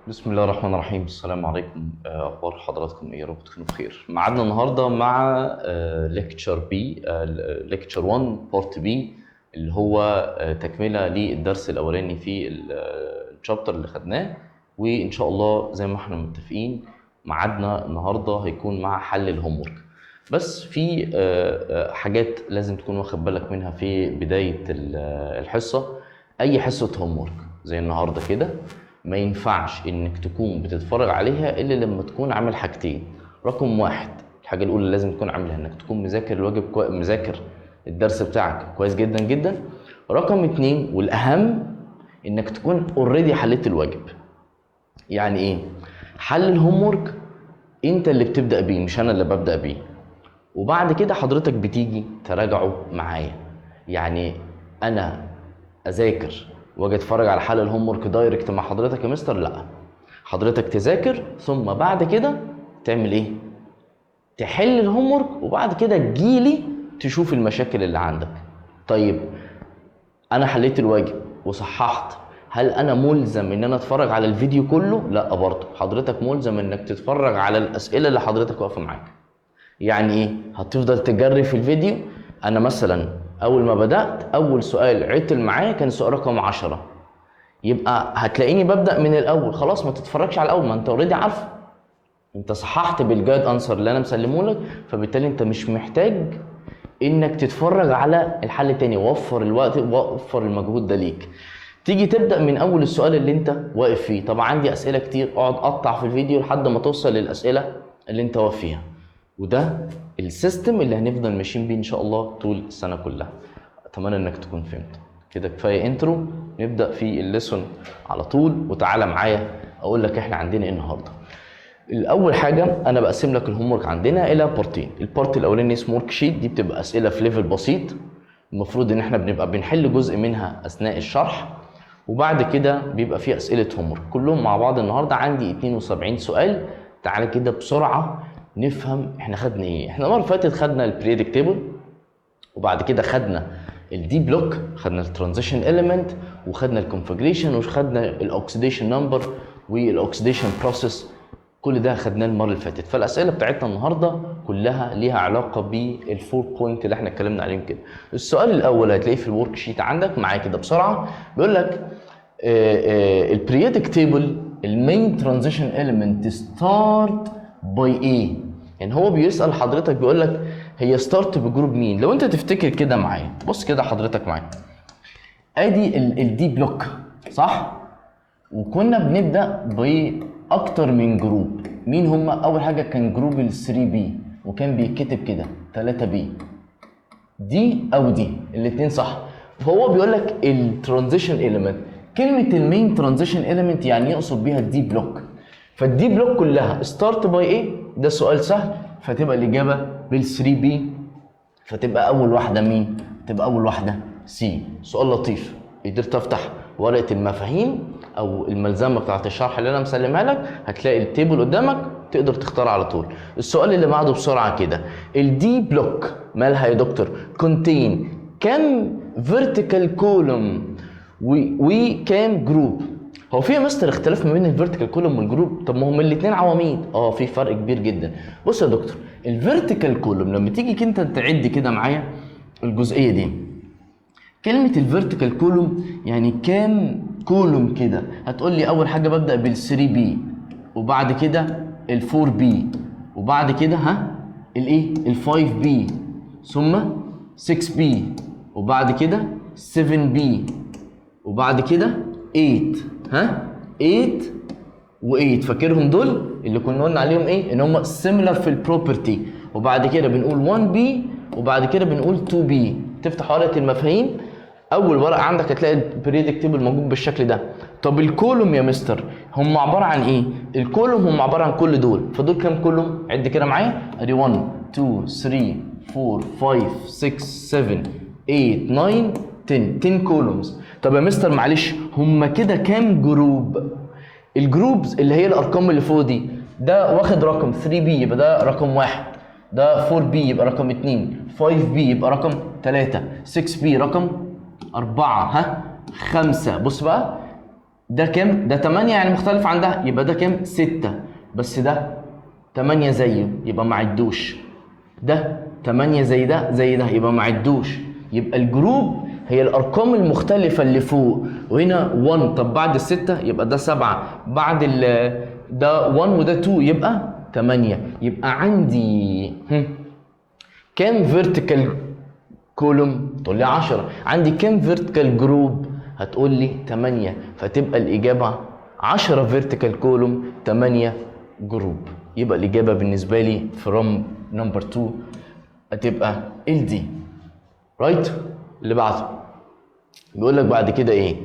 بسم الله الرحمن الرحيم. السلام عليكم. اخبار حضراتكم ايه؟ يا رب تكونوا بخير. ميعادنا النهارده مع lecture B، lecture 1 part B، اللي هو تكمله للدرس الاولاني في ال chapter اللي خدناه. وان شاء الله زي ما احنا متفقين، ميعادنا النهارده هيكون مع حل ال homework. بس في حاجات لازم تكون واخد بالك منها في بداية الحصه. اي حصة homework زي النهارده كده، ما ينفعش انك تكون بتتفرج عليها الا لما تكون عامل حاجتين. رقم واحد، الحاجة الاولى اللي لازم تكون عاملها انك تكون مذاكر الواجب مذاكر الدرس بتاعك كويس جدا جدا. رقم اتنين والاهم، انك تكون already حليت الواجب. يعني ايه؟ حل ال homework انت اللي بتبدا بيه، مش انا اللي ببدا بيه، وبعد كده حضرتك بتيجي تراجعه معايا. يعني انا اذاكر واجي اتفرج على حل ال homework direct مع حضرتك يا مستر؟ لا، حضرتك تذاكر ثم بعد كده تعمل ايه؟ تحل ال homework، وبعد كده تجيلي تشوف المشاكل اللي عندك. طيب، انا حليت الواجب وصححت، هل انا ملزم ان انا اتفرج على الفيديو كله؟ لا، برضه حضرتك ملزم انك تتفرج على الاسئلة اللي حضرتك واقفة معاك. يعني ايه؟ هتفضل تجري في الفيديو. انا مثلا اول ما بدات، اول سؤال عطل معايا كان سؤال رقم 10، يبقى هتلاقيني ببدا من الاول. خلاص، ما تتفرجش على الاول، ما انت already عارفه، انت صححت بال guide answer اللي انا مسلمة لك، فبالتالي انت مش محتاج انك تتفرج على الحل تاني. وفر الوقت، وفر المجهود ده ليك. تيجي تبدا من اول السؤال اللي انت واقف فيه. طبعا عندي اسئلة كتير، اقعد قطع في الفيديو لحد ما توصل للاسئلة اللي انت واقف فيها. وده ال system اللي هنفضل ماشيين بيه ان شاء الله طول السنة كلها. اتمنى انك تكون فهمت كده. كفاية intro، نبدا في ال lesson على طول. وتعالى معايا اقول لك احنا عندنا ايه النهارده. الاول حاجه، انا بقسم لك ال homework عندنا الى بارتين. ال part الاولاني اسمه worksheet، دي بتبقى اسئلة في level بسيط، المفروض ان احنا بنبقى بنحل جزء منها اثناء الشرح، وبعد كده بيبقى فيه اسئلة homework كلهم مع بعض. النهارده عندي 72 سؤال. تعالى كده بسرعة نفهم احنا خدنا ايه. احنا المرة اللي فاتت خدنا ال periodic table، وبعد كده خدنا ال d block، خدنا ال transition element، وخدنا ال configuration، وخدنا ال oxidation number وال oxidation process. كل ده خدناه المرة اللي فاتت. فالاسئله بتاعتنا النهارده كلها ليها علاقة بال four point اللي احنا اتكلمنا عليهم كده. السؤال الاول هتلاقيه في ال worksheet عندك معايا كده بسرعه، بيقول لك ال periodic table ال main transition element start by ايه؟ يعني هو بيسال حضرتك، بيقول لك هي start ب group مين؟ لو انت تفتكر كده معايا، بص كده حضرتك معايا، ادي ال d block، صح؟ وكنا بنبدا باكتر من group. مين هم؟ اول حاجة كان group ال 3 p، وكان بيتكتب كده 3 p، دي او دي الاثنين صح. فهو بيقول لك ال transition element، كلمة ال main transition element يعني يقصد بيها ال d block. فال d block كلها start by ايه؟ ده سؤال سهل، فتبقى الاجابة بال 3 p، فتبقى اول واحدة مين؟ تبقى اول واحدة C. سؤال لطيف، قدرت افتح ورقة المفاهيم او الملزمه بتاعت الشرح اللي انا مسلمها لك، هتلاقي ال table قدامك، تقدر تختار على طول. السؤال اللي بعده بسرعة كده، ال d block مالها يا دكتور؟ contain كم vertical column وكام group؟ هو في يا مستر اختلاف ما بين ال vertical column وال group؟ طب ما هم الاثنين عواميد. اه، في فرق كبير جدا. بص يا دكتور، ال vertical column لما تيجي انت تعد كده معايا الجزئية دي، كلمة ال vertical column يعني كام column كده؟ هتقول لي اول حاجة ببدأ بال 3 p، وبعد كده ال 4 p، وبعد كده ها الايه؟ ال 5 p، ثم 6 p، وبعد كده 7 p، وبعد كده 8، ها 8 و8. فاكرهم دول اللي كنا قلنا عليهم ايه؟ ان هم similar في ال property. وبعد كده بنقول 1 p، وبعد كده بنقول 2 p. تفتح ورقة المفاهيم، اول ورقة عندك، هتلاقي ال periodic table موجود بالشكل ده. طب ال column يا مستر هم عبارة عن ايه؟ ال column هم عبارة عن كل دول. فدول كام column؟ عد كده معايا، ادي 1، 2، 3، 4، 5، 6، 7، 8، 9، 10، 10 columns. طب يا مستر معلش، هم كده كام group؟ ال groups اللي هي الارقام اللي فوق دي. ده واخد رقم 3 p، يبقى ده رقم واحد. ده 4 p يبقى رقم 2. 5 p يبقى رقم 3. 6 p رقم 4، ها 5. بص بقى. ده كام؟ ده 8، يعني مختلف عن ده، يبقى ده كام؟ 6، بس ده 8 زيه يبقى ما عدوش. ده 8 زي ده زي ده يبقى ما عدوش. يبقى ال group هي الارقام المختلفة اللي فوق، وهنا 1، طب بعد الستة يبقى ده 7، بعد ده 1 وده 2 يبقى 8. يبقى عندي كام vertical column؟ تقول لي 10. عندي كام vertical group؟ هتقول لي 8. فتبقى الاجابة 10 vertical column 8 group. يبقى الاجابة بالنسبة لي from number 2 هتبقى ال D. right. اللي بعده بيقول لك بعد كده ايه؟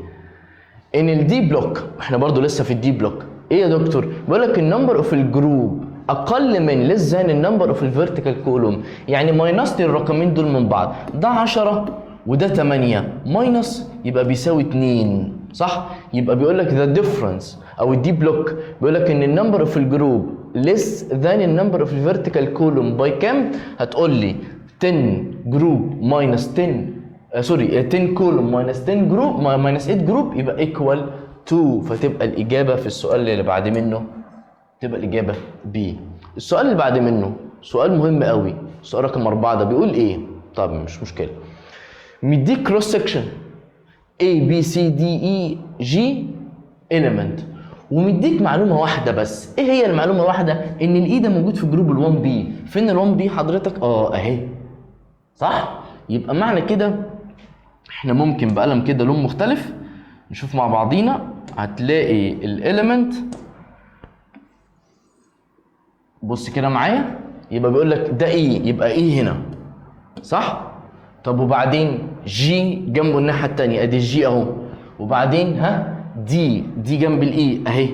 ان ال D block، احنا برضو لسه في ال D block. ايه يا دكتور؟ بيقول لك ال number of ال group اقل من less than ال number of ال vertical column، يعني minus لي الرقمين دول من بعض، ده 10 وده 8، minus يبقى بيساوي 2، صح؟ يبقى بيقول لك the difference او ال D block بيقول لك ان ال number of ال group less than ال number of ال vertical column by كام؟ هتقول لي 10 group minus 10، sorry، 10 column minus 10 group minus 8 group يبقى equal 2. فتبقى الاجابة في السؤال اللي بعد منه تبقى الاجابة B. السؤال اللي بعد منه سؤال مهم قوي، سؤال رقم 4، ده بيقول ايه؟ طب مش مشكله، مديك cross section A B C D E G element، ومديك معلومة واحدة بس. ايه هي المعلومة الواحده؟ ان ال E ده موجود في group ال 1 B. فين ال 1 B حضرتك؟ اهي، صح؟ يبقى معنى كده احنا ممكن بقلم كده لون مختلف نشوف مع بعضينا، هتلاقي ال element، بص كده معايا، يبقى بيقول لك ده E، يبقى E هنا، صح؟ طب وبعدين G جنبه الناحية الثانيه، ادي ال G اهو، وبعدين ها D، D جنب ال E اهي،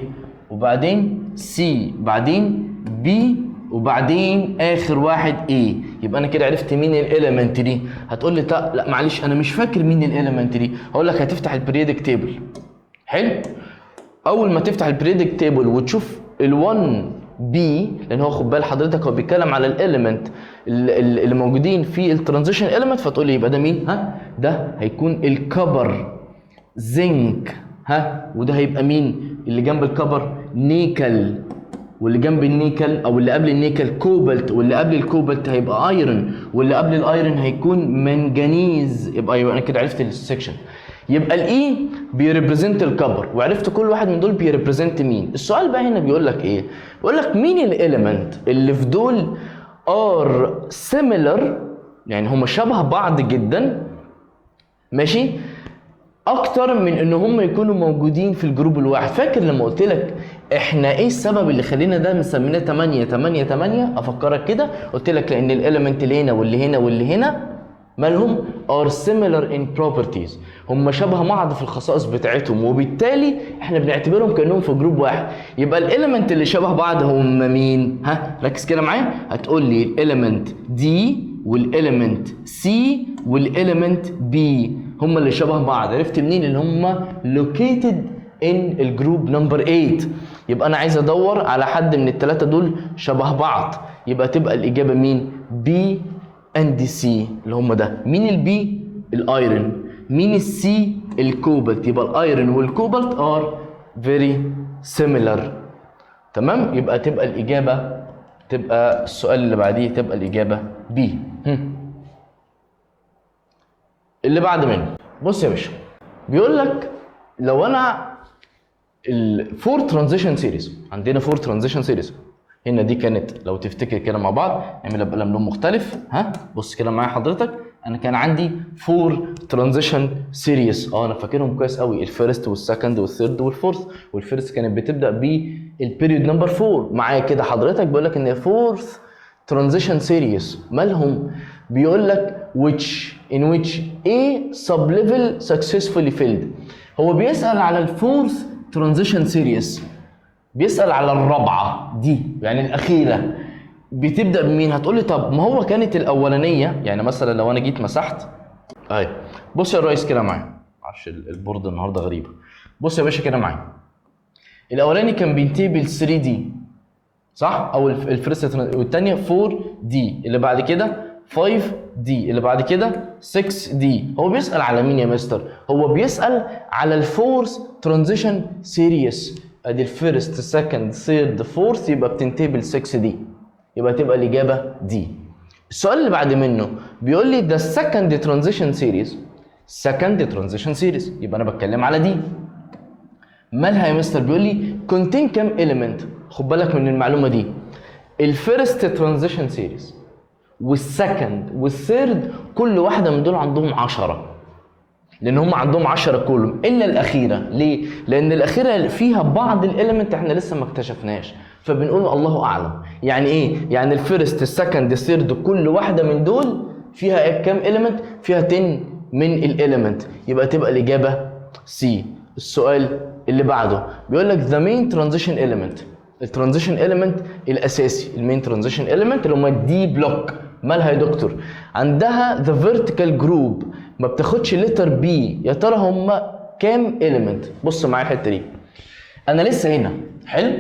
وبعدين C، بعدين B، وبعدين اخر واحد A. يبقى انا كده عرفت مين ال element دي. هتقول لي لا معلش انا مش فاكر مين ال element دي. هقول لك هتفتح ال periodic table. حلو، اول ما تفتح ال periodic table وتشوف ال1 B، لان هو خد بال حضرتك هو بيتكلم على ال element اللي موجودين في ال transition element، فتقول لي يبقى ده مين؟ ها، ده هيكون ال copper، zinc، ها، وده هيبقى مين اللي جنب ال copper؟ nickel، واللي جنب النيكل او اللي قبل ال nickel cobalt، واللي قبل الكوبالت هيبقى iron، واللي قبل ال iron هيكون منجنيز. يبقى انا كده عرفت ال section. يبقى ال E بي represent ال copper، وعرفت كل واحد من دول بي represent مين. السؤال بقى هنا بيقول لك ايه؟ بيقول لك مين ال element اللي في دول are similar، يعني هم شبه بعض جدا، ماشي، اكتر من ان هم يكونوا موجودين في ال group الواحد. فاكر لما قلت لك احنا ايه السبب اللي خلينا ده مسميناه 8 8 8؟ افكرك كده، قلت لك لان ال element اللي هنا واللي هنا واللي هنا مالهم؟ are similar in properties، هم شبه بعض في الخصائص بتاعتهم، وبالتالي احنا بنعتبرهم كانهم في group واحد. يبقى ال element اللي شبه بعض هم مين؟ ها، ركز كده معايا، هتقول لي ال element D وال element C وال element B هم اللي شبه بعض. عرفت منين؟ ان هم located in ال group number 8. يبقى انا عايز ادور على حد من الثلاثة دول شبه بعض، يبقى تبقى الاجابة مين؟ B and C، اللي هم ده مين؟ ال B ال iron، مين ال C؟ ال cobalt. يبقى ال iron وال cobalt are very similar. تمام، يبقى تبقى الاجابه، تبقى السؤال اللي بعديه تبقى الاجابة B. اللي بعد منه، بص يا باشا، بيقول لك لو انا ال four transition series، عندنا four transition series هنا، دي كانت لو تفتكر كده مع بعض نعملها بقلم لون مختلف. ها، بص كده معايا حضرتك، انا كان عندي four transition series، انا فاكرهم كويس قوي، ال first وال second وال third وال fourth، وال first كانت بتبدا بال period number 4. معايا كده حضرتك؟ بيقول لك ان fourth transition series مالهم؟ بيقول لك which in which A sub level successfully filled. هو بيسأل على ال fourth transition series، بيسأل على الرابعة دي، يعني الأخيرة، بتبدأ بمين؟ هتقول لي طب ما هو كانت الأولانية، يعني مثلا لو أنا جيت مسحت أهي، بص يا ريس كده معايا، معرفش ال board النهارده غريبة. بص يا باشا كده معايا، الأولاني كان بينتهي بال 3 D، صح؟ او ال first، والثانية 4 D، اللي بعد كده 5 d، اللي بعد كده 6 d. هو بيسال على مين يا مستر؟ هو بيسال على ال fourth transition series. ادي ال first، second، third، fourth، يبقى بتنتهي بال 6 d، يبقى تبقى الاجابة D. السؤال اللي بعد منه بيقول لي the second transition series. second transition series، يبقى انا بتكلم على دي. مالها يا مستر؟ بيقول لي contain كام element. خد بالك من المعلومة دي، ال first transition series وال second وال third كل واحدة من دول عندهم 10، لان هم عندهم 10 column الا الاخيره. ليه؟ لان الاخيرة فيها بعض ال element احنا لسه ما اكتشفناش، فبنقول الله اعلم. يعني ايه؟ يعني ال first، ال second، ال third كل واحدة من دول فيها كام element؟ فيها 10 من ال element، يبقى تبقى الاجابة C. السؤال اللي بعده بيقول لك the main transition element، ال transition element الاساسي، ال main transition element اللي هم ال d block، مالها يا دكتور؟ عندها the vertical group ما بتاخدش letter B، يا ترى هم كام element؟ بص معايا الحتة دي، انا لسه هنا، حلو؟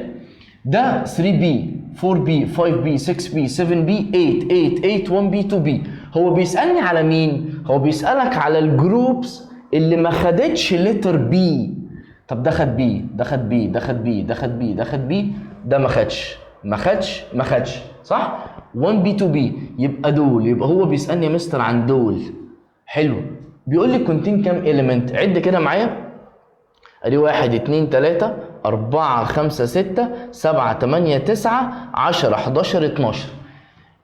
ده 3 p، 4 p، 5 p، 6 p، 7 p، 8، 8، 8، 1 p، 2 p. هو بيسالني على مين؟ هو بيسالك على ال groups اللي ما خدتش letter B. طب ده خد B، ده خد B، ده خد B، ده خد B، ده خد B، ده ما خدش، ما خدش، ما خدش، صح؟ 1 p، 2 p، يبقى دول. يبقى هو بيسالني يا مستر عن دول. حلو، بيقول لي contain كام element؟ عد كده معايا، ادي 1، 2، 3، 4، 5، 6، 7، 8، 9، 10، 11، 12.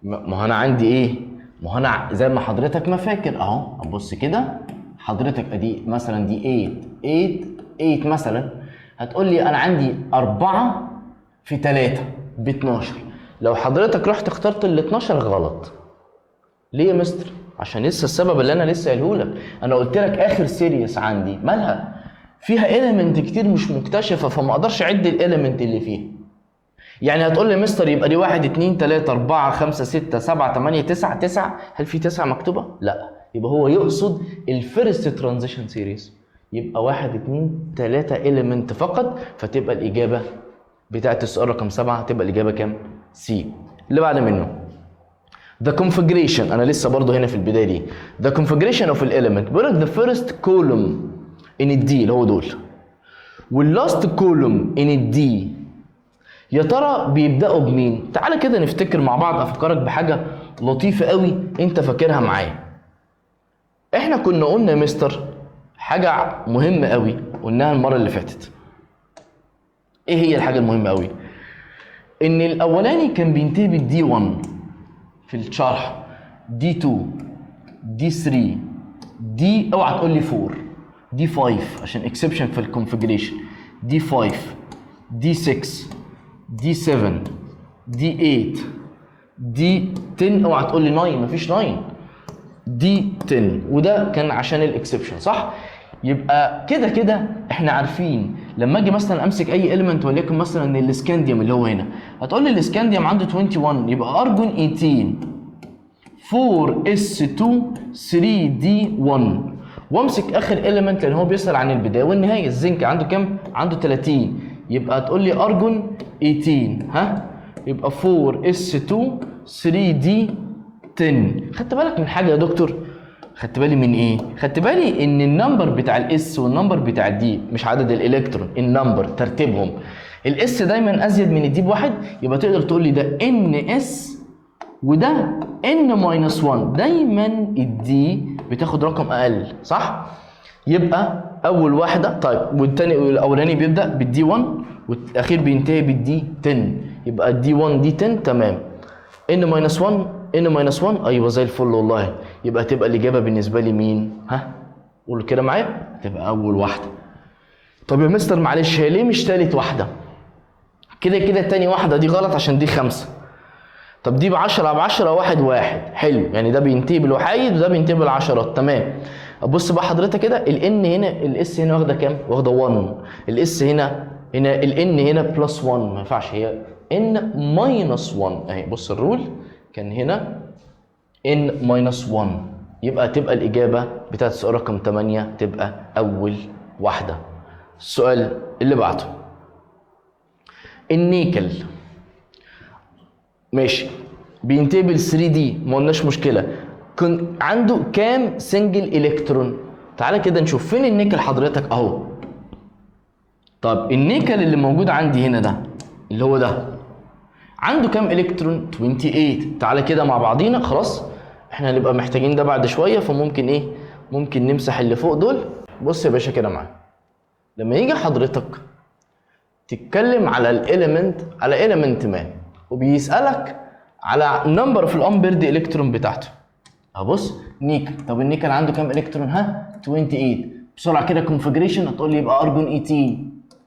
ما هو انا عندي ايه؟ ما هو انا زي ما حضرتك ما فاكر اهو، ابص كده حضرتك، ادي مثلا دي 8، 8، 8 مثلا، هتقول لي انا عندي 4 في 3 ب 12. لو حضرتك رحت اخترت ال 12 غلط. ليه يا مستر؟ عشان لسه السبب اللي انا لسه قايله لك، انا قلت لك اخر series عندي مالها؟ فيها element كتير مش مكتشفه، فما اقدرش اعد ال element اللي فيها. يعني هتقول لي مستر يبقى دي 1، 2، 3، 4، 5، 6، 7، 8، 9، 9. هل في 9 مكتوبة؟ لا، يبقى هو يقصد ال first transition series، يبقى 1، 2، 3 element فقط، فتبقى الاجابة بتاعت السؤال رقم 7 تبقى الاجابة كام؟ C. اللي بعد منه the configuration، انا لسه برضو هنا في البداية دي، the configuration of element، بيقول لك the first column in ال d اللي هو دول وال last column in ال d، يا ترى بيبداوا بمين؟ تعالى كده نفتكر مع بعض، افكرك بحاجة لطيفة قوي انت فاكرها معايا. احنا كنا قلنا يا مستر حاجة مهمة قوي قلناها المرة اللي فاتت. ايه هي الحاجة المهمة قوي؟ ان الاولاني كان بينتهي بال d 1 في الشرح، d 2، d 3، d، اوعى تقول لي 4، d 5 عشان exception في ال configuration، d 5، d 6، d 7، d 8، d 10، اوعى تقول لي 9، مفيش 9، d 10، وده كان عشان ال exception، صح؟ يبقى كده كده احنا عارفين لما اجي مثلا امسك اي element، وليكن مثلا الاسكانديوم اللي هو هنا، هتقول لي الاسكانديوم عنده 21، يبقى ارجون 18، 4 s 2، 3 d 1، وامسك اخر element لان هو بيسال عن البداية والنهايه. الزنك عنده كام؟ عنده 30، يبقى تقول لي ارجون 18، ها، يبقى 4 s 2، 3 d 10. خدت بالك من حاجة يا دكتور؟ خدت بالي من ايه؟ خدت بالي ان ال number بتاع ال s وال number بتاع ال d، مش عدد الالكترون، ال number، ترتيبهم، ال s دايما ازيد من ال d بواحد، يبقى تقدر تقول لي ده n s وده n minus 1. دايما ال d بتاخد رقم اقل، صح؟ يبقى اول واحده، طيب، والتاني، الاولاني بيبدا بال d 1 والاخير بينتهي بال d 10، يبقى d 1، d 10، تمام. n minus 1، n minus 1، ايوه، زي الفل والله. يبقى تبقى الاجابة بالنسبة لي مين؟ ها، قول كده معايا، تبقى اول واحده. طب يا مستر معلش، هي ليه مش تالت واحده؟ كده كده تاني واحدة دي غلط عشان دي 5. طب دي ب10، ب10، واحد واحد، حلو، يعني ده بينتهي بالوحايد وده بينتهي بالعشرات، تمام. ابص بقى حضرتك كده، ال n هنا، ال s هنا واخده كام؟ واخده 1. ال s هنا، هنا ال n هنا plus 1، ما ينفعش، هي n minus 1 اهي. بص ال rule كان هنا n minus 1، يبقى تبقى الاجابة بتاعت السؤال رقم 8 تبقى اول واحده. السؤال اللي بعده، النيكل، ماشي، بينتهي بال 3 d، ما قلناش مشكله. كن عنده كام single electron؟ تعالى كده نشوف فين النيكل حضرتك اهو. طب النيكل اللي موجود عندي هنا ده اللي هو ده عنده كام الكترون؟ 28. تعالى كده مع بعضينا، خلاص احنا هنبقى محتاجين ده بعد شويه، فممكن ايه؟ ممكن نمسح اللي فوق دول. بص يا باشا كده معايا، لما يجي حضرتك تتكلم على ال element، على element ما، وبيسالك على number of ال unpaired electron بتاعته، هبص نيكل. طب النيكل عنده كام الكترون؟ ها، 28. بسرعة كده configuration، هتقول لي يبقى ارجون 18.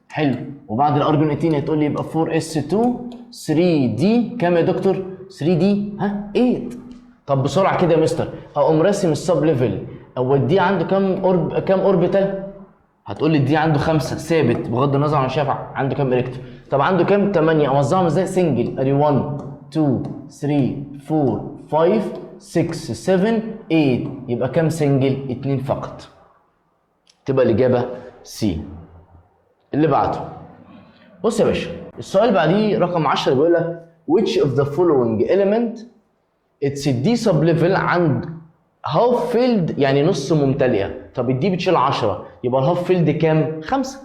حلو، وبعد الارجون 18 هتقول لي يبقى 4 s 2 3 d كام يا دكتور؟ 3 d ها 8. طب بسرعة كده يا مستر، اقوم راسم ال sub level، هو ال d عنده كام كام orbital؟ هتقول لي ال d عنده 5 ثابت بغض النظر عن شايف عنده كام الكترون. طب عنده كام؟ 8. اوزعهم ازاي؟ single، ادي 1 2 3 4 5 6 7 8، يبقى كام single؟ 2 فقط. تبقى الاجابة C. اللي بعده، بص يا باشا، السؤال اللي بعديه رقم 10 بيقول لك which of the following element its d sub level عند half filled، يعني نص ممتلئه. طب ال d بتشيل 10، يبقى ال half filled كام؟ 5.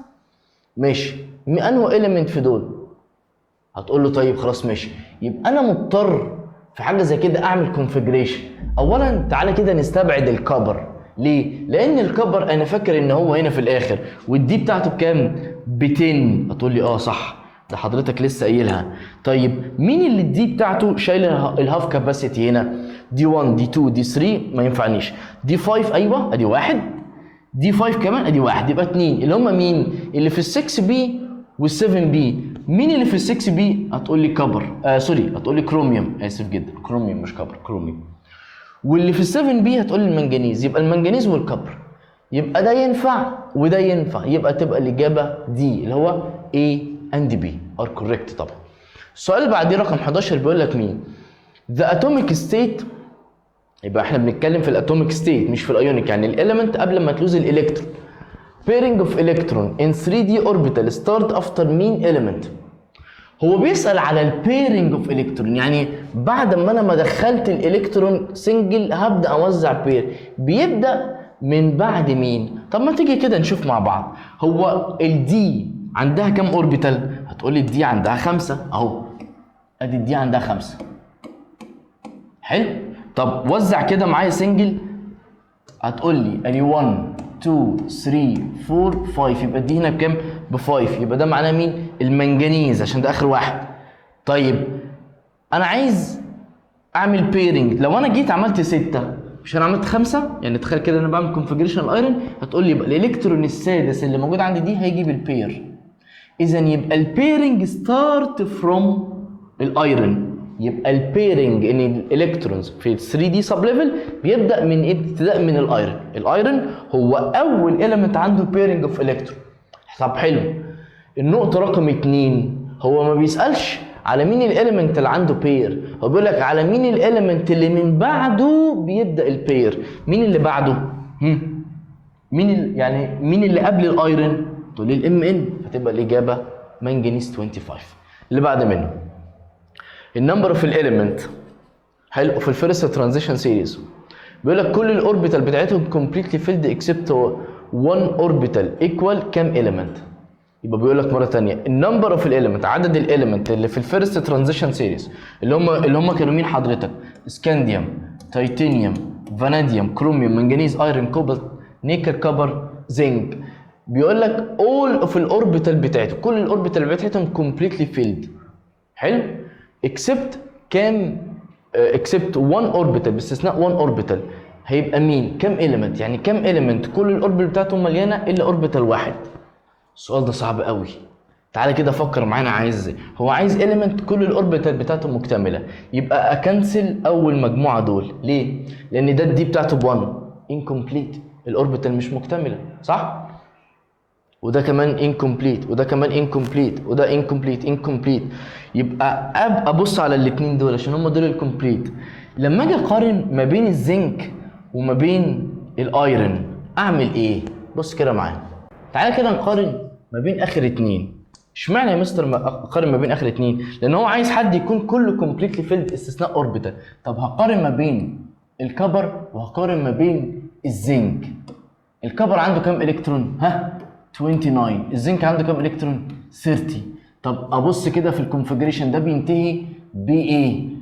ماشي، انه element في دول؟ هتقول له طيب خلاص ماشي، يبقى انا مضطر في حاجة زي كده اعمل configuration. اولا تعالى كده نستبعد ال copper. ليه؟ لان ال copper انا فاكر ان هو هنا في الاخر، وال d بتاعته بكام؟ ب 10. هتقول لي اه صح، ده حضرتك لسه قايلها. طيب مين اللي ال d بتاعته شايله ال half capacity هنا؟ d 1، d 2، d 3 ما ينفعنيش. d 5، ايوه، ادي واحد. d 5 كمان ادي واحد، يبقى اتنين. اللي هم مين؟ اللي في ال 6 p وال 7 p. مين اللي في ال 6 p؟ هتقول لي copper، sorry، هتقول لي كروميوم، اسف جدا، كروميوم مش copper، كروميوم. واللي في ال 7 p هتقول لي المنجنيز. يبقى المنجنيز وال copper، يبقى ده ينفع وده ينفع، يبقى تبقى الاجابة دي اللي هو A and B are correct طبعا. السؤال اللي بعديه رقم 11 بيقول لك مين؟ The atomic state، يبقى احنا بنتكلم في ال atomic state مش في ال ionic، يعني ال element قبل ما ت lose ال electron. pairing of electron in 3d orbital start after مين element؟ هو بيسأل على ال pairing of electron، يعني بعد ما انا ما دخلت ال electron single هبدا اوزع pair، بيبدا من بعد مين؟ طب ما تيجي كده نشوف مع بعض، هو ال d عندها كام orbital؟ هتقولي ال d عندها 5 اهو، ادي ال d عندها 5. حلو، طب وزع كده معايا single، هتقول لي ادي 1 2 3 4 5، يبقى دي هنا بكام؟ ب 5. يبقى ده معناه مين؟ المنجنيز، عشان ده اخر واحد. طيب انا عايز اعمل pairing، لو انا جيت عملت 6، مش انا عملت 5؟ يعني تخيل كده انا بعمل configuration ال iron، هتقول لي يبقى الالكترون السادس اللي موجود عندي دي هيجي بال pair. اذا يبقى ال pairing start from ال iron، يبقى ال pairing ان ال electrons في 3 d sub level بيبدا من ايه؟ ابتداء من ال iron. ال iron هو اول element عنده pairing of electron. طب حلو، النقطة رقم 2، هو ما بيسالش على مين ال element اللي عنده pair، هو بيقول لك على مين ال element اللي من بعده بيبدا ال pair. مين اللي بعده؟ هم؟ مين يعني مين اللي قبل ال iron؟ تقول لي ال Mn، فتبقى الاجابة منجنيز 25. اللي بعد منه ال number of ال element، حلو، في ال first transition series، بيقول لك كل ال orbital بتاعتهم completely filled except one orbital equal كام element؟ يبقى بيقول لك مرة ثانية ال number of ال element، عدد ال element اللي في ال first transition series، اللي هم كانوا مين حضرتك؟ scandium، titanium، vanadium، chromium، manganese، iron، cobalt، nickel، copper، zinc. بيقول لك all of ال orbital بتاعتهم، كل ال orbital بتاعتهم completely filled، حلو، except كام؟ except 1 orbital، باستثناء 1 orbital. هيبقى مين؟ كام element؟ يعني كام element كل ال orbital بتاعتهم مليانة الا orbital واحد؟ السؤال ده صعب قوي. تعالى كده فكر معانا، عايز ايه؟ هو عايز element كل ال orbital بتاعته مكتمله، يبقى ا cancel اول مجموعة دول. ليه؟ لان ده ال d بتاعته ب 1، incomplete، ال orbital مش مكتمله، صح؟ وده كمان incomplete، وده كمان incomplete، وده incomplete، incomplete. يبقى ابص على الاثنين دول عشان هم دول ال complete. لما اجي اقارن ما بين الزنك وما بين ال iron اعمل ايه؟ بص كده معايا، تعالى كده نقارن ما بين اخر اتنين. اشمعنى يا مستر اقارن ما بين اخر اتنين؟ لان هو عايز حد يكون كله completely filled استثناء orbital. طب هقارن ما بين ال copper وهقارن ما بين الزنك. ال copper عنده كام الكترون؟ ها، 29. الزنك عنده كام الكترون؟ 30. طب ابص كده في ال configuration، ده بينتهي بايه؟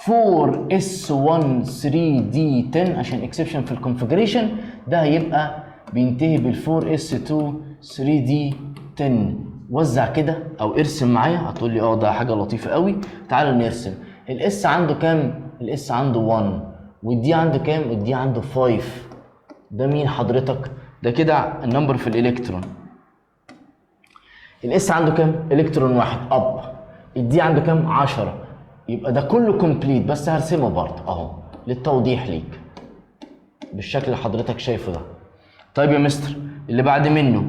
4 s 1 3 d 10 عشان exception في ال configuration. ده هيبقى بينتهي بال 4 s 2 3 d 10. وزع كده او ارسم معايا. هتقول لي اه ده حاجة لطيفة قوي. تعالوا نرسم. ال s عنده كام؟ ال s عنده 1. وال d عنده كام؟ ال d عنده 5. ده مين حضرتك؟ ده كده ال number في الالكترون. ال s عنده كام؟ الكترون واحد up. ال d عنده كام؟ 10. يبقى ده كله complete، بس هرسمه برضه اهو للتوضيح ليك بالشكل اللي حضرتك شايفه ده. طيب يا مستر، اللي بعد منه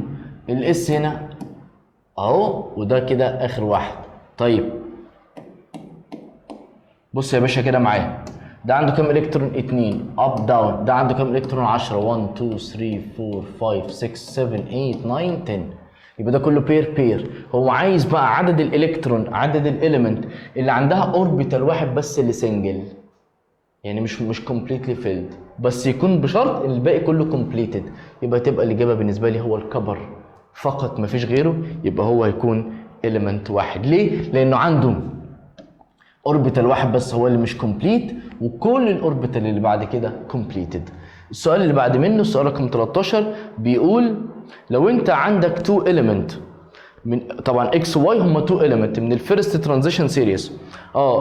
ال s هنا اهو، وده كده اخر واحد. طيب بص يا باشا كده معايا، ده عنده كام الكترون؟ 2، up down. ده عنده كام الكترون؟ 10. 1، 2، 3، 4، 5، 6، 7، 8، 9، 10. يبقى ده كله pair pair. هو عايز بقى عدد الالكترون، عدد ال element اللي عندها orbital واحد بس اللي single، يعني مش completely filled، بس يكون بشرط ان الباقي كله completed. يبقى تبقى الاجابة بالنسبة لي هو ال copper فقط، مفيش غيره. يبقى هو هيكون element واحد. ليه؟ لانه عنده orbital واحد بس هو اللي مش complete، وكل ال orbital اللي بعد كده completed. السؤال اللي بعد منه، السؤال رقم 13، بيقول لو انت عندك two element من، طبعا X Y هم two element من ال first transition series.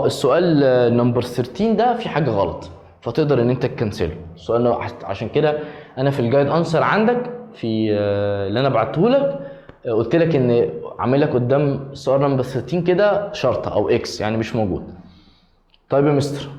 السؤال number 13 ده في حاجة غلط، فتقدر ان انت تكنسله السؤال ده. عشان كده انا في ال guide answer عندك في اللي انا بعته لك قلت لك ان عامل لك قدام السؤال number 13 كده شرطه او X، يعني مش موجود. طيب يا مستر،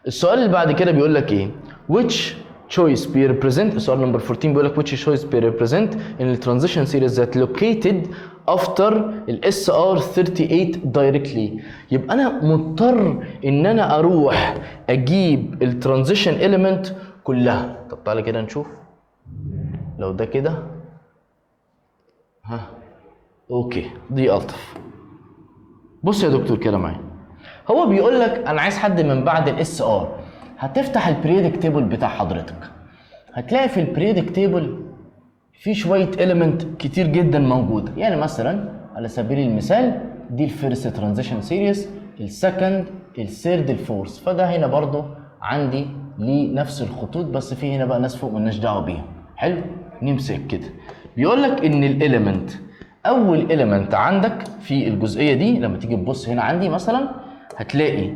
السؤال اللي بعد كده بيقول لك ايه؟ which choice be represent، السؤال number 14 بيقول لك which choice be represent in the transition series that located after ال SR 38 directly؟ يبقى انا مضطر ان انا اروح اجيب ال transition element كلها. طب تعالى كده نشوف لو ده كده. ها، okay، دي الطف. بص يا دكتور كده معايا، هو بيقول لك انا عايز حد من بعد ال Sr. هتفتح ال periodic table بتاع حضرتك، هتلاقي في ال periodic table في شوية element كتير جدا موجوده. يعني مثلا على سبيل المثال دي ال first transition series، ال second، ال third، ال fourth. فده هنا برضو عندي ليه نفس الخطوط، بس في هنا بقى ناس فوق مالناش دعوه بيهم. حلو، نمسك كده. بيقول لك ان ال element، اول element عندك في الجزئية دي، لما تيجي تبص هنا عندي مثلا هتلاقي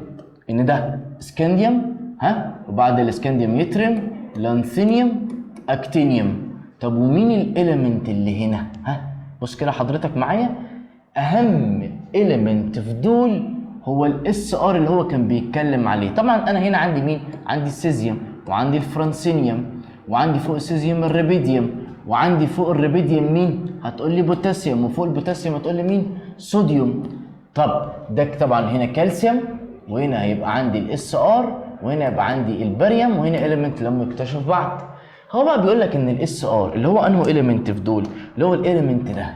ان ده سكانديوم، ها، وبعد ال scandium yttrium، lanthanum، actinium. طب ومين ال element اللي هنا؟ ها، بص كده حضرتك معايا، اهم element في دول هو ال Sr اللي هو كان بيتكلم عليه. طبعا انا هنا عندي مين؟ عندي السيزيوم وعندي ال francium وعندي فوق السيزيوم الريبيديوم، وعندي فوق الريبيديوم مين؟ هتقول لي بوتاسيوم. وفوق البوتاسيوم هتقول لي مين؟ صوديوم. طب ده طبعا هنا كالسيوم، وهنا هيبقى عندي ال Sr، وهنا يبقى عندي الباريوم، وهنا element لم يكتشف بعد. هو بقى بيقول لك ان ال Sr اللي هو انه element في دول؟ اللي هو ال element ده.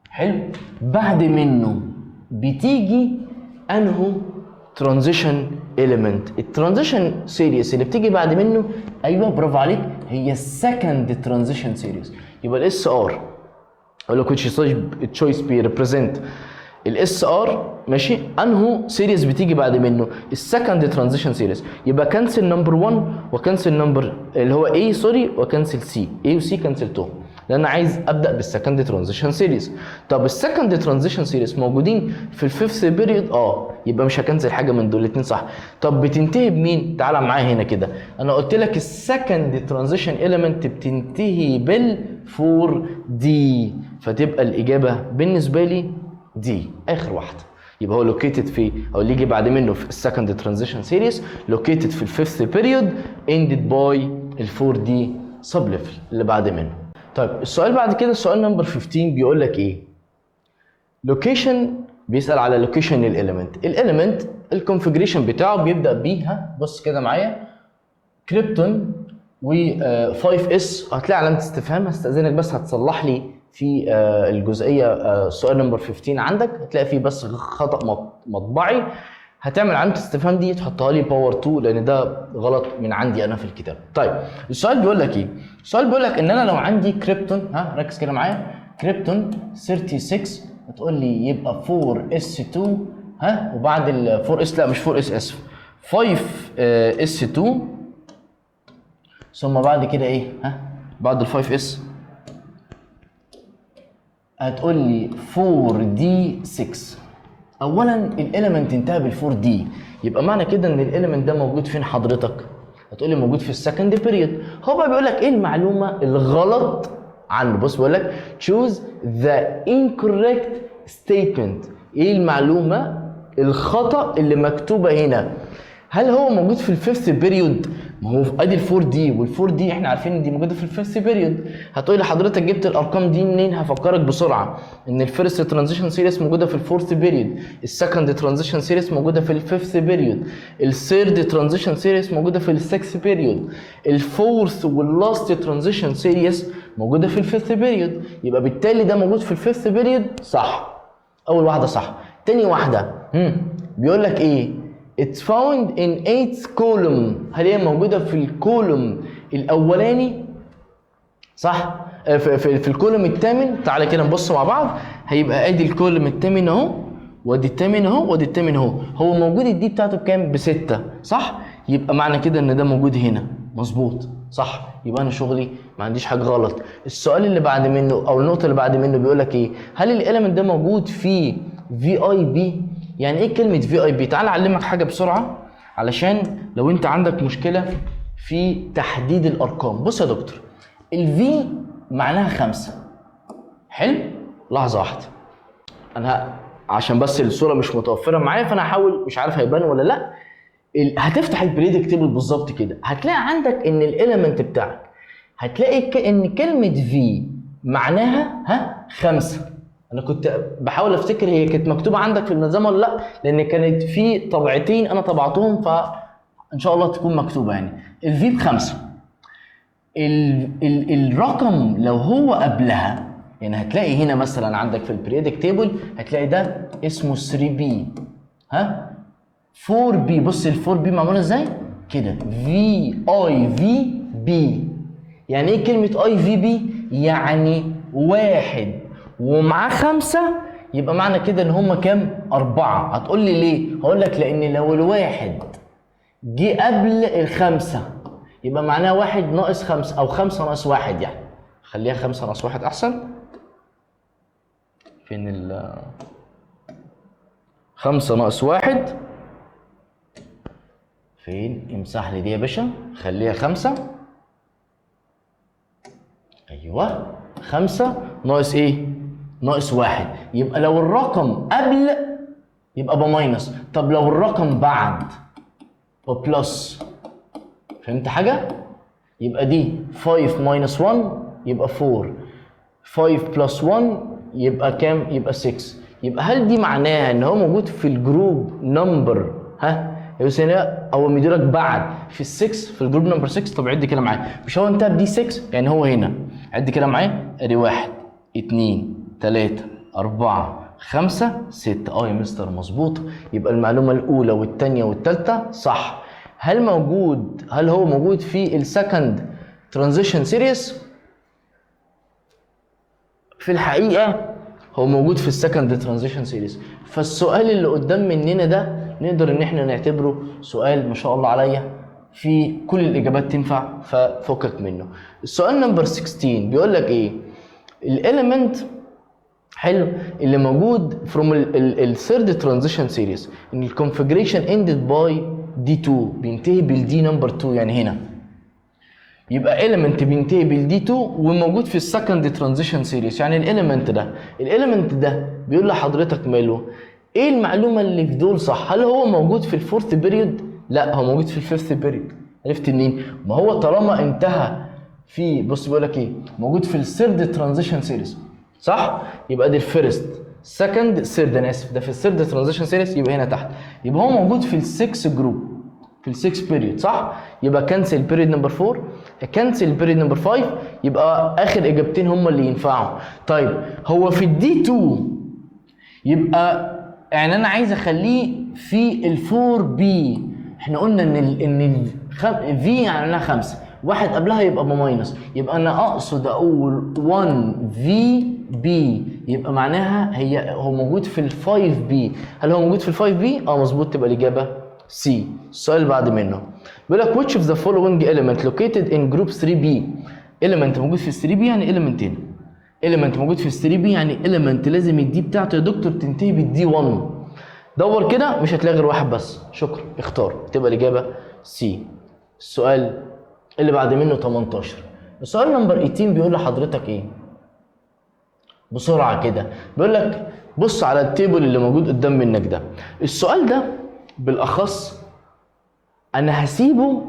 حلو، بعد منه بتيجي انهو transition element؟ ال transition series اللي بتيجي بعد منه، ايوه برافو عليك، هي ال second transition series. يبقى ال Sr، اقول لك which choice be represent ال Sr، ماشي، انهو series بتيجي بعد منه؟ ال second transition series. يبقى cancel number 1 و cancel number اللي هو A، sorry، و cancel C. A و C كنسلتهم لان انا عايز ابدا بال second transition series. طب ال second transition series موجودين في ال fifth period؟ اه، يبقى مش هكنسل حاجة من دول، الاثنين صح. طب بتنتهي بمين؟ تعالى معايا هنا كده، انا قلت لك ال second transition element بتنتهي بال 4 d، فتبقى الاجابة بالنسبة لي D، اخر واحده. يبقى هو located في او اللي يجي بعد منه في ال second transition series، located في ال fifth period، ended by ال 4 d sublevel اللي بعد منه. طيب، السؤال بعد كده، السؤال number 15، بيقول لك ايه؟ location، بيسال على location ال element. ال element ال configuration بتاعه بيبدا بيها، بص كده معايا، كريبتون و 5 s، هتلاقي علامة استفهام. هستاذنك بس هتصلح لي في الجزئية سؤال number 15 عندك، هتلاقي فيه بس خطا مطبعي، هتعمل علامة استفهام دي تحطها لي power 2 لان ده غلط من عندي انا في الكتاب. طيب السؤال بيقول لك ايه؟ السؤال بيقول لك ان انا لو عندي كريبتون، ها ركز كده معايا، كريبتون 36، هتقول لي يبقى 4 s 2، ها وبعد ال 4 s، لا مش 4 s اسف، 5 s 2، ثم بعد كده ايه؟ ها بعد ال 5 s هتقول لي 4 d 6. اولا ال element انتهى بال 4 d، يبقى معنى كده ان ال element ده موجود فين حضرتك؟ هتقول لي موجود في ال second period. هو بقى بيقول لك ايه المعلومة الغلط عنه؟ بص بيقول لك choose the incorrect statement. ايه المعلومة الخطا اللي مكتوبة هنا؟ هل هو موجود في ال fifth period؟ ما هو ادي ال 4 d، وال 4 d احنا عارفين ان دي موجودة في ال fifth period. هتقول لي حضرتك جبت الارقام دي منين؟ هفكرك بسرعة ان ال first transition series موجودة في ال fourth period، ال second transition series موجودة في ال fifth period، ال third transition series موجودة في ال sixth period، ال fourth وال last transition series موجودة في ال fifth period. يبقى بالتالي ده موجود في ال fifth period، صح؟ اول واحدة صح. تاني واحدة بيقول لك ايه؟ It's found in eighth column. هل هي موجودة في ال column الأولاني؟ صح؟ في ال column الثامن. تعالى كده نبص مع بعض. هيبقى ادي ال column الثامن اهو، وادي الثامن اهو، وادي الثامن اهو. هو موجود ال d بتاعته بكام؟ بستة، صح؟ يبقى معنى كده ان ده موجود هنا، مظبوط، صح؟ يبقى انا شغلي ما عنديش حاجة غلط. السؤال اللي بعد منه او النقطة اللي بعد منه بيقول لك ايه؟ هل ال element ده موجود في VIB؟ يعني ايه كلمة VIB؟ تعال اعلمك حاجة بسرعة علشان لو انت عندك مشكلة في تحديد الارقام. بص يا دكتور، ال V معناها 5. حلو؟ لحظة واحده، انا عشان بس الصورة مش متوفرة معايا فانا هحاول، مش عارف هيبان ولا لا. هتفتح ال periodic table بالظبط كده، هتلاقي عندك ان ال element بتاعك، هتلاقي ان كلمة V معناها ها 5. انا كنت بحاول افتكر هي كانت مكتوبة عندك في الملزمه ولا لا، لان كانت في طبعتين انا طبعتهم، فان شاء الله تكون مكتوبه. يعني ال V ب5. ال ال الرقم لو هو قبلها، يعني هتلاقي هنا مثلا عندك في ال periodic table هتلاقي ده اسمه 3 p، ها 4 p. بص ال 4 p معمولة ازاي كده، V I V p. يعني ايه كلمة I V p؟ يعني واحد ومعاه 5، يبقى معنى كده ان هما كام؟ 4. هتقول لي ليه؟ هقول لك لأن لو الواحد جه قبل ال5 يبقى معناها واحد ناقص 5 أو 5 ناقص 1، يعني خليها 5 ناقص 1 أحسن. فين ال 5 ناقص 1؟ فين؟ امسح لي دي يا باشا، خليها 5. أيوه، 5 ناقص إيه؟ ناقص 1. يبقى لو الرقم قبل يبقى ب minus، طب لو الرقم بعد ب plus. فهمت حاجة؟ يبقى دي 5 minus 1 يبقى 4، 5 plus 1 يبقى كام؟ يبقى 6. يبقى هل دي معناها ان هو موجود في ال group number، ها يبقى هنا هو مديلك بعد في ال 6، في ال group number 6. طب عد كده معايا، مش هو انتهى ب d 6؟ يعني هو هنا، عد كده معايا، ادي 1 2 3 4 5 6. اه يا مستر مظبوط. يبقى المعلومة الأولى والثانية والثالثة صح. هل هو موجود في ال second transition series؟ في الحقيقة هو موجود في ال second transition series. فالسؤال اللي قدام مننا ده نقدر ان احنا نعتبره سؤال ما شاء الله عليا في كل الاجابات تنفع، ففكك منه. السؤال number 16 بيقول لك ايه؟ ال element، حلو، اللي موجود from ال third transition series ان ال configuration ended by d 2، بينتهي بال d number 2. يعني هنا يبقى element بينتهي بال d 2 وموجود في ال second transition series. يعني ال element ده بيقول لحضرتك ماله؟ ايه المعلومة اللي في دول صح؟ هل هو موجود في ال fourth period؟ لا، هو موجود في ال fifth period. عرفت منين؟ ما هو طالما انتهى في، بص بيقول لك ايه؟ موجود في ال third transition series، صح؟ يبقى دي ال first، second، third، انا اسف، ده في ال third transition series، يبقى هنا تحت، يبقى هو موجود في ال 6 group. في ال 6 period، صح؟ يبقى cancel period number 4، cancel period number 5، يبقى اخر اجابتين هم اللي ينفعوا. طيب، هو في ال d 2، يبقى يعني انا عايز اخليه في ال 4 p. احنا قلنا ان ال V يعني لها 5، واحد قبلها يبقى ب minus، يبقى انا اقصد اقول 1 V p، يبقى معناها هو موجود في ال 5 p. هل هو موجود في ال 5 p؟ اه مظبوط، تبقى الاجابة C. السؤال اللي بعد منه بيقول لك which of the following element located in group 3B؟ element موجود في 3B يعني element هنا، element موجود في 3B يعني element لازم ال d بتاعته يا دكتور تنتهي بال d 1. دور كده مش هتلاقي غير واحد بس، شكرا، اختار، تبقى الاجابة C. السؤال اللي بعد منه 18. السؤال number 18 بيقول لحضرتك ايه؟ بسرعة كده بيقول لك بص على ال table اللي موجود قدام منك ده. السؤال ده بالاخص انا هسيبه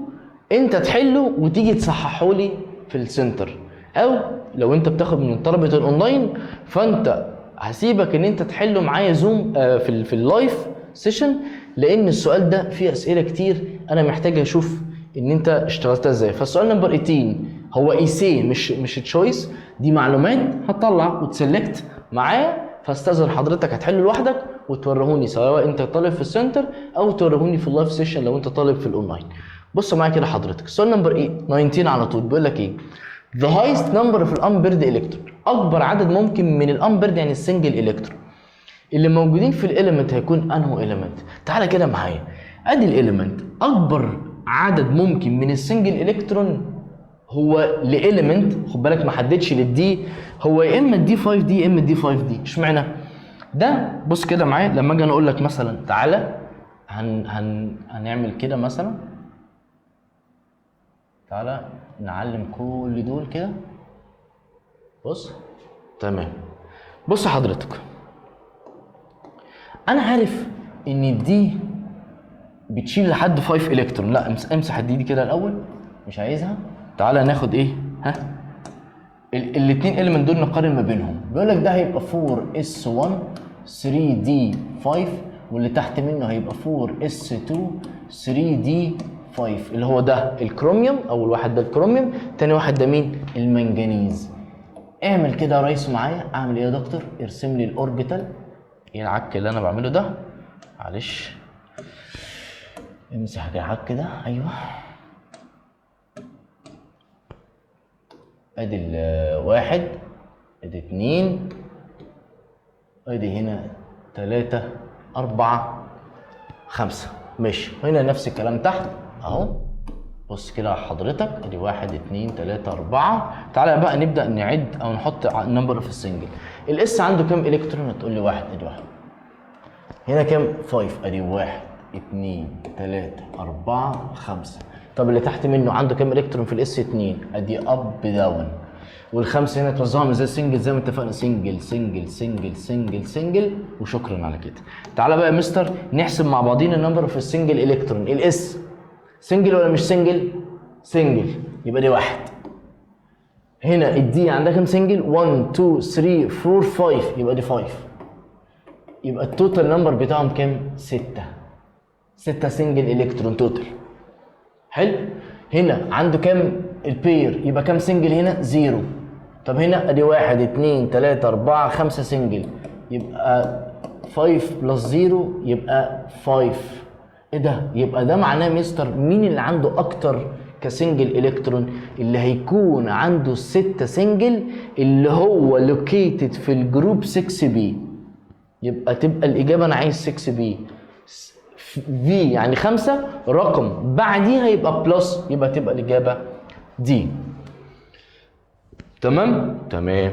انت تحله وتيجي تصححه لي في ال center، او لو انت بتاخد من طلبه الاونلاين فانت هسيبك ان انت تحله معايا Zoom في ال live session، لان السؤال ده فيه اسئلة كتير انا محتاج اشوف ان انت اشتغلتها ازاي. فالسؤال number 18 هو essay مش choice، دي معلومات هتطلع وت select معايا. فاستاذن حضرتك هتحله لوحدك وتوريهوني، سواء انت طالب في ال center او توريهوني في ال live session لو انت طالب في الاونلاين. بص معايا كده حضرتك، السؤال number ايه؟ 19 على طول بيقول لك ايه؟ The highest number of unpaired electron، اكبر عدد ممكن من ال unpaired يعني ال single electron اللي موجودين في ال element هيكون انهو element؟ تعالى كده معايا، ادي ال element، اكبر عدد ممكن من ال single electron هو ل element، خد بالك ما حددش لل d، هو يا اما ال d 5 d يا اما ال d 5 d. اشمعنى ده؟ بص كده معايا، لما اجي انا اقول لك مثلا تعالى هن هن هنعمل كده مثلا، تعالى نعلم كل دول كده. بص، تمام، بص حضرتك، انا عارف ان ال d بتشيل لحد 5 الكترون. لا، امسح ال d دي كده الاول، مش عايزها. تعالى ناخد ايه؟ ها، الاثنين element دول نقارن ما بينهم. بيقول لك ده هيبقى 4 s 1 3 d 5، واللي تحت منه هيبقى 4 s 2 3 d 5، اللي هو ده الكروميوم، اول واحد ده الكروميوم، تاني واحد ده مين؟ المنجنيز. اعمل كده يا ريس معايا. اعمل ايه يا دكتور؟ ارسم لي ال orbital. ايه العك اللي انا بعمله ده؟ معلش، امسح العك ده. ايوه، ادي الواحد، ادي اتنين، ادي هنا تلاتة، أربعة، خمسة. ماشي، هنا نفس الكلام تحت اهو. بص كده على حضرتك، ادي واحد، اتنين، تلاتة، أربعة. تعالى بقى نبدأ نعد أو نحط number of ال single. ال s عنده كام إلكترون؟ هتقول لي واحد، ادي واحد. هنا كام؟ 5. ادي واحد، اتنين، تلاتة، أربعة، خمسة. طب اللي تحت منه عنده كام إلكترون في ال s؟ اتنين، ادي up down. والخمسة هنا توزعهم ازاي؟ single زي ما اتفقنا، single single single single single، وشكرا على كده. تعالى بقى يا مستر نحسب مع بعضينا ال number of ال single electron. ال s single ولا مش single؟ single، يبقى دي واحد. هنا ال d عندها كام single؟ 1، 2، 3، 4، 5، يبقى دي 5. يبقى ال total number بتاعهم كام؟ 6، 6 single electron total. حلو. هنا عنده كام ال pair؟ يبقى كام single هنا؟ zero. طب هنا ادي واحد، اتنين، تلاتة، أربعة، خمسة single، يبقى 5 plus 0 يبقى 5. ايه ده؟ يبقى ده معناه مستر مين اللي عنده اكتر ك single electron؟ اللي هيكون عنده 6 single اللي هو located في ال group 6 p. يبقى تبقى الاجابة انا عايز 6 p، V يعني خمسة، رقم بعديها يبقى plus، يبقى تبقى الإجابة D. تمام تمام.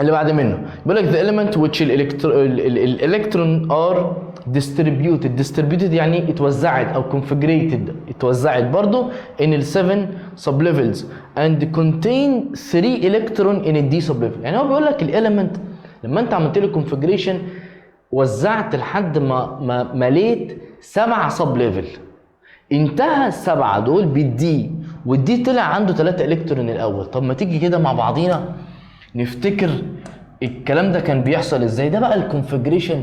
اللي بعد منه بيقول لك the element which ال electron are distributed، distributed يعني اتوزعت او configurated، اتوزعت برضو in ال 7 sub levels and contain 3 electron in ال d sub level. يعني هو بيقول لك ال element لما انت عملت له configuration وزعت لحد ما مليت سبعة sub level، انتهى السبعة دول بال d، وال d طلع عنده 3 الكترون الاول. طب ما تيجي كده مع بعضينا نفتكر الكلام ده كان بيحصل ازاي؟ ده بقى ال configuration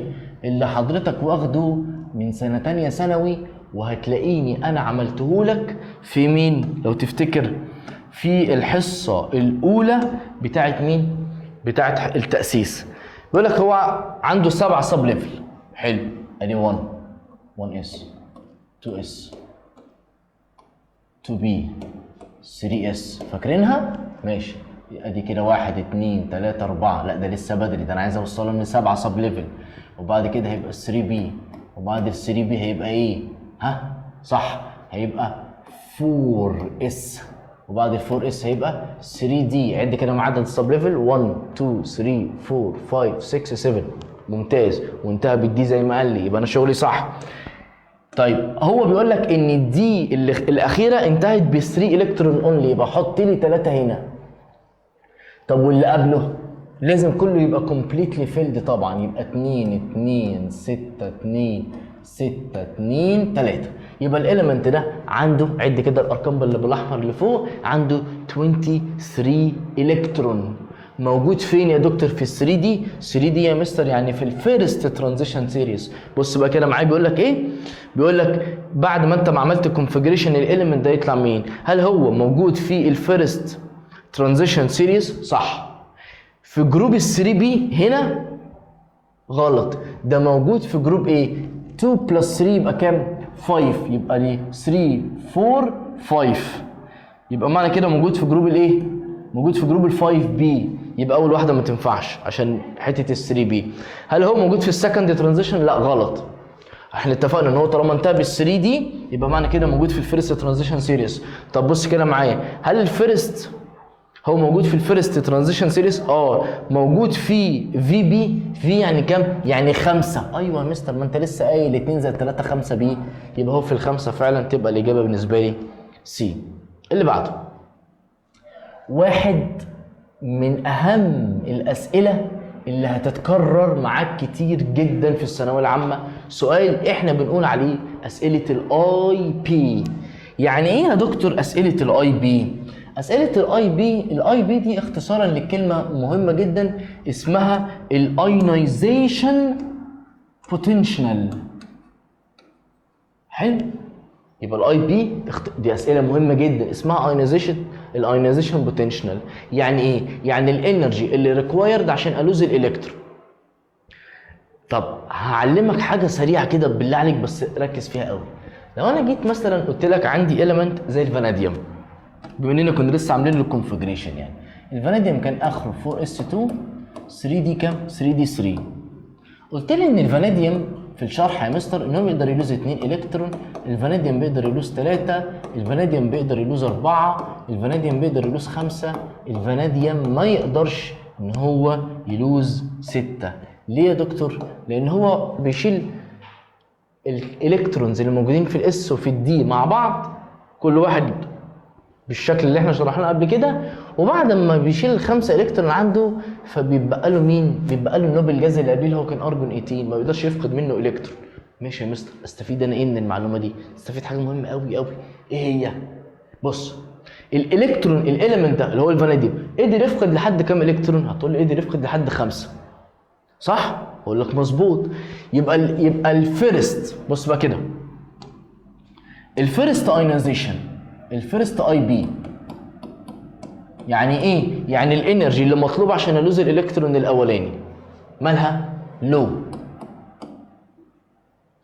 اللي حضرتك واخده من سنة تانية ثانوي. وهتلاقيني انا عملته لك في مين لو تفتكر؟ في الحصة الاولى بتاعت مين؟ بتاعت التاسيس. بيقول لك هو عنده 7 sub level. حلو، ادي 1، 1 s، 2 s، 2 p، 3 s، فاكرينها؟ ماشي، ادي كده 1 2 3 4، لا ده لسه بدري، ده انا عايز اوصلهم ل7 sub level. وبعد كده هيبقى 3 p، وبعد ال 3 p هيبقى ايه؟ ها؟ صح، هيبقى 4 s، وبعد ال 4 s هيبقى 3 d. عد كده مع عدد ال sub level 1 2 3 4 5 6 7. ممتاز، وانتهى بال d زي ما قال لي، يبقى انا شغلي صح. طيب هو بيقول لك ان ال d اللي الاخيرة انتهت ب 3 electron only، يبقى حط لي 3 هنا. طب واللي قبله لازم كله يبقى completely filled طبعا، يبقى 2 2 6 2 6 2 3. يبقى ال element ده عنده، عد كده الارقام اللي بالاحمر اللي فوق، عنده 23 الكترون. موجود فين يا دكتور؟ في ال 3 d. 3 d يا مستر يعني في ال first transition series. بص بقى كده معايا، بيقول لك ايه؟ بيقول لك بعد ما انت ما عملت configuration ال element ده يطلع مين؟ هل هو موجود في ال first transition series؟ صح. في group ال 3 p هنا؟ غلط. ده موجود في group ايه؟ 2 plus 3 يبقى كام؟ 5، يبقى ليه 3 4 5، يبقى معنى كده موجود في group الايه؟ موجود في group ال 5 p. يبقى اول واحدة ما تنفعش عشان حتة ال 3 p. هل هو موجود في ال second transition؟ لا غلط. احنا اتفقنا ان هو طالما انتهى بال 3 d يبقى معنى كده موجود في ال first transition series. طب بص كده معايا، هل ال first هو موجود في ال first transition series؟ موجود في V p. V يعني كام؟ يعني 5. ايوه يا مستر، ما انت لسه قايل 2 زائد 3 5 p، يبقى هو في الخمسة فعلا، تبقى الاجابة بالنسبة لي C. اللي بعده واحد من اهم الاسئلة اللي هتتكرر معاك كتير جدا في الثانوية العامه، سؤال احنا بنقول عليه اسئلة ال IP. يعني ايه يا دكتور اسئلة ال IP؟ اسئلة ال IP، ال IP دي اختصارا لكلمة مهمة جدا اسمها ال ionization potential. حلو، يبقى ال IP دي اسئلة مهمة جدا اسمها ionization، ال ionization potential. يعني ايه؟ يعني ال energy اللي required عشان ا lose الالكترون. طب هعلمك حاجة سريعة كده بالله عليك، بس ركز فيها قوي. لو انا جيت مثلا قلت لك عندي element زي الفاناديوم، بما اننا كنا لسه عاملين له configuration، يعني الفاناديوم كان اخره 4 s 2 3 d كام؟ 3 d 3. قلت لي ان الفاناديوم في الشرح يا مستر ان هو بيقدر ي lose 2 الكترون، الفاناديوم بيقدر ي lose 3، الفاناديوم بيقدر ي lose 4، الفاناديوم بيقدر ي lose 5، الفاناديوم ما يقدرش ان هو ي lose 6. ليه يا دكتور؟ لان هو بيشيل ال electrons اللي موجودين في ال s وفي ال d مع بعض، كل واحد بالشكل اللي احنا شرحناه قبل كده، وبعد ما بيشيل الخمسة الكترون عنده فبيبقى له مين؟ بيبقى له ال noble gas اللي قبليه اللي هو كان ارجون 18، ما بيقدرش يفقد منه الكترون. ماشي يا مستر، استفيد انا ايه من المعلومة دي؟ استفيد حاجة مهمة قوي قوي. ايه هي؟ بص، الالكترون، ال element ده اللي هو الفاناديوم قدر يفقد لحد كام الكترون؟ هتقول لي قدر يفقد لحد 5، صح؟ اقول لك مظبوط. يبقى ال first، بص بقى كده، ال first ionization، ال first IP يعني ايه؟ يعني ال energy اللي مطلوب عشان ا lose الالكترون الاولاني مالها؟ low.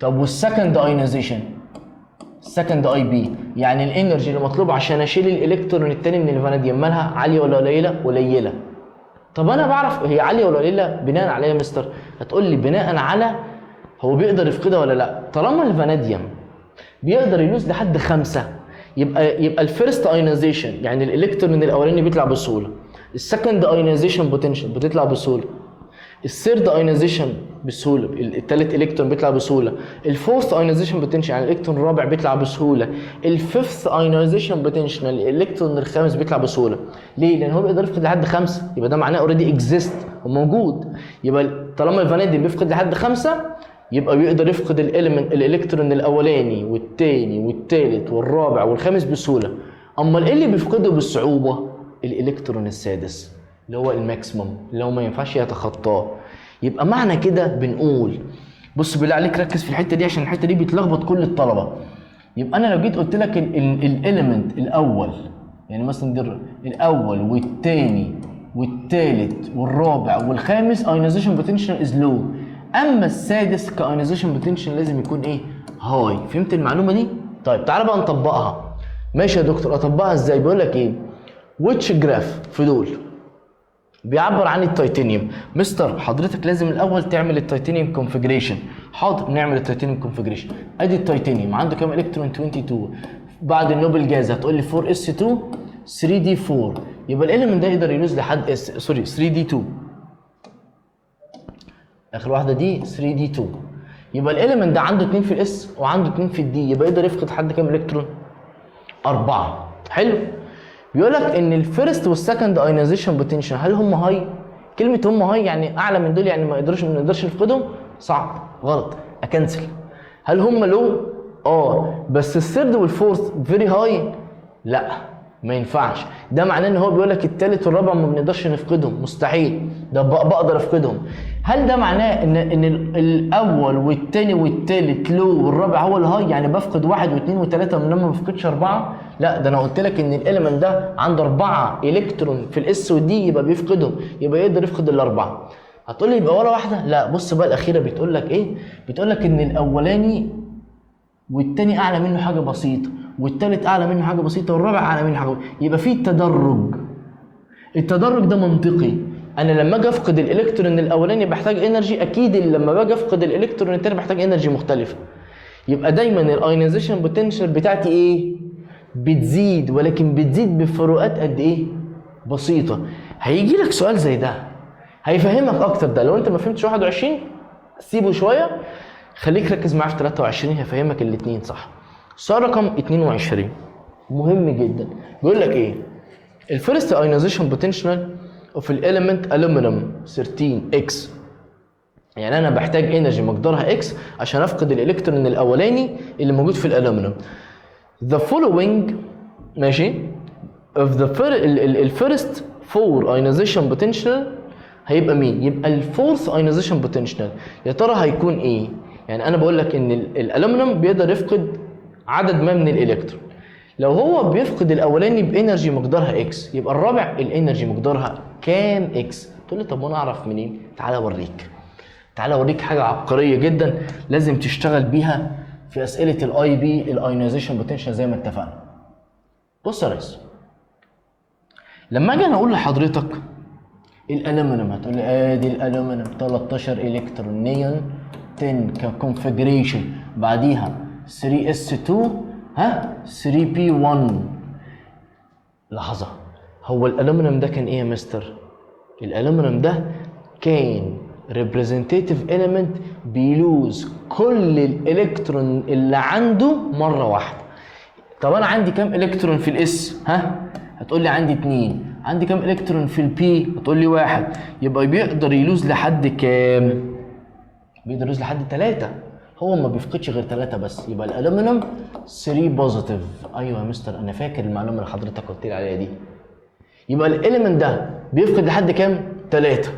طب وال second ionization، ال second IP، يعني ال energy اللي مطلوب عشان اشيل الالكترون الثاني من الفاناديوم مالها؟ عالية ولا قليله؟ قليله. طب انا بعرف هي عالية ولا قليله بناء على ايه يا مستر؟ هتقول لي بناء على هو بيقدر يفقدها ولا لا. طالما الفاناديوم بيقدر ي lose لحد 5، يبقى ال first ionization يعني الالكترون الاولاني بيطلع بسهوله، ال second ionization potential بتطلع بسهوله، ال third ionization بسهوله، الثالث الكترون بيطلع بسهوله، ال fourth ionization potential يعني الالكترون الرابع بيطلع بسهوله، ال fifth ionization potential الالكترون الخامس بيطلع بسهوله. ليه؟ لان هو بيقدر يفقد لحد 5، يبقى ده معناه already exist وموجود. يبقى طالما الفاناديوم بيفقد لحد 5 يبقى بيقدر يفقد ال element، الالكترون الاولاني والثاني والثالث والرابع والخامس بسهوله. امال ايه اللي بيفقده بالصعوبه؟ الالكترون السادس اللي هو ال maximum اللي هو ما ينفعش يتخطاه. يبقى معنى كده بنقول، بص بالله عليك ركز في الحتة دي عشان الحتة دي بيتلخبط كل الطلبه. يبقى انا لو جيت قلت لك ال element الاول، يعني مثلا دي الاول والثاني والثالث والرابع والخامس ionization potential is low، اما السادس ك ionization potential لازم يكون ايه؟ high. فهمت المعلومة دي؟ طيب تعالى بقى نطبقها. ماشي يا دكتور، اطبقها ازاي؟ بيقول لك ايه؟ which graph في دول بيعبر عن التيتانيوم؟ مستر حضرتك لازم الاول تعمل ال titanium configuration. حاضر، نعمل ال titanium configuration. ادي التيتانيوم عنده كام الكترون؟ 22. بعد ال noble gas هتقول لي 4 s 2 3 d 4، يبقى ال element ده يقدر ي lose لحد s sorry 3 d 2، اخر واحدة دي 3 d 2. يبقى ال element ده عنده 2 في ال s وعنده 2 في ال d، يبقى يقدر يفقد لحد كام الكترون؟ أربعة. حلو. بيقول لك ان ال first وال second ionization potential هل هم high؟ كلمة هم high يعني اعلى من دول، يعني ما نقدرش نفقدهم؟ صعب، غلط، ا cancel. هل هم low؟ اه، بس ال third وال fourth very high؟ لا، ما ينفعش. ده معناه ان هو بيقول لك الثالث والرابع ما بنقدرش نفقدهم، مستحيل، ده بقدر افقدهم. هل ده معناه ان الاول والثاني والثالث low والرابع هو ال high، يعني بفقد واحد واثنين وثلاثة من لما ما بفقدش اربعة؟ لا، ده انا قلت لك ان ال element ده عنده اربعة الكترون في ال s وال d، يبقى بيفقدهم، يبقى يقدر يفقد الاربعه. هتقول لي يبقى ولا واحده؟ لا، بص بقى الاخيرة بتقول لك ايه؟ بتقول لك ان الاولاني والتاني اعلى منه حاجة بسيطه، والتالت اعلى منه حاجة بسيطه، والرابع اعلى منه حاجة بسيطة. يبقى في تدرج. التدرج ده منطقي. انا لما اجي افقد الالكترون الاولاني بحتاج energy، اكيد لما باجي افقد الالكترون الثاني بحتاج energy مختلفه. يبقى دايما ال ionization potential بتاعتي ايه؟ بتزيد، ولكن بتزيد بفروقات قد ايه؟ بسيطه. هيجي لك سؤال زي ده هيفهمك اكتر. ده لو انت ما فهمتش 21 سيبه شويه، خليك ركز معايا في 23، هيفهمك الاثنين صح. السؤال رقم 22 مهم جدا، بيقول لك ايه؟ ال first ionization potential of ال element aluminum 13 x، يعني انا بحتاج energy مقدارها x عشان افقد الالكترون الاولاني اللي موجود في الالومنيوم. the following ماشي of the ال first four ionization potential هيبقى مين؟ يبقى ال fourth ionization potential يا ترى هيكون ايه؟ يعني انا بقول لك ان الالومنيوم بيقدر يفقد عدد ما من الالكترون، لو هو بيفقد الاولاني ب energy مقدارها x، يبقى الرابع ال energy مقدارها كام x؟ تقول لي طب وانا اعرف منين؟ تعالى اوريك، تعالى اوريك حاجة عبقرية جدا لازم تشتغل بيها في اسئلة ال IB ال ionization potential زي ما اتفقنا. بص يا ريس، لما اجي انا اقول لحضرتك الالومنيوم، هتقول لي ادي الالومنيوم 13 الكترون، نيون 10 ك configuration، بعديها 3 s 2 ها 3 p 1. لحظه، هو الالومنيوم ده كان ايه يا مستر؟ الالومنيوم ده كان representative element بي lose كل الالكترون اللي عنده مرة واحده. طب انا عندي كام الكترون في ال s؟ ها، هتقول لي عندي اتنين. عندي كام الكترون في ال p؟ هتقول لي واحد. يبقى بيقدر ي lose لحد كام؟ بيقدر ي lose لحد ثلاثة. هو ما بيفقدش غير ثلاثة بس، يبقى الالومنيوم 3 positive. ايوه يا مستر، انا فاكر المعلومة اللي حضرتك قلت لي عليها دي. يبقى ال element ده بيفقد لحد كام؟ ثلاثة.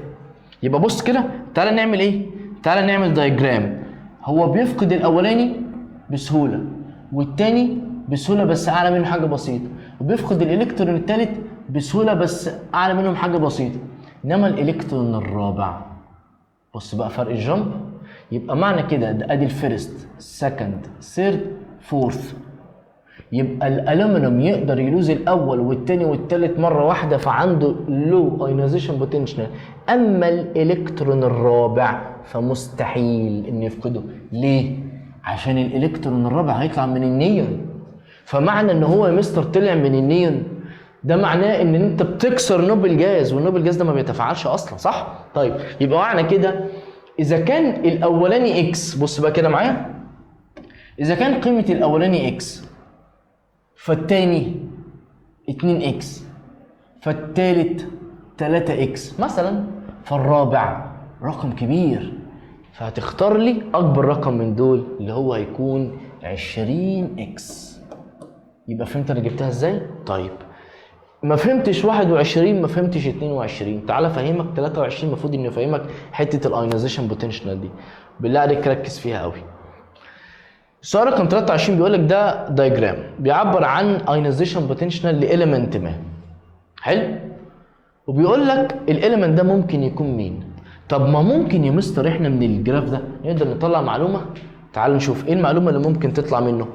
يبقى بص كده، تعالى نعمل ايه؟ تعالى نعمل diagram. هو بيفقد الاولاني بسهولة والتاني بسهولة بس اعلى منه حاجة بسيطه، وبيفقد الالكترون الثالث بسهولة بس اعلى منهم حاجة بسيطه، انما الالكترون الرابع بص بقى فرق ال jump. يبقى معنى كده ده ادي ال first، second، third، fourth. يبقى الالومنيوم يقدر ي lose الاول والتاني والتالت مرة واحده، فعنده low ionization potential، اما الالكترون الرابع فمستحيل انه يفقده. ليه؟ عشان الالكترون الرابع هيطلع من النيون. فمعنى ان هو يا مستر طلع من النيون، ده معناه ان انت بتكسر noble gas، وال noble gas ده ما بيتفاعلش اصلا، صح؟ طيب، يبقى معنى كده اذا كان الاولاني x، بص بقى كده معايا، اذا كان قيمة الاولاني x، فالتاني 2 x، فالتالت 3 x مثلا، فالرابع رقم كبير. فهتختار لي اكبر رقم من دول اللي هو هيكون 20 x. يبقى فهمت انا جبتها ازاي؟ طيب، ما فهمتش 21، ما فهمتش 22، تعالى افهمك 23. المفروض اني افهمك حتة ال ionization potential دي، بالله عليك ركز فيها قوي. السؤال رقم 23 بيقول لك ده diagram بيعبر عن ionization potential ل element ما. حلو؟ وبيقول لك ال element ده ممكن يكون مين؟ طب ما ممكن يا مستر احنا من ال graph ده نقدر نطلع معلومة. تعالوا نشوف ايه المعلومة اللي ممكن تطلع منه.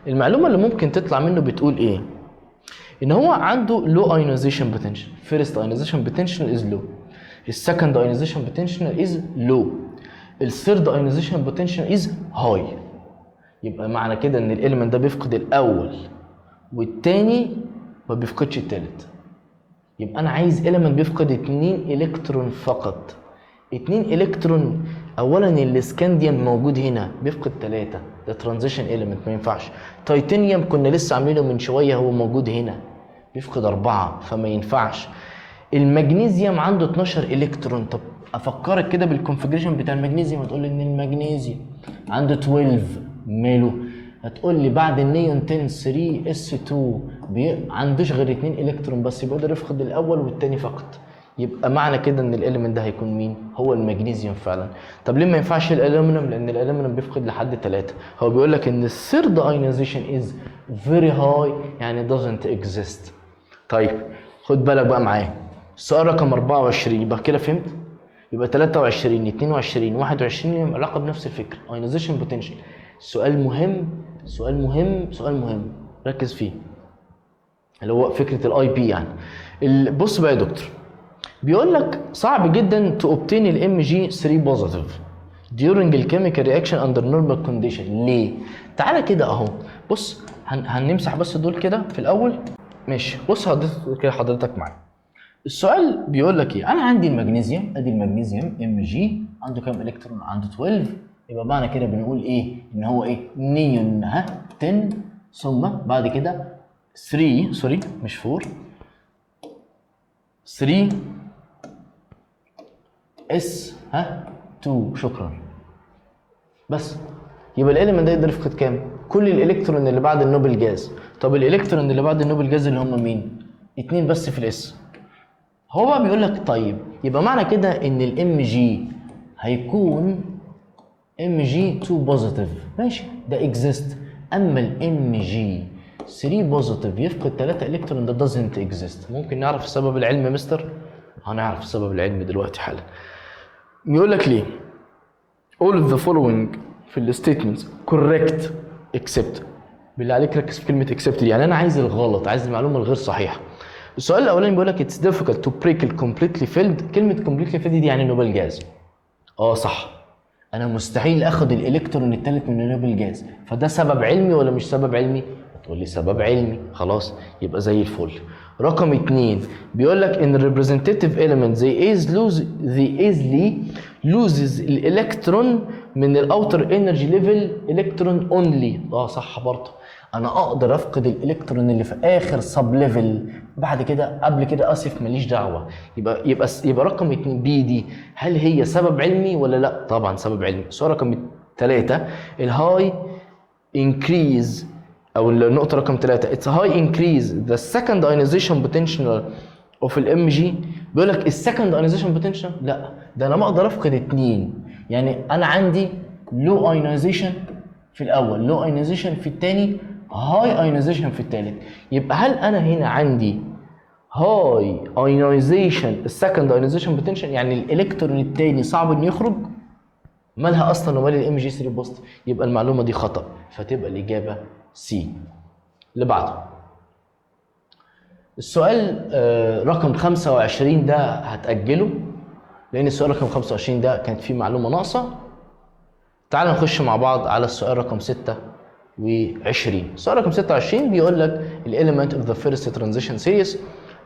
المعلومة اللي ممكن تطلع منه بتقول ايه؟ ان هو عنده low ionization potential. first ionization potential is low، ال second ionization potential is low، ال third ionization potential is high. يبقى معنى كده ان ال element ده بيفقد الاول والتاني، ما بيفقدش التالت. يبقى انا عايز element بيفقد 2 الكترون فقط، 2 الكترون. اولا الاسكانديوم موجود هنا بيفقد 3، ده transition element ما ينفعش. تيتانيوم كنا لسه عاملينه من شويه، هو موجود هنا بيفقد 4، فما ينفعش. المغنيسيوم عنده 12 الكترون. طب افكرك كده بال configuration بتاع المغنيسيوم، هتقول لي ان المغنيسيوم عنده 12، ماله؟ هتقول لي بعد النيون 10 3 s 2 عندوش غير 2 الكترون بس، يبقى يقدر يفقد الاول والثاني فقط. يبقى معنى كده ان ال element ده هيكون مين؟ هو المغنيسيوم فعلا. طب ليه ما ينفعش الالومنيوم؟ لان الالومنيوم بيفقد لحد 3. هو بيقول لك ان ال third ionization is very high، يعني doesn't exist. طيب خد بالك بقى معايا السؤال رقم 24. يبقى كده فهمت؟ يبقى 23، 22، 21 لهم علاقة بنفس الفكره، ionization potential. سؤال مهم، سؤال مهم، سؤال مهم، ركز فيه، اللي هو فكرة ال IP يعني. بص بقى يا دكتور، بيقول لك صعب جدا to obtain ال Mg 3 positive during the chemical reaction under normal condition. ليه؟ تعالى كده اهو، بص هنمسح بس دول كده في الاول. ماشي، بص حضرتك كده، حضرتك معايا السؤال بيقول لك ايه؟ انا عندي المغنيسيوم، ادي المغنيسيوم Mg، عنده كام الكترون؟ عنده 12. يبقى معنى كده بنقول ايه؟ ان هو ايه؟ نيون ها 10، ثم بعد كده 3، sorry مش 4، 3 s ها 2. شكرا. بس يبقى ال element ده يقدر يفقد كام؟ كل الالكترون اللي بعد ال noble gas. طب الالكترون اللي بعد ال noble gas اللي هم مين؟ اتنين بس في ال s. هو بقى بيقول لك طيب يبقى معنى كده ان ال Mg هيكون Mg 2 positive، ماشي، ده exist. اما ال Mg 3 positive يفقد 3 الكترون، ده doesn't exist. ممكن نعرف السبب العلمي يا مستر؟ هنعرف السبب العلمي دلوقتي حالا. بيقول لك ليه all of the following في ال statements correct except. بالله عليك ركز في كلمة except دي، يعني انا عايز الغلط، عايز المعلومة الغير صحيحه. السؤال الاولاني بيقول لك it's difficult to break ال completely filled. كلمة completely filled دي يعني noble gas. اه صح، انا مستحيل اخد الالكترون الثالث من ال noble gas، فده سبب علمي ولا مش سبب علمي؟ تقول لي سبب علمي، خلاص يبقى زي الفل. رقم اتنين بيقول لك ان representative element they is lose they easily loses الالكترون من ال outer energy level electron only. اه صح برضه، انا اقدر افقد الالكترون اللي في اخر sub level، بعد كده قبل كده اسف ماليش دعوه. يبقى رقم 2 B دي هل هي سبب علمي ولا لا؟ طبعا سبب علمي. السؤال رقم 3 ال high increase او النقطة رقم 3 it's high increase the second ionization potential of ال Mg. بيقول لك ال second ionization potential، لا ده انا ما اقدر افقد اتنين، يعني انا عندي low ionization في الاول، low ionization في الثاني، high ionization في الثالث. يبقى هل انا هنا عندي high ionization ال second ionization potential، يعني الالكترون الثاني صعب انه يخرج؟ مالها اصلا ومال ال Mg 3 positive؟ يبقى المعلومة دي خطا، فتبقى الاجابة C. اللي بعده السؤال رقم 25، ده هتأجله لأن السؤال رقم 25 ده كانت فيه معلومة ناقصة. تعال نخش مع بعض على السؤال رقم 26. السؤال رقم 26 بيقول لك ال element of the first transition series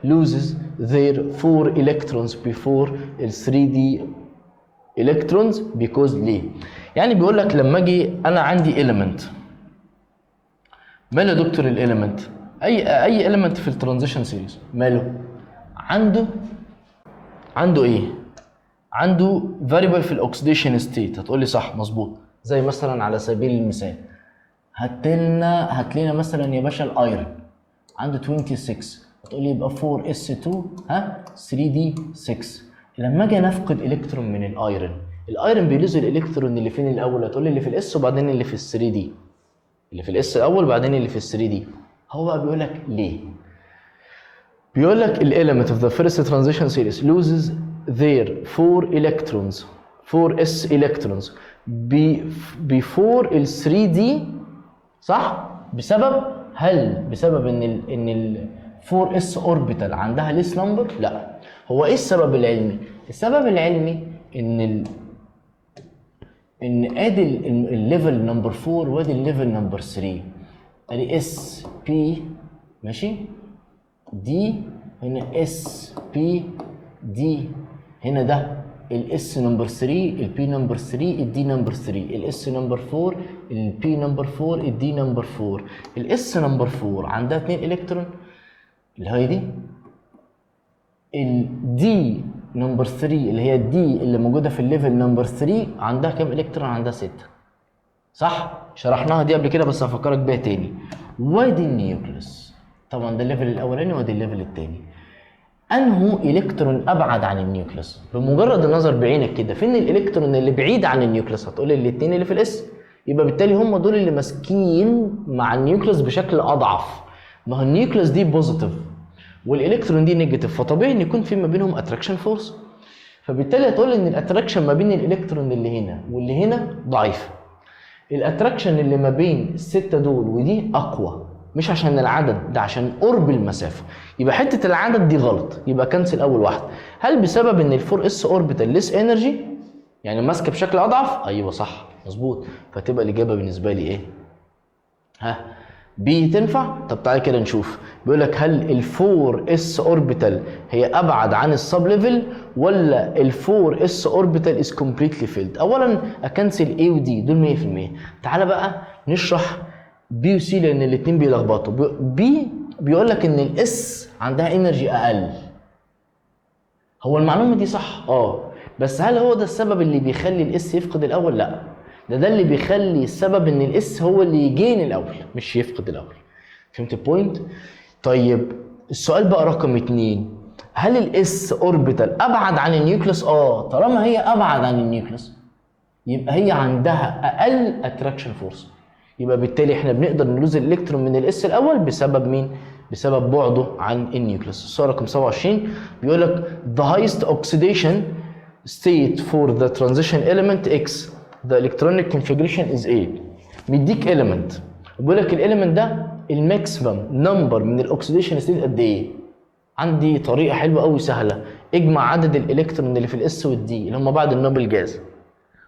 loses their 4 electrons before ال 3D electrons because. ليه؟ يعني بيقول لك لما اجي انا عندي element، ماله يا دكتور ال element؟ اي element في ال transition series ماله؟ عنده ايه؟ عنده variable في ال oxidation state. هتقول لي صح مظبوط، زي مثلا على سبيل المثال هات لنا مثلا يا باشا ال iron عنده 26، هتقول لي يبقى 4 s 2 ها 3 d 6. لما اجي نفقد الكترون من ال iron، ال iron بي lose الالكترون اللي فين الاول؟ هتقول لي اللي في ال s وبعدين اللي في ال 3 d. اللي في ال s الاول بعدين اللي في ال 3 d. هو بقى بيقول لك ليه؟ بيقول لك ال element of the first transition series loses their 4 electrons، 4 s electrons before ال 3 d، صح؟ بسبب، هل بسبب ان ال 4 s orbital عندها less number؟ لا. هو ايه السبب العلمي؟ السبب العلمي ان ادي ال level number 4 وادي ال level number 3، ادي s p ماشي d، هنا s p d، هنا ده ال s number 3، ال p number 3، ال d number 3، ال s number 4، ال p number 4، ال d number 4. ال s number 4 عندها 2 الكترون اللي هي دي، ال d number 3 اللي هي ال d اللي موجودة في ال level number 3 عندها كام الكترون؟ عندها 6، صح؟ شرحناها دي قبل كده بس هفكرك بيها تاني. وادي ال nucleus طبعا، ده ال level الاولاني وادي ال level التاني. انهو الكترون ابعد عن ال nucleus؟ بمجرد النظر بعينك كده، فين الالكترون اللي بعيد عن ال nucleus؟ هتقول لي الاثنين اللي في ال s. يبقى بالتالي هم دول اللي ماسكين مع ال nucleus بشكل اضعف. ما هو ال nucleus دي positive والالكترون دي negative، فطبيعي ان يكون في ما بينهم attraction force. فبالتالي هتقول ان ال attraction ما بين الالكترون اللي هنا واللي هنا ضعيف، ال attraction اللي ما بين الستة دول ودي اقوى. مش عشان العدد ده، عشان قرب المسافه. يبقى حتة العدد دي غلط، يبقى cancel اول واحده. هل بسبب ان ال four s orbital less energy، يعني ماسكه بشكل اضعف؟ ايوه صح مظبوط. فتبقى الاجابة بالنسبة لي ايه؟ ها، B تنفع؟ طب تعالى كده نشوف. بيقول لك هل ال four s orbital هي ابعد عن ال sub level ولا ال four s orbital is completely filled؟ اولا ا cancel A و D دول 100%. تعالى بقى نشرح B و C لان الاثنين بيلخبطوا. B بيقول لك ان ال s عندها energy اقل. هو المعلومة دي صح اه، بس هل هو ده السبب اللي بيخلي ال s يفقد الاول؟ لا، ده اللي بيخلي السبب ان ال s هو اللي ي gain الاول مش يفقد الاول. فهمت ال point؟ طيب السؤال بقى رقم 2، هل ال s orbital ابعد عن ال nucleus؟ اه، طالما هي ابعد عن ال nucleus يبقى هي عندها اقل attraction force. يبقى بالتالي احنا بنقدر ن lose الالكترون من ال s الاول بسبب مين؟ بسبب بعده عن ال nucleus. السؤال رقم 27 بيقول لك the highest oxidation state for the transition element X، the electronic configuration is ايه؟ مديك element وبيقول لك ال element ده ال maximum number من ال oxidation state قد ايه؟ عندي طريقه حلوة قوي سهله، اجمع عدد الالكترون اللي في ال s وال d اللي هم بعد ال noble gas،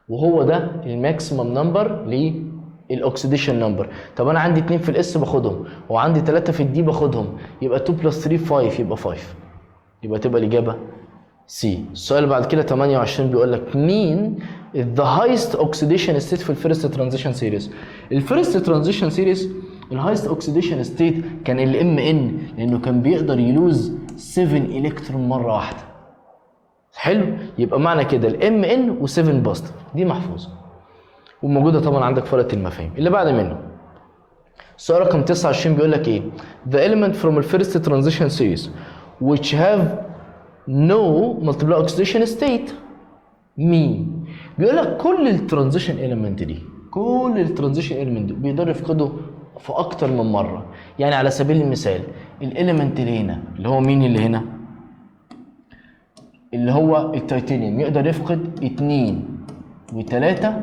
وهو ده ال maximum number لل oxidation number. طب انا عندي 2 في ال s باخدهم وعندي 3 في ال d باخدهم، يبقى 2 plus 3 5، يبقى 5، يبقى تبقى الاجابة C. السؤال اللي بعد كده 28 بيقول لك مين the highest oxidation state في ال first transition series؟ ال first transition series ال highest oxidation state كان ال Mn، لانه كان بيقدر ي lose 7 الكترون مرة واحده. حلو، يبقى معنى كده ال Mn و7 positive، دي محفوظة وموجودة طبعا عندك في ورقة المفاهيم. اللي بعد منه السؤال رقم 29 بيقول لك ايه؟ the element from the first transition series which have no multiple oxidation state مين؟ بيقول لك كل ال transition element دي، كل ال transition element دي بيقدروا يفقدوا في اكتر من مره. يعني على سبيل المثال ال element اللي هنا، اللي هو مين اللي هنا؟ اللي هو التيتانيوم، يقدر يفقد اتنين وتلاتة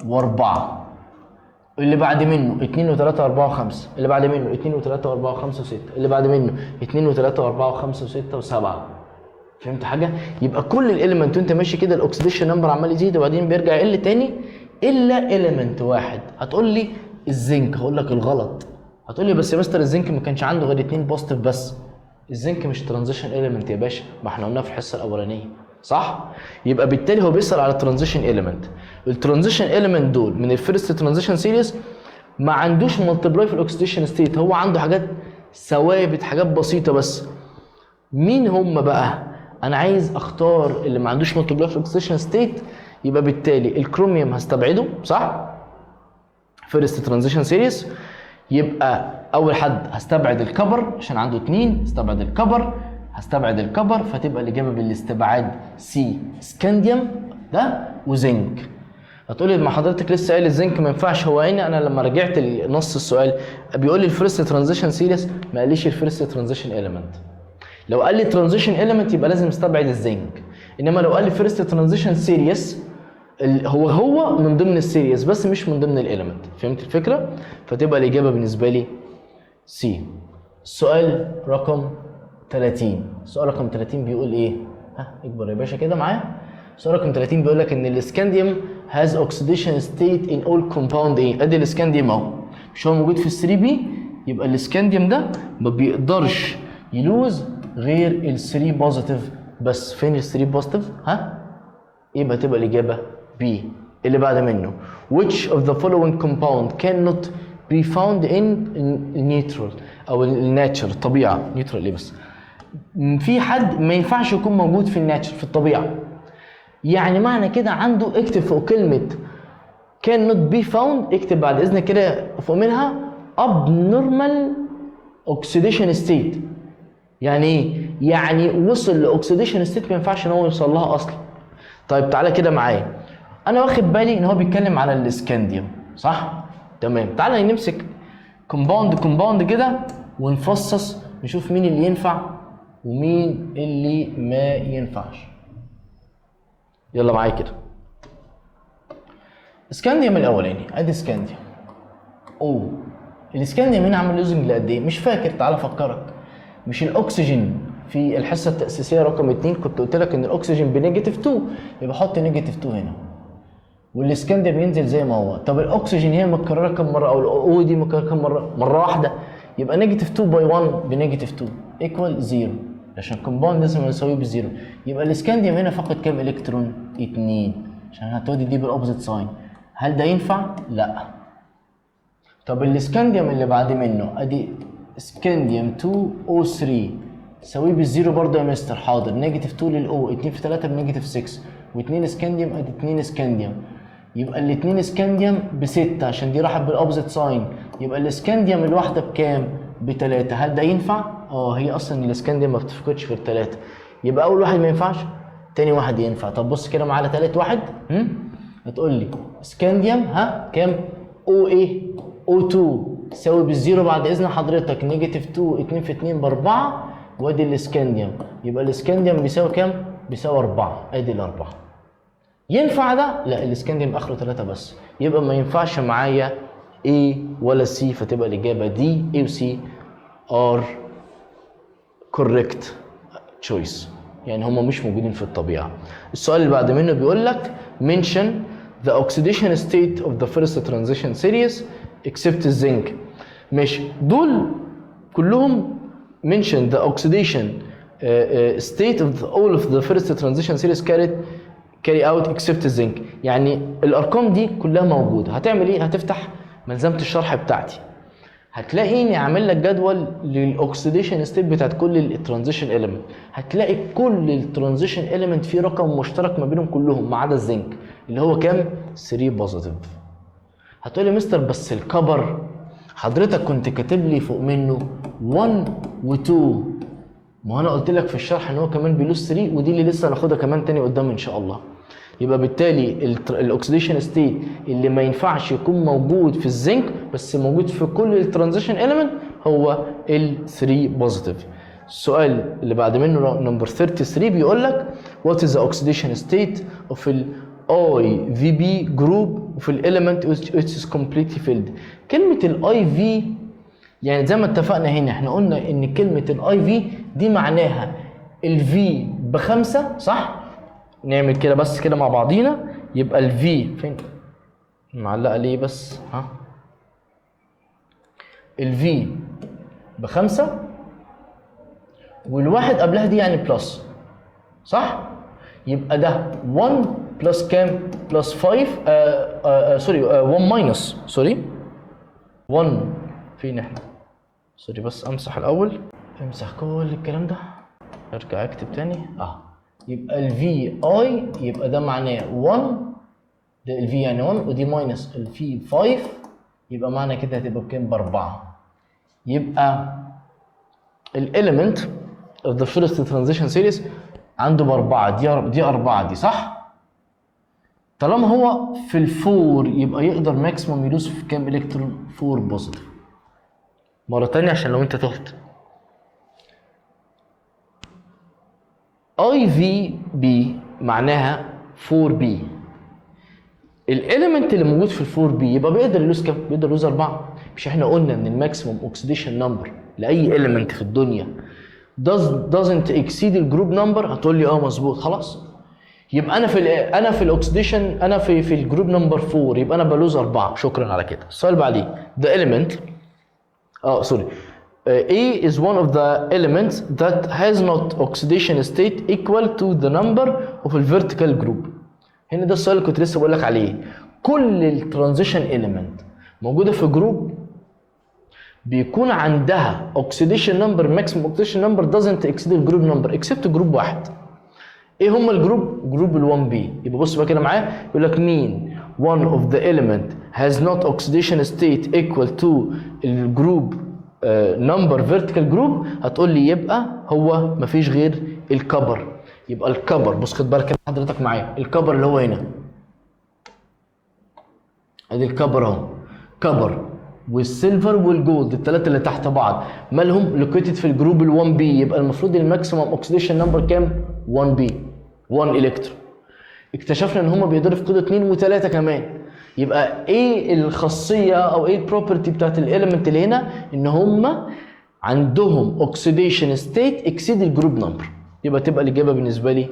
واربعة. اللي بعد منه اتنين وتلاتة واربعة وخمسة. اللي بعد منه اتنين وتلاتة واربعة وخمسة وستة. اللي بعد منه اتنين وتلاتة واربعة وخمسة وستة وسبعة. فهمت حاجة؟ يبقى كل ال element وانت ماشي كده ال oxidation number عمال يزيد وبعدين بيرجع يقل تاني الا element واحد. هتقول لي الزنك، هقول لك الغلط. هتقول لي بس يا مستر الزنك ما كانش عنده غير اتنين positive بس. الزنك مش transition element يا باشا، ما احنا قلناها في الحصة الاولانيه، صح؟ يبقى بالتالي هو بيسال على ال transition element. ال transition element دول من ال first transition series ما عندوش multiply في ال oxidation state، هو عنده حاجات ثوابت، حاجات بسيطة بس. مين هم بقى؟ انا عايز اختار اللي ما عندوش multiply في ال oxidation state. يبقى بالتالي الكروميوم هستبعده، صح؟ first transition series. يبقى اول حد هستبعد ال copper عشان عنده اتنين، هستبعد ال copper، هستبعد ال copper، فتبقى الاجابة بالاستبعاد C، scandium ده وزنك. هتقولي ما حضرتك لسه قايل الزنك ما ينفعش. هو هنا انا لما رجعت لنص السؤال بيقول لي ال first transition series، ما قاليش ال first transition element. لو قال لي transition element يبقى لازم استبعد الزنك، انما لو قال لي first transition series هو هو من ضمن ال series بس مش من ضمن ال element. فهمت الفكره؟ فتبقى الاجابة بالنسبة لي C. السؤال رقم 30. السؤال رقم 30 بيقول ايه؟ ها، اكبر يا باشا كده معايا. السؤال رقم 30 بيقول لك ان ال scandium has oxidation state in all compound ايه؟ ادي الاسكانديوم اهو، مش هو موجود في ال 3 p؟ يبقى الاسكانديوم ده ما بيقدرش ي lose غير ال 3 positive بس. فين ال 3 positive؟ ها، يبقى تبقى الإجابة B. اللي بعد منه، which of the following compound cannot be found in neutral أو ال nature، الطبيعة. neutral إيه بس؟ في حد ما ينفعش يكون موجود في ال nature، في الطبيعة. يعني معنى كده عنده، اكتب فوق كلمة cannot be found، اكتب بعد إذنك كده فوق منها abnormal oxidation state. يعني ايه؟ يعني وصل ل oxidation state ما ينفعش ان هو يوصل لها اصلا. طيب تعالى كده معايا، انا واخد بالي ان هو بيتكلم على الاسكانديوم، صح؟ تمام. تعالى نمسك compound compound كده ونفصص، نشوف مين اللي ينفع ومين اللي ما ينفعش. يلا معايا كده، اسكانديوم الاولاني، ادي اسكانديوم او الاسكانديوم هنا عامل losing لقد ايه؟ مش فاكر. تعالى افكرك، مش الاكسجين في الحصة التاسيسية رقم 2 كنت قلت لك ان الاكسجين ب negative 2؟ يبقى حط negative 2 هنا والاسكنديوم ينزل زي ما هو. طب الاكسجين هي متكررة كم مره؟ او ال O دي متكررة كم مره؟ مرة واحده. يبقى negative 2 by 1 ب negative 2 equal 0، عشان compound لازم نساويه بال zero. يبقى الاسكنديوم هنا فقد كام الكترون؟ 2، عشان هتودي دي بال opposite sign. هل ده ينفع؟ لا. طب الاسكنديوم اللي بعد منه، ادي اسكنديوم 2 O 3، ساويه بال zero برضه يا مستر. حاضر. negative 2 لل O، 2 في 3 ب negative 6، و2 اسكنديوم، ادي 2 اسكنديوم. يبقى الاثنين اسكنديوم بستة عشان دي راحت بال opposite sign. يبقى الاسكنديوم الواحدة بكام؟ بتلاتة. هل ده ينفع؟ اه، هي اصلا الاسكنديوم ما بتفقدش غير تلاتة. يبقى اول واحد ما ينفعش، تاني واحد ينفع. طب بص كده معانا تالت واحد. هم؟ هتقول لي اسكنديوم، ها، كام؟ O ايه؟ O 2، ساوي بال zero بعد اذن حضرتك، negative 2، 2 في 2 باربعة، وادي الاسكنديوم. يبقى الاسكنديوم بيساوي كام؟ بيساوي 4. ادي الأربعة. ينفع ده؟ لا، الاسكنديوم اخره 3 بس، يبقى ما ينفعش معايا A ولا C، فتبقى الإجابة D. A و C are correct choice، يعني هما مش موجودين في الطبيعة. السؤال اللي بعد منه بيقول لك mention the oxidation state of the first transition series except الزنك. ماشي، دول كلهم mention the oxidation state of all of the first transition series carry out except الزنك. يعني الارقام دي كلها موجوده. هتعمل ايه؟ هتفتح ملزمة الشرح بتاعتي، هتلاقيني عامل لك جدول لل oxidation state بتاعت كل ال transition element. هتلاقي كل ال transition element فيه رقم مشترك ما بينهم كلهم ما عدا الزنك، اللي هو كام؟ 3 positive. هتقول لي مستر بس ال copper حضرتك كنت كاتب لي فوق منه 1 و2. ما انا قلت لك في الشرح ان هو كمان بي lose 3، ودي اللي لسه هناخدها كمان تاني قدام ان شاء الله. يبقى بالتالي ال oxidation state اللي ما ينفعش يكون موجود في الزنك بس موجود في كل ال transition element هو ال 3 positive. السؤال اللي بعد منه number 33 بيقول لك what is the oxidation state of ال IVB group of ال element which is completely filled. كلمة ال IV، يعني زي ما اتفقنا هنا، احنا قلنا ان كلمة ال IV دي معناها ال V بخمسة، صح؟ نعمل كده بس كده مع بعضينا. يبقى ال V فين؟ معلقة ليه بس؟ ها، ال V بخمسة والواحد قبلها دي يعني plus، صح؟ يبقى ده 1 plus كام؟ plus 5، sorry، 1 minus، sorry، 1. فين احنا؟ sorry بس امسح الاول، امسح كل الكلام ده، ارجع اكتب تاني. يبقى ال V I يبقى ده معناه 1، ده ال V يعني 1، ودي minus ال V 5، يبقى معنى كده هتبقى بكام؟ باربعة. يبقى ال element of the first transition series عنده باربعة، دي أربعة دي، صح؟ طالما هو في ال four يبقى يقدر maximum ي lose في كام الكترون؟ 4 positive. مرة تانية عشان لو انت تهت، IVB معناها 4 p. ال element اللي موجود في ال 4 p يبقى بيقدر ي lose كام؟ بيقدر ي lose 4. مش احنا قلنا ان ال maximum oxidation number لاي element في الدنيا doesn't exceed ال group number؟ هتقول لي اه مظبوط. خلاص، يبقى انا في ال oxidation، انا في ال group number 4، يبقى انا ب lose 4. شكرا على كده. السؤال اللي بعديه، the element sorry، A is one of the elements that has not oxidation state equal to the number of a vertical group. هنا ده السؤال اللي كنت لسه بقول لك عليه. كل ال transition element موجودة في group بيكون عندها oxidation number، maximum oxidation number doesn't exceed the group number except group واحد. ايه هم ال group؟ group ال 1 p. يبقى بص بقى كده معايا، يقول لك مين one of the element has not oxidation state equal to ال group number vertical group. هتقول لي يبقى هو مفيش غير ال copper. يبقى ال copper، بص خد بالك حضرتك معايا، ال copper اللي هو هنا، ادي ال copper اهو، copper وال silver وال gold، الثلاثة اللي تحت بعض مالهم؟ located في ال group ال 1 p. يبقى المفروض ال maximum oxidation number كام؟ 1 p، 1 الكترون. اكتشفنا ان هم بيقدروا يفقدوا 2 و3 كمان. يبقى ايه الخاصية او ايه ال property بتاعت ال element اللي هنا؟ ان هم عندهم oxidation state exceed ال group number. يبقى تبقى الاجابة بالنسبة لي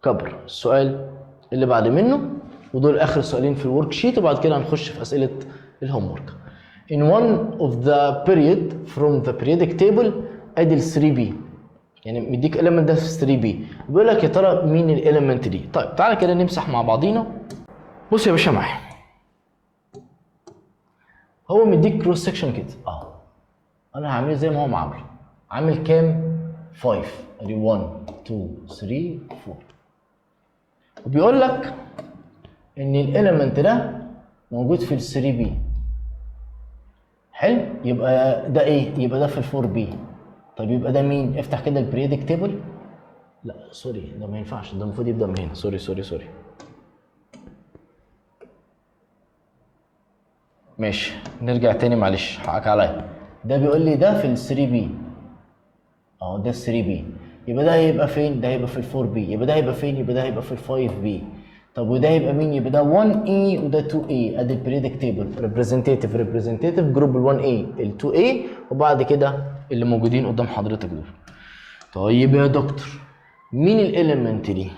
copper. السؤال اللي بعد منه، ودول اخر سؤالين في ال worksheet، وبعد كده هنخش في اسئلة ال homework. in one of the period from the periodic table، ادي ال 3 p، يعني مديك element ده في 3 p، بيقول لك يا ترى مين ال element دي؟ طيب تعالى كده نمسح مع بعضينا. بص يا باشا معايا، هو مديك cross section كده اهو، انا هعمله زي ما هو عامل. عامل كام؟ 5. ادي 1 2 3 4. وبيقول لك ان ال element ده موجود في ال 3 p. حلو، يبقى ده ايه؟ يبقى ده في ال 4 p. طيب يبقى ده مين؟ افتح كده ال periodic table. لا sorry، ده ما ينفعش، ده المفروض يبدا من هنا. sorry sorry sorry. ماشي، نرجع تاني، معلش حقك عليا. ده بيقول لي ده في ال 3 p اهو، ده ال 3 p. يبقى ده هيبقى فين؟ ده هيبقى في ال 4 p. يبقى ده هيبقى فين؟ يبقى ده هيبقى في ال 5 p. طب وده هيبقى مين؟ يبقى ده 1 a وده 2 a. ادي ال periodic table، representative representative group ال 1 a، ال 2 a، وبعد كده اللي موجودين قدام حضرتك دول. طيب يا دكتور مين ال element دي؟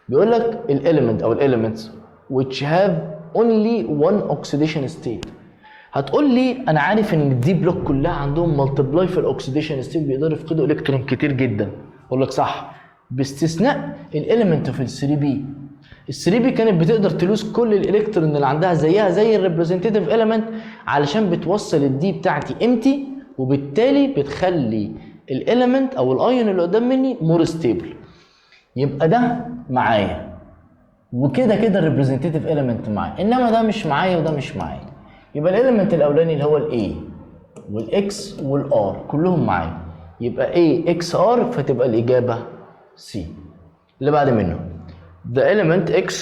بيقول لك ال element او ال elements which have only one oxidation state. هتقول لي انا عارف ان ال d block كلها عندهم multiply في ال oxidation state، بيقدروا يفقدوا الكترون كتير جدا. اقول لك صح، باستثناء ال element في ال 3 p. ال 3 p كانت بتقدر ت lose كل الالكترون اللي عندها زيها زي ال representative element، علشان بتوصل ال d بتاعتي empty، وبالتالي بتخلي ال element او الايون اللي قدام مني more stable. يبقى ده معايا، وكده كده ال representative element معايا، انما ده مش معايا وده مش معايا. يبقى ال element الاولاني اللي هو ال A وال X وال R كلهم معايا، يبقى A X R، فتبقى الاجابة C. اللي بعد منه، the element X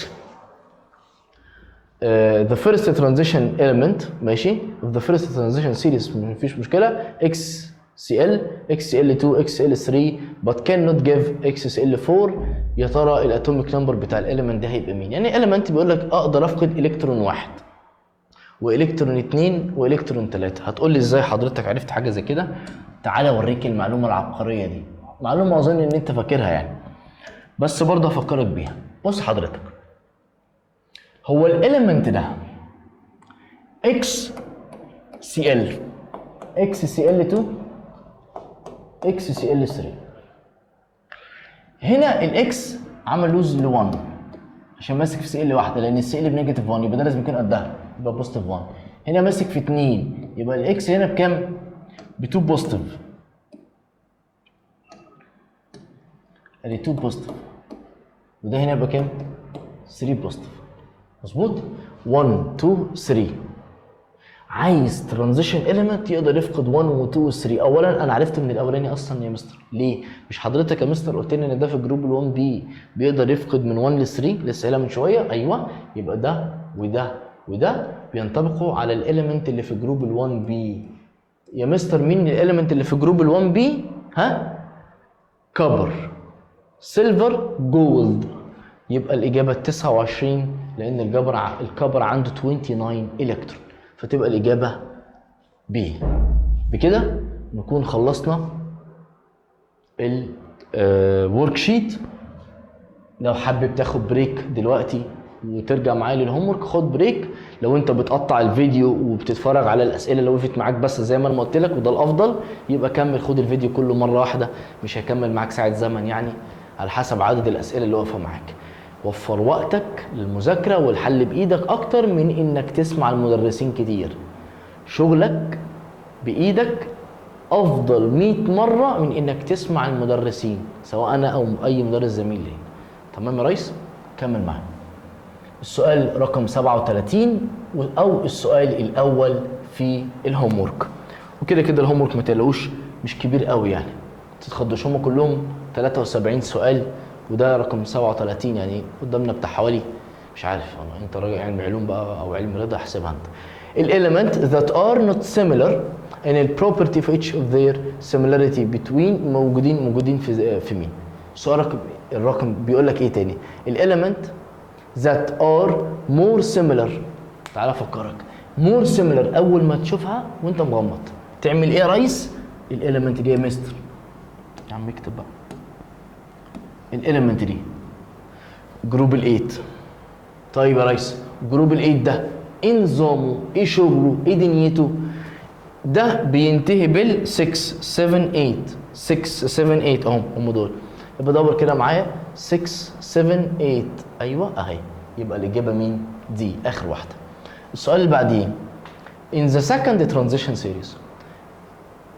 the first transition element، ماشي، of the first transition series، مفيش مشكلة، X Cl، XCl2، XCl3 but cannot give XCl4. يا ترى ال atomic number بتاع ال element ده هيبقى مين؟ يعني element بيقول لك اقدر افقد الكترون واحد والكترون اتنين والكترون تلاتة. هتقول لي ازاي حضرتك عرفت حاجة زي كده؟ تعالى اوريك المعلومة العبقرية دي، معلومة اظن ان انت فاكرها يعني، بس برضه افكرك بيها. بص حضرتك، هو ال element ده X Cl، XCl 2، XCl 3. هنا ال X عمل lose ل 1 عشان ماسك في Cl واحده، لان ال Cl ب negative 1، يبقى ده لازم يكون قدها، يبقى positive 1. هنا ماسك في 2، يبقى ال X هنا بكام؟ ب 2 positive، ادي 2 positive، وده هنا يبقى كام؟ 3 positive. مظبوط؟ 1 2 3. عايز transition element يقدر يفقد 1 و 2 و 3. اولا انا عرفت من الاولاني اصلا يا مستر. ليه؟ مش حضرتك يا مستر قلت لي ان ده في group ال 1 b بيقدر يفقد من 1 ل 3؟ لسه قايلها من شويه. ايوه، يبقى ده وده وده بينطبقوا على ال element اللي في group ال 1 b. يا مستر مين ال element اللي في group ال 1 b؟ ها، copper، silver، gold. يبقى الاجابة 29، لان ال copper عنده 29 الكترون، فتبقى الاجابة B. بكده نكون خلصنا ال worksheet. لو حابب تاخد break دلوقتي وترجع معايا لل homework خد break. لو انت بتقطع الفيديو وبتتفرج على الاسئلة اللي وقفت معاك بس زي ما انا قلت لك وده الافضل، يبقى كمل، خد الفيديو كله مرة واحده، مش هيكمل معاك ساعة زمن، يعني على حسب عدد الاسئلة اللي واقفة معاك. وفر وقتك للمذاكره والحل بايدك اكتر من انك تسمع المدرسين كتير. شغلك بايدك افضل 100 مرة من انك تسمع المدرسين، سواء انا او اي مدرس زميل لي. تمام يا ريس؟ كمل معايا السؤال رقم 37 او السؤال الاول في ال homework. وكده كده ال homework ما تقلقوش مش كبير قوي، يعني ما تتخضوش، هم كلهم 73 سؤال وده رقم 37، يعني قدامنا بتاع حوالي، مش عارف والله، انت راجل علم علوم بقى او علم رياضة احسبها انت. ال element that are not similar in the property of each of their similarity between موجودين في مين؟ السؤال رقم، الرقم بيقول لك ايه تاني؟ ال element that are more similar. تعالى افكرك، more similar اول ما تشوفها وانت مغمض تعمل ايه يا ريس؟ ال element دي يا مستر، يا عم اكتب بقى، ال element دي group ال8. طيب يا ريس، group ال8 ده ايه نظامه؟ ايه شغله؟ ايه دنيته؟ ده بينتهي بال 6 7 8، 6 7 8 اهم هم دول. يبقى دور كده معايا، 6 7 8، ايوه اهي. يبقى الاجابة مين؟ دي اخر واحده. السؤال اللي بعديه: in the second transition series،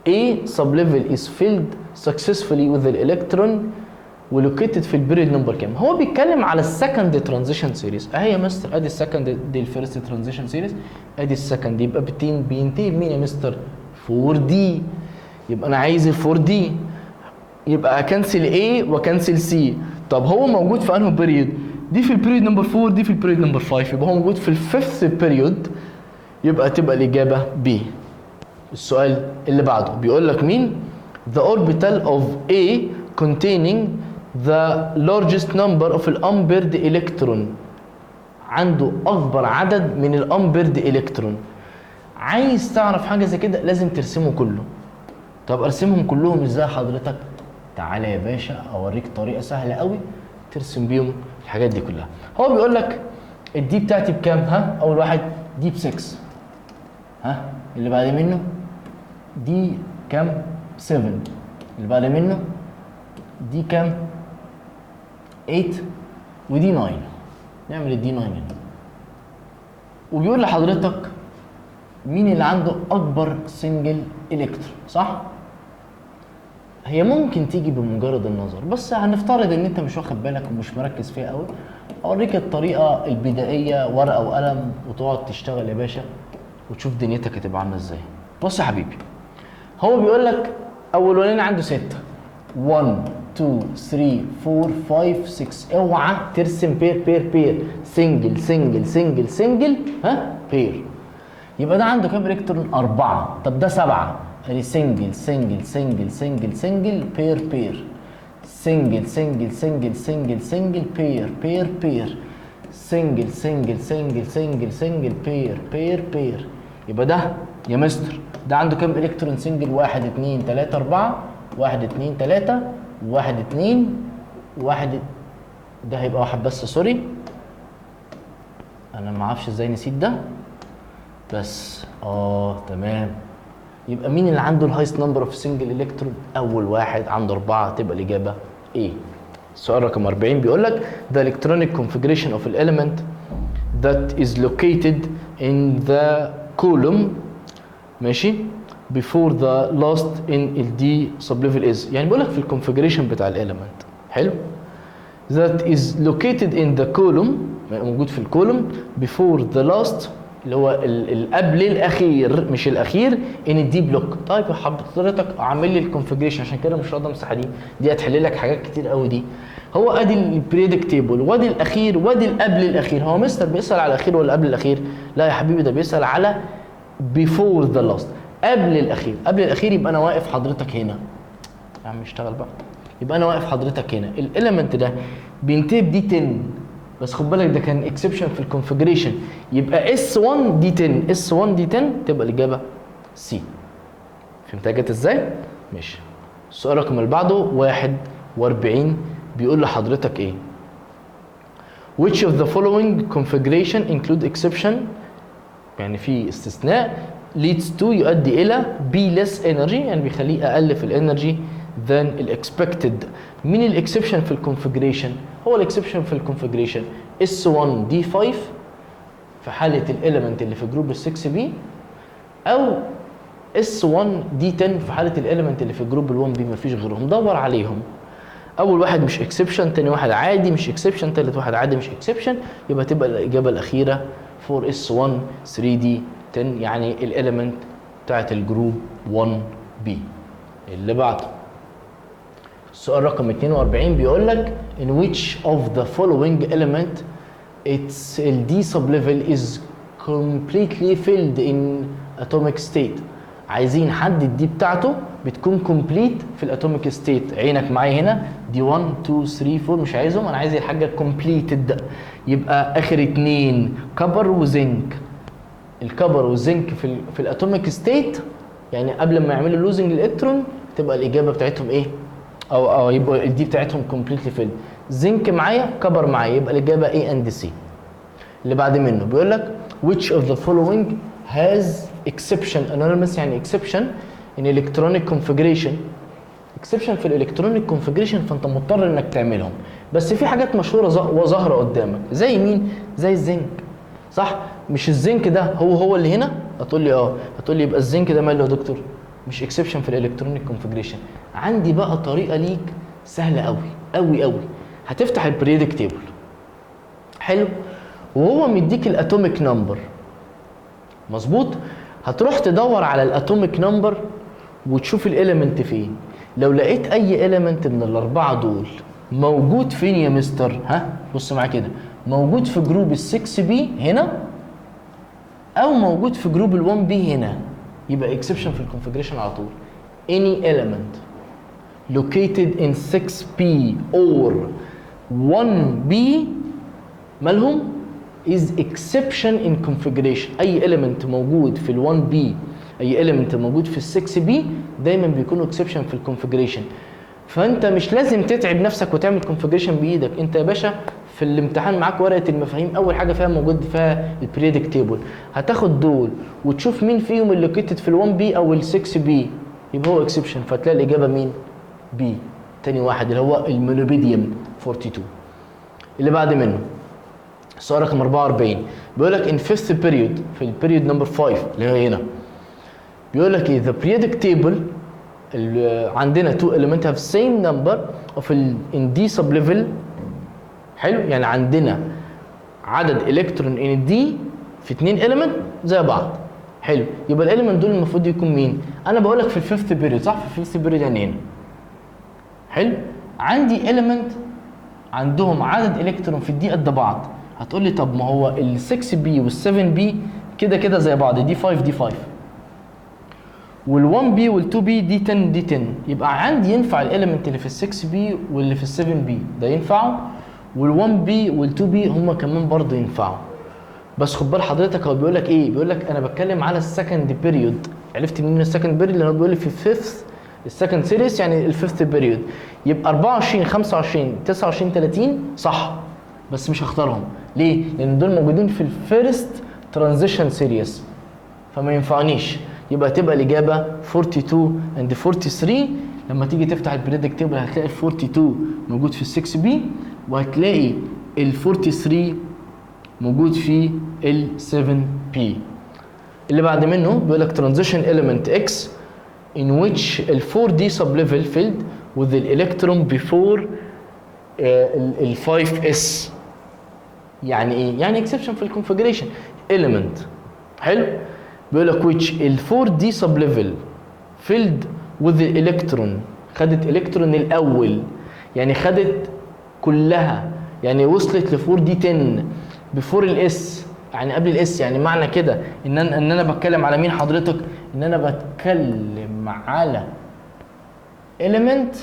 A sublevel is filled successfully with the electron و located في ال period number كام؟ هو بيتكلم على ال second transition series. اهي يا مستر، ادي ال second، دي ال first transition series، ادي ال second. يبقى بينتهي بمين يا مستر؟ 4 d. يبقى انا عايز ال 4 d، يبقى ا cancel A وا cancel C. طب هو موجود في انهو period؟ دي في ال period number 4، دي في ال period number 5، يبقى هو موجود في ال fifth period، يبقى تبقى الاجابة B. السؤال اللي بعده بيقول لك مين the orbital of A containing the largest number of unpaired electron؟ عنده اكبر عدد من ال unpaired electron. عايز تعرف حاجة زي كده لازم ترسمه كله. طب ارسمهم كلهم ازاي حضرتك؟ تعالى يا باشا اوريك طريقه سهلة قوي ترسم بيهم الحاجات دي كلها. هو بيقول لك ال d بتاعتي بكام؟ ها، اول واحد d ب 6. ها، اللي بعد منه d كام؟ 7. اللي بعد منه d كام؟ 8. ودي 9، نعمل ال d 9 هنا. وبيقول لحضرتك مين اللي عنده اكبر single electron، صح؟ هي ممكن تيجي بمجرد النظر، بس هنفترض ان انت مش واخد بالك ومش مركز فيها قوي. اوريك الطريقة البدائيه، ورقة وقلم وتقعد تشتغل يا باشا وتشوف دنيتك هتبقى عامله ازاي. بص يا حبيبي، هو بيقول لك اولاني عنده 6، 1 2 3 4 5 6. اوعى ترسم pair pair pair، single single single single، ها، pair. يبقى ده عنده كام الكترون؟ أربعة. طب ده سبعة، ادي single single single single single pair pair single single single single single pair pair pair single single single single single pair pair pair. يبقى ده يا مستر ده عنده كام الكترون single؟ واحد، اتنين، تلاتة، أربعة، واحد، اتنين، تلاتة، واحد، اتنين، واحد. ده هيبقى واحد بس، sorry، انا ما اعرفش ازاي نسيت ده، بس تمام. يبقى مين اللي عنده ال highest number of single electron؟ اول واحد عنده اربعه، تبقى الاجابة A. السؤال رقم 40 بيقول لك the electronic configuration of an element that is located in the column، ماشي، before the last in ال D sublevel is. يعني بيقول لك في ال configuration بتاع ال element، حلو، that is located in the column، موجود في ال column before the last. اللي هو القبل الاخير مش الاخير in ال D block. طيب يا حضرتك اعمل لي ال configuration، عشان كده مش راضي امسح دي، دي هتحل لك حاجات كتير قوي دي. هو ادي ال periodic table، وادي الاخير، وادي القبل الاخير. هو مستر بيسال على الاخير ولا قبل الاخير؟ لا يا حبيبي، ده بيسال على before the last، قبل الاخير. قبل الاخير يبقى انا واقف حضرتك هنا يا عم، اشتغل بقى. يبقى انا واقف حضرتك هنا. ال element ده بينتهي ب d 10، بس خد بالك ده كان exception في ال configuration، يبقى s 1 d 10، s 1 d 10 تبقى الاجابة C. فهمتها جت ازاي؟ ماشي. السؤال رقم اللي بعده 41 بيقول لحضرتك ايه؟ which of the following configuration include exception، يعني في استثناء، leads to يؤدي الى be less energy، يعني بيخليه اقل في ال energy than ال expected. مين ال exception في ال configuration؟ هو ال exception في ال configuration S1 D5 في حاله ال element اللي في group 6 B، او S1 D10 في حاله ال element اللي في group 1 B. مفيش غيرهم، دور عليهم. اول واحد مش exception، تاني واحد عادي مش exception، تالت واحد عادي مش exception، يبقى تبقى الاجابة الاخيرة 4 S 1 3 d 10، يعني ال element بتاعت ال group 1 B. اللي بعده السؤال رقم 42 بيقول لك in which of the following element its D sublevel is completely filled in atomic state. عايزين حد ال d بتاعته بتكون complete في ال atomic state. عينك معايا هنا، d 1 2 3 4 مش عايزهم، انا عايز الحاجة completed. يبقى اخر اتنين copper و zinc. ال copper وال zinc في ال atomic state، يعني قبل ما يعملوا losing الالكترون، تبقى الاجابة بتاعتهم ايه؟ او يبقى ال d بتاعتهم completely filled. zinc معايا، copper معايا، يبقى الاجابة A and C. اللي بعد منه بيقول لك which of the following has exception anomalous، يعني exception in electronic configuration. exception في ال electronic configuration، فانت مضطر انك تعملهم. بس في حاجات مشهورة وظاهره قدامك، زي مين؟ زي الزنك، صح؟ مش الزنك ده هو هو اللي هنا؟ هتقول لي اه. هتقول لي يبقى الزنك ده ماله يا دكتور؟ مش exception في ال electronic configuration. عندي بقى طريقه ليك سهلة قوي قوي قوي. هتفتح ال periodic table، حلو، وهو مديك ال atomic number، مظبوط؟ هتروح تدور على ال atomic number وتشوف ال element فين. لو لقيت اي element من الاربعة دول موجود فين يا مستر؟ ها، بص معايا كده، موجود في group ال 6 B هنا او موجود في group ال 1 B هنا، يبقى exception في ال configuration على طول. any element located in 6p or 1b مالهم؟ is exception in configuration. اي element موجود في ال 1b، اي element موجود في ال 6b، دايما بيكونوا exception في ال configuration. فانت مش لازم تتعب نفسك وتعمل configuration بايدك. انت يا باشا في الامتحان معاك ورقة المفاهيم، اول حاجة فيها موجود فيها ال periodic table. هتاخد دول وتشوف مين فيهم اللي located في ال 1 B او ال 6 B، يبقى هو exception. فتلاقي الاجابة مين؟ B، تاني واحد اللي هو ال molybdenum 42. اللي بعد منه السؤال رقم 44 بيقول لك in fifth period، في ال period number 5 اللي هي هنا، بيقول لك ايه؟ the periodic table عندنا two element have same number of in d sublevel. حلو، يعني عندنا عدد electron in d في اتنين element زي بعض. حلو، يبقى ال element دول المفروض يكون مين؟ انا بقول لك في ال fifth period، صح؟ في ال fifth period يعني هنا. حلو، عندي element عندهم عدد الكترون في ال d قد بعض. هتقول لي طب ما هو ال 6 B وال 7 B كده كده زي بعض، d 5 d 5، وال 1 B وال 2 B d 10 d 10، يبقى عندي ينفع ال element اللي في ال 6 B واللي في ال 7 B ده ينفعوا، وال 1 B وال 2 B هما كمان برضه ينفعوا. بس خد بال حضرتك، هو بيقول لك ايه؟ بيقول لك انا بتكلم على ال second period. عرفت منين ال second period؟ لان هو بيقول لي في ال fifth، ال second series، يعني ال fifth period. يبقى 24، 25، 29، 30 صح، بس مش هختارهم. ليه؟ لان دول موجودين في ال first transition series فما ينفعنيش. يبقى تبقى الاجابة 42 and 43. لما تيجي تفتح ال periodic table هتلاقي ال 42 موجود في ال 6 B، وهتلاقي ال 43 موجود في ال 7 B. اللي بعد منه بيقول لك transition element X in which ال 4D sublevel filled with the electron before ال 5S. يعني ايه؟ يعني exception في ال configuration. element حلو. بيقول لك which ال 4 d sub level filled with electron، خدت الكترون الاول، يعني خدت كلها، يعني وصلت ل 4 d 10 before ال s، يعني قبل ال s. يعني معنى كده ان انا بتكلم على مين حضرتك؟ ان انا بتكلم على element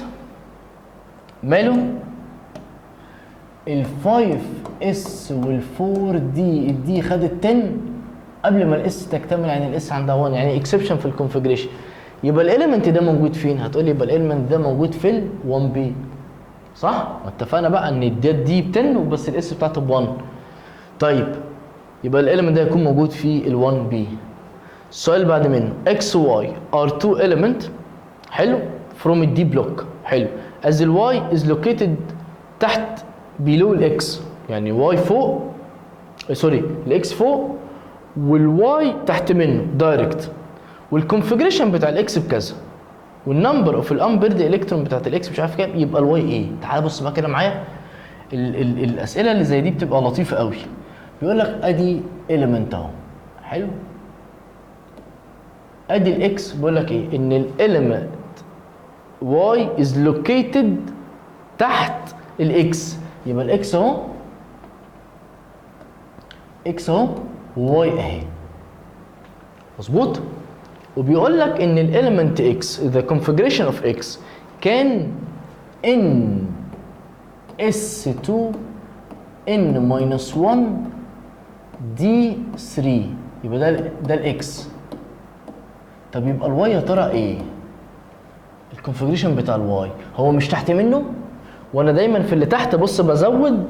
ماله ال 5 s وال 4 d، ال d خدت 10 قبل ما ال s تكتمل، يعني ال s عندها 1، يعني exception في ال configuration. يبقى ال element ده موجود فين؟ هتقول لي يبقى ال element ده موجود في ال 1 p، صح؟ ما اتفقنا بقى ان ال d ب 10 وبس ال s بتاعته ب 1. طيب يبقى ال element ده يكون موجود في ال 1 p. السؤال اللي بعد منه x y are two element، حلو، from ال d block، حلو، as ال y is located تحت below ال x، يعني y فوق، sorry، ال x فوق وال y تحت منه direct، وال configuration بتاع ال x بكذا، وال number of ال unpaired electron بتاعت ال x مش عارف كام، يبقى ال y ايه؟ تعال بص بقى كده معايا، ال ال الاسئلة اللي زي دي بتبقى لطيفة قوي. بيقول لك ادي element اهو، حلو، ادي ال x، بيقول لك ايه؟ ان ال element y is located تحت ال x، يبقى ال x اهو، x اهو و y اهي، مظبوط. وبيقول لك ان ال element x، the configuration of x كان n s 2 n minus 1 d 3، يبقى ده ال x. طب يبقى ال y يا ترى ايه؟ ال configuration بتاع ال y هو مش تحت منه، وانا دايما في اللي تحت بص بزود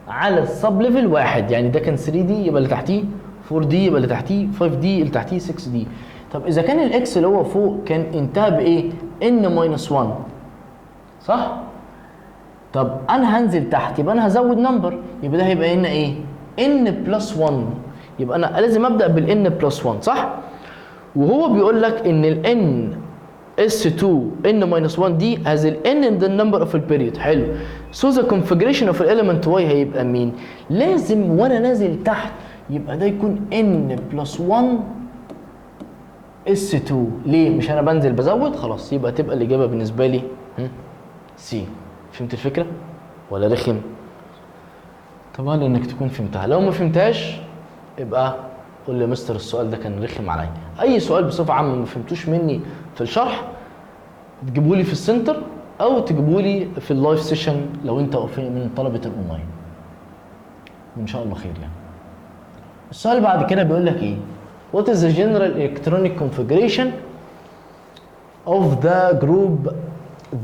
على ال sub level واحد، يعني ده كان 3 d يبقى اللي تحتيه 4 d، يبقى اللي تحتيه 5 d، اللي تحتيه 6 d. طب اذا كان ال x اللي هو فوق كان انتهى بايه؟ n minus 1، صح؟ طب انا هنزل تحت، يبقى انا هزود number، يبقى ده هيبقى هنا ايه؟ n plus 1، يبقى انا لازم ابدا بال n plus 1، صح؟ وهو بيقول لك ان ال n s 2 n minus 1 d has ال n in the number of the period، حلو، so the configuration of element y هيبقى مين؟ لازم وانا نازل تحت يبقى ده يكون n plus 1 s 2. ليه؟ مش انا بنزل بزود؟ خلاص، يبقى تبقى الاجابة بالنسبة لي C. فهمت الفكرة ولا رخم؟ طبعا انك تكون فهمتها. لو ما فهمتهاش يبقى قول لي يا مستر السؤال ده كان رخم عليا. اي سؤال بصفة عامة ما فهمتوش مني في الشرح تجيبوا لي في ال center او تجيبوا لي في ال live session لو انت من طلبه الاونلاين، وان شاء الله خير. يعني السؤال بعد كده بيقول لك ايه؟ What is the general electronic configuration of the group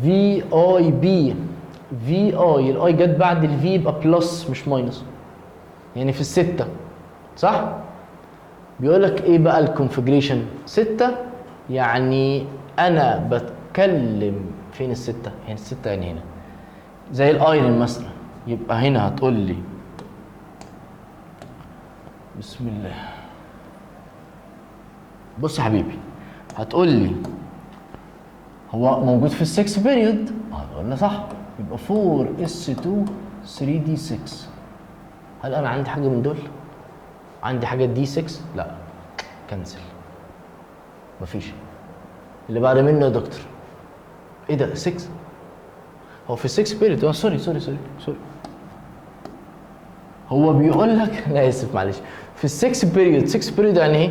VIB؟ VI، ال I جت بعد ال V يبقى plus مش minus، يعني في الستة، صح؟ بيقول لك ايه بقى ال configuration؟ ستة، يعني انا بتكلم فين الستة؟ يعني الستة يعني هنا زي ال iron مثلا. يبقى هنا هتقول لي، بسم الله، بص يا حبيبي، هتقول لي هو موجود في ال 6 period، قلنا صح، يبقى 4 s 2 3 d 6. هل انا عندي حاجة من دول؟ عندي حاجة d 6؟ لا، cancel، مفيش. اللي بعد منه يا دكتور، ايه ده؟ 6، هو في 6 period. sorry sorry sorry sorry، هو بيقول لك، انا اسف معلش، في ال 6 period. 6 period يعني ايه؟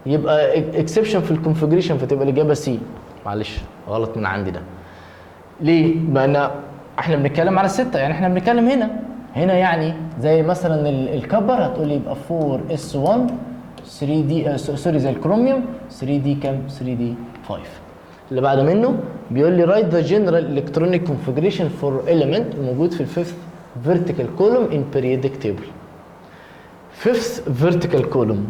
يبقى exception في ال configuration، فتبقى الاجابة C. معلش، غلط من عندي ده. ليه؟ ما انا احنا بنتكلم على الستة، يعني احنا بنتكلم هنا هنا، يعني زي مثلا ال copper هتقول لي يبقى 4 s 1 3 d، sorry، زي الكروميوم 3 d كام؟ 3 d 5. اللي بعد منه بيقول لي write the general electronic configuration for element موجود في ال fifth vertical column in periodic table. fifth vertical column،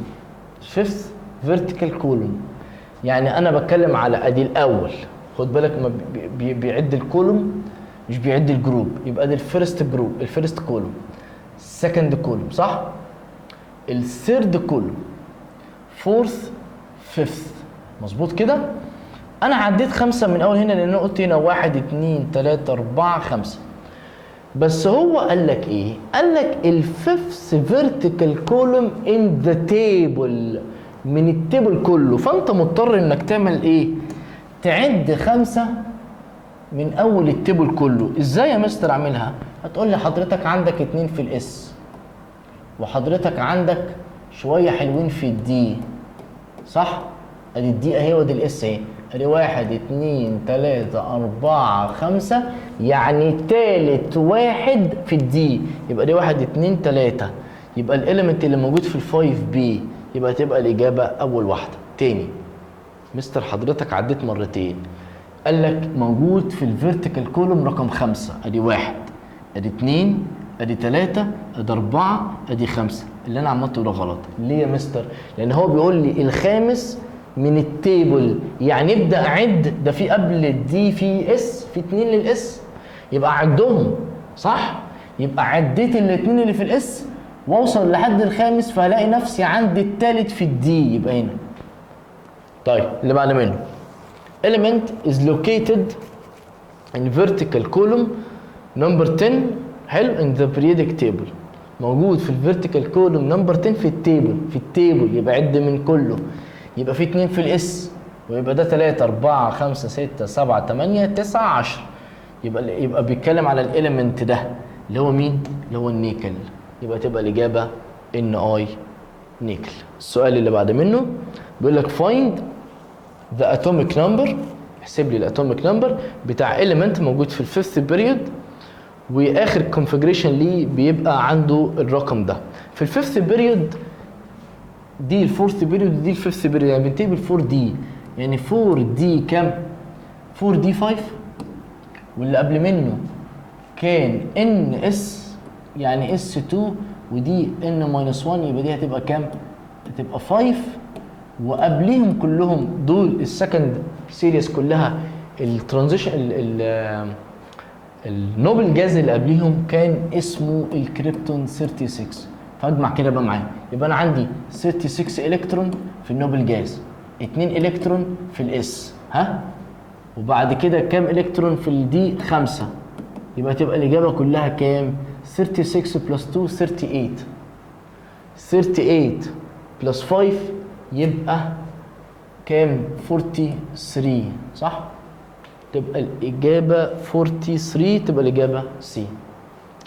fifth vertical column، يعني انا بتكلم على ادي الاول. خد بالك، ما بي بيعد ال column مش بيعد ال group. يبقى ادي ال first group، ال first column، second column، صح؟ ال third column، fourth، fifth، مظبوط كده. انا عديت خمسة من اول هنا لان انا قلت هنا واحد اتنين تلاتة اربعة خمسة. بس هو قال لك ايه؟ قال لك ال fifth vertical column in the table، من ال table كله، فانت مضطر انك تعمل ايه؟ تعد 5 من اول ال table كله. ازاي يا مستر اعملها؟ هتقول لي حضرتك عندك 2 في ال s، وحضرتك عندك شوية حلوين في ال d، صح؟ ادي ال d اهي وادي ال s اهي، ادي 1 2 3 4 5، يعني تالت واحد في ال d، يبقى دي 1 2 3، يبقى ال element اللي موجود في ال 5 b، يبقى تبقى الاجابة اول واحدة. تاني مستر حضرتك عديت مرتين، قال لك موجود في ال vertical column رقم 5، ادي 1 ادي 2 ادي 3 ادي 4 ادي 5. اللي انا عملته ده غلط. ليه يا مستر؟ لان هو بيقول لي الخامس من ال table، يعني ابدا عد، ده في قبل ال d في s، في 2 لل s، يبقى عدهم صح؟ يبقى عديت الاثنين اللي في ال s واوصل لحد الخامس، فهلاقي نفسي عند الثالث في ال d، يبقى هنا. طيب اللي بعد منه element is located in vertical column number 10، حلو، in the periodic table، موجود في ال vertical column number 10 في ال table، في ال table يبقى عد من كله، يبقى في 2 في ال s، ويبقى ده 3 4 5 6 7 8 9 10، يبقى بيتكلم على ال element ده اللي هو مين؟ اللي هو النيكل، يبقى تبقى الاجابة Ni نيكل. السؤال اللي بعد منه بيقول لك find the atomic number، احسب لي ال atomic number بتاع element موجود في ال fifth period، واخر configuration ليه بيبقى عنده الرقم ده. في ال fifth period، دي ال fourth period ودي ال fifth period، يعني بننتهي بال 4 d، يعني 4 d كام؟ 4 d 5، واللي قبل منه كان n s، يعني s 2، ودي n minus 1، يبقى دي هتبقى كام؟ هتبقى 5، وقبليهم كلهم دول ال second series كلها ال transition ال noble gas اللي قبليهم كان اسمه الكريبتون 36. فاجمع كده بقى معايا، يبقى انا عندي 36 الكترون في ال noble gas، 2 الكترون في ال s، ها، وبعد كده كام الكترون في ال d؟ 5، يبقى تبقى الاجابة كلها كام؟ 36 plus 2 38، 38 plus 5 يبقى كام؟ 43، صح؟ تبقى الإجابة 43، تبقى الإجابة C.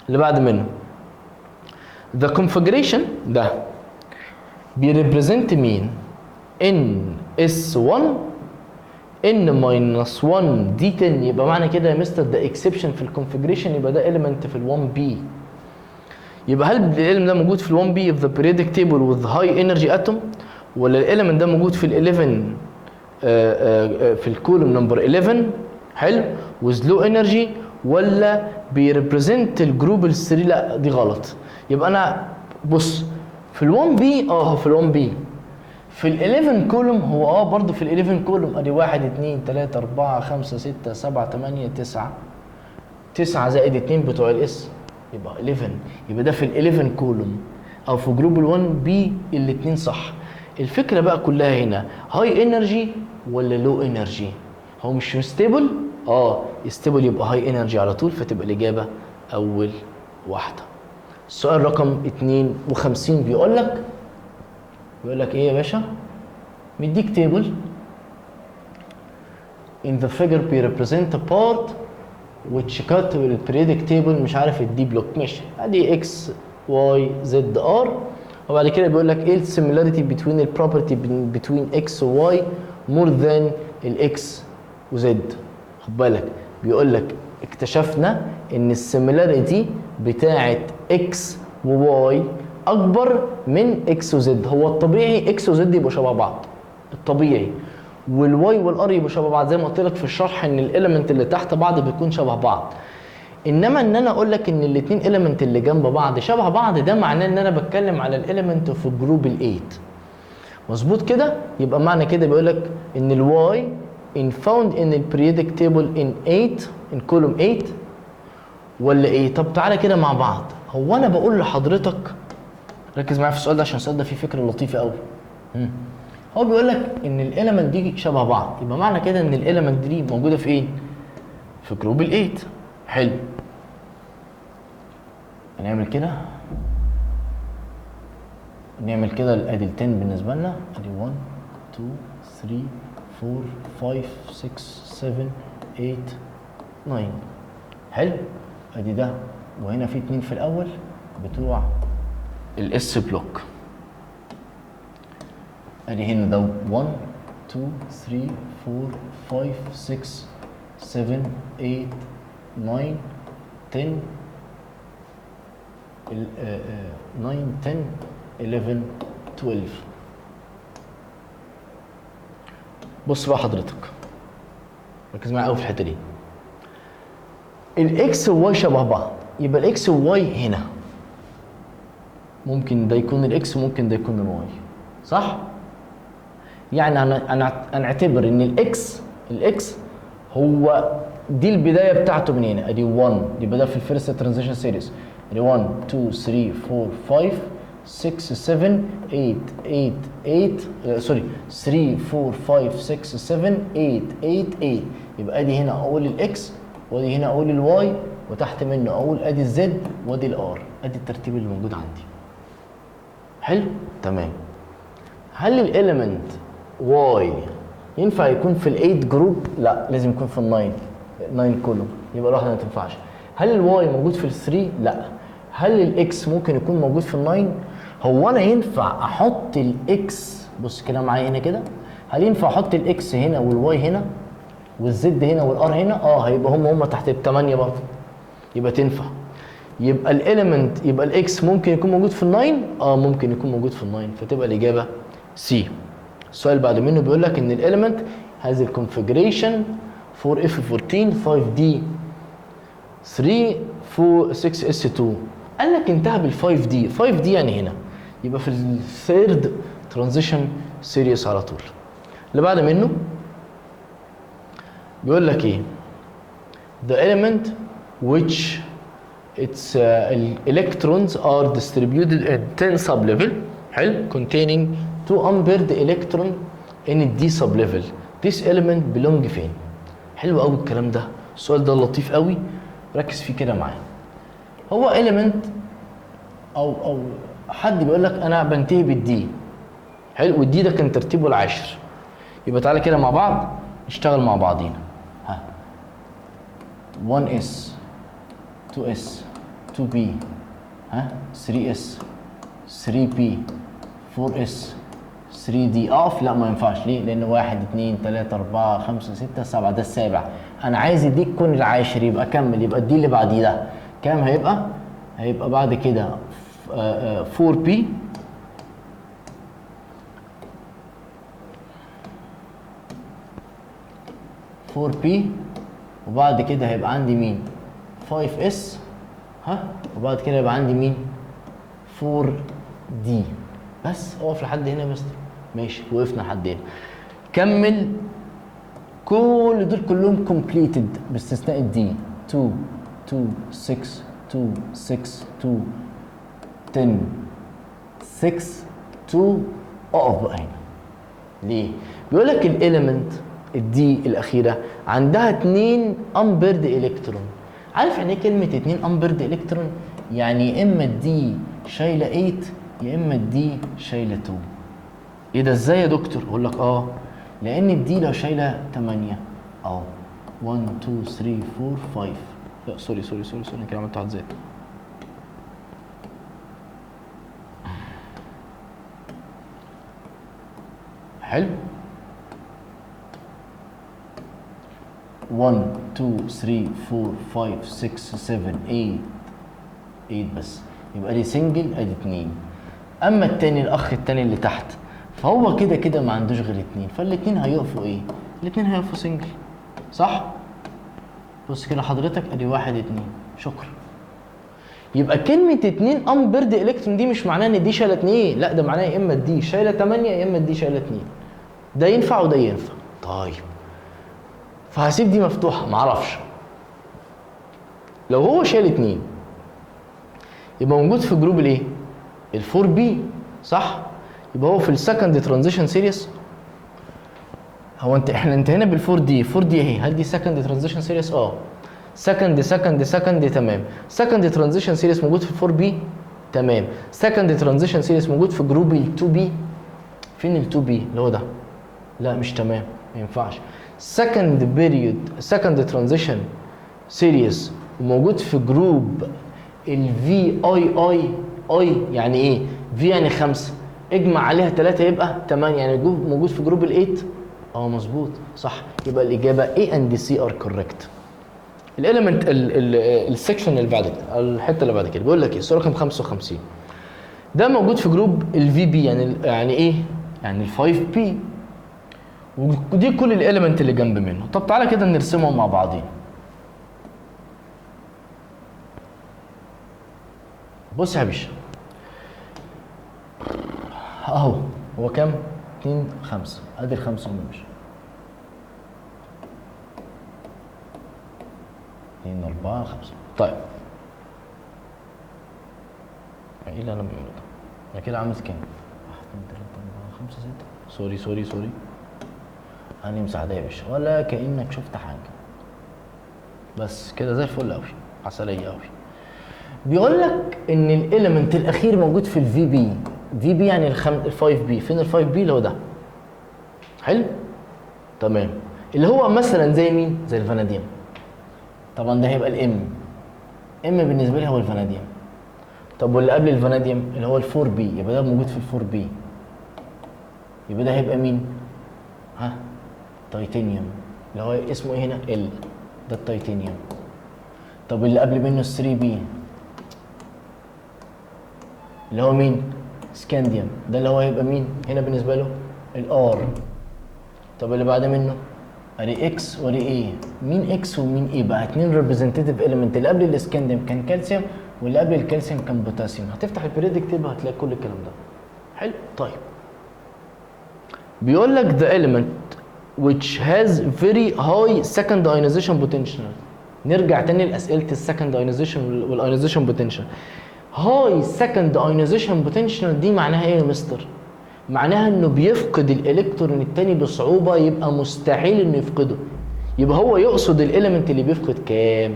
اللي بعد منه the configuration ده بي represent مين؟ NS1 N minus 1 D 10، يبقى معنى كده يا مستر ده exception في ال configuration، يبقى ده element في ال 1B. يبقى هل ال element ده موجود في ال 1B of the periodic table with high energy atom، ولا ال element ده موجود في ال 11 في ال column number 11، حلو، with low energy، ولا بي represent ال group ال 3؟ لا دي غلط. يبقى انا بص في ال 1 b، هو في ال 1 b في ال 11 column، هو برضه في ال 11 column، ادي 1 2 3 4 5 6 7 8 9، 9 زائد 2 بتوع ال s يبقى 11، يبقى ده في ال 11 column او في group ال 1 b، الاثنين صح. الفكرة بقى كلها هنا high energy ولا low energy؟ هو مش stable؟ stable، يبقى high energy على طول، فتبقى الاجابة اول واحدة. السؤال رقم 52 بيقول لك ايه يا باشا؟ مديك table in the figure بي represent a part which cut the periodic table، مش عارف ال d block، ماشي، ادي X Y Z R، وبعد كده بيقول لك ايه ال similarity between ال property between X و Y more than ال X و Z. خد بالك، بيقول لك اكتشفنا ان ال similarity بتاعه X و Y اكبر من X و Z. هو الطبيعي X و Z يبقوا شبه بعض الطبيعي، وال Y وال R يبقوا شبه بعض، زي ما قلت لك في الشرح ان ال element اللي تحت بعض بيكون شبه بعض. انما ان انا اقول لك ان الاثنين element اللي جنب بعض شبه بعض، ده معناه ان انا بتكلم على ال element في group ال8، مظبوط كده؟ يبقى معنى كده بيقول لك ان ال Y in found in the periodic table in 8 in column 8 ولا ايه؟ طب تعالى كده مع بعض. هو انا بقول لحضرتك ركز معايا في السؤال ده عشان السؤال ده فيه فكرة لطيفة قوي. هو بيقول لك ان ال element دي شبه بعض، يبقى معنى كده ان ال element دي موجودة في ايه؟ في group ال8، حلو. هنعمل كده، نعمل كده، ادي ال 10 بالنسبة لنا، ادي 1 2 3 4 5 6 7 8 9. حلو، ادي ده، وهنا في 2 في الاول بتوع ال s block. ادي هنا ده 1 2 3 4 5 6 7 8 9 10 9 10 11 12. بص بقى حضرتك، ركز معايا قوي في الحتة دي. ال X وال Y شبه بعض، يبقى ال X وال Y هنا ممكن ده يكون ال X، ممكن ده يكون ال Y، صح؟ يعني هنعتبر ان ال X هو دي البداية بتاعته من هنا، ادي 1، دي بداية في ال first transition series، ادي 1 2 3 4 5 6 7 8 8 8، sorry 3 4 5 6 7 8 8 8. يبقى ادي هنا اقول ال X، وادي هنا اقول ال Y، وتحت منه اقول ادي ال Z وادي ال R. ادي الترتيب اللي موجود عندي. حلو، تمام. هل ال element Y ينفع يكون في ال 8 group؟ لا، لازم يكون في ال 9 column، يبقى الواحدة ما تنفعش. هل ال Y موجود في ال 3؟ لا. هل ال X ممكن يكون موجود في ال 9؟ هو انا ينفع احط ال X، بص كده معايا هنا كده، هل ينفع احط ال X هنا وال Y هنا وال Z هنا وال R هنا؟ هيبقى هم تحت الثمانية برضه، يبقى تنفع. يبقى ال element، يبقى ال X ممكن يكون موجود في ال nine، ممكن يكون موجود في ال nine، فتبقى الاجابة C. السؤال بعد منه بيقول لك ان ال element has ال configuration 4 F 14 5 D 3 4 6 S 2. قال لك انتهى بال 5 D، 5 D يعني هنا، يبقى في ال third transition series على طول. اللي بعد منه بيقول لك ايه؟ The element which its electrons are distributed in 10 sublevel، حلو، containing 2 unpaired electron in d sublevel، this element belong فين؟ حلو قوي الكلام ده، السؤال ده لطيف قوي، ركز فيه كده معايا. هو element او حد بيقول لك انا بنتهي بال D، حلو، وال D ده كان ترتيبه العاشر، يبقى تعالى كده مع بعض نشتغل مع بعضينا. ها 1s 2s 2p، ها 3s 3p 4s 3d. اقف، لا ما ينفعش. ليه؟ لان 1 2 3 4 5 6 7 ده السابع، انا عايز ال D تكون العاشر، يبقى كمل، يبقى ال D اللي بعديه ده كام هيبقى؟ هيبقى بعد كده 4p 4p، وبعد كده هيبقى عندي مين؟ 5s، ها، وبعد كده يبقى عندي مين؟ 4d. بس اقف لحد هنا يا مستر. ماشي، وقفنا لحد هنا. كمل كل دول كلهم completed باستثناء ال D. 2 2 6 2 6 2 10 6 2. اقف بقى هنا. ليه؟ بيقول لك ال element ال D الاخيرة عندها 2 unpaired electron. عارف يعني ايه كلمة 2 unpaired electron؟ يعني يا اما ال D شايله 8 يا اما ال D شايله 2. ايه ده ازاي يا دكتور؟ اقول لك لان ال D لو شايله 8 اهو 1 2 3 4 5، لا sorry sorry sorry sorry، انا كده عملت واحد زائد. حلو، 1 2 3 4 5 6 7 8 8 بس، يبقى دي single ادي 2. اما التاني الاخ التاني اللي تحت فهو كده كده ما عندوش غير 2، فالاتنين هيقفوا ايه؟ الاتنين هيقفوا single، صح؟ بص كده حضرتك ادي 1 2، شكرا. يبقى كلمة 2 unpaired electron دي مش معناها ان دي شايلة 2، لا ده معناها يا اما دي شايلة 8 يا اما دي شايلة 2. ده ينفع وده ينفع. طيب فهسيب دي مفتوحة، معرفش. لو هو شايل 2 يبقى موجود في group الايه؟ ال 4 P، صح؟ يبقى هو في ال second transition series. هو انت احنا انتهينا بال 4 D، 4 D اهي، هل دي second transition series؟ second second second تمام. second transition series موجود في 4 p تمام. second transition series موجود في group ال 2 p. فين ال 2 p اللي هو ده؟ لا مش تمام، ما ينفعش. second period second transition series وموجود في group ال V I I I. يعني ايه؟ V يعني 5، اجمع عليها 3 يبقى 8، يعني موجود في group ال 8. مظبوط صح، يبقى الاجابة A and C are correct. ال element ال section اللي بعد كده، الحتة اللي بعد كده بيقول لك ايه؟ السؤال رقم 55 ده موجود في group ال V P، يعني ايه؟ يعني ال 5 p، ودي كل ال element اللي جنب منه. طب تعالى كده نرسمهم مع بعضين. بص يا باشا اهو، هو كام؟ 2 5، ادي الخمسة يا باشا، 2 4 5. طيب ايه اللي انا بعمله ده؟ انا كده عامل كام؟ 1 2 3 4 5 6. sorry sorry sorry، هنمسح ده يا باشا ولا كأنك شفت حاجة. بس كده زي الفل قوي، عسلية قوي. بيقول لك ان ال element الاخير موجود في ال V P. V P يعني ال 5 p. فين ال 5 p؟ اللي هو ده. حلو تمام، اللي هو مثلا زي مين؟ زي الفاناديوم. طبعا ده هيبقى ال M. M بالنسبة لي هو الفاناديوم. طب واللي قبل الفاناديوم اللي هو ال 4 p، يبقى ده موجود في ال 4 p، يبقى ده هيبقى مين؟ ها، تيتانيوم، اللي هو اسمه ايه هنا؟ ال ده التيتانيوم. طب اللي قبل منه ال 3 p اللي هو مين؟ سكانديوم، ده اللي هو هيبقى مين هنا بالنسبة له؟ ال R. طب اللي بعد منه ادي X وادي A. مين X ومين A بقى؟ اتنين representative element. اللي قبل الاسكانديوم كان كالسيوم، واللي قبل الكالسيوم كان بوتاسيوم. هتفتح ال periodic table هتلاقي كل الكلام ده. حلو. طيب بيقول لك the element which has very high second ionization potential. نرجع تاني لاسئلة ال second ionization وال ionization potential. high second ionization potential دي معناها ايه يا مستر؟ معناها انه بيفقد الالكترون التاني بصعوبة، يبقى مستحيل انه يفقده. يبقى هو يقصد ال element اللي بيفقد كام؟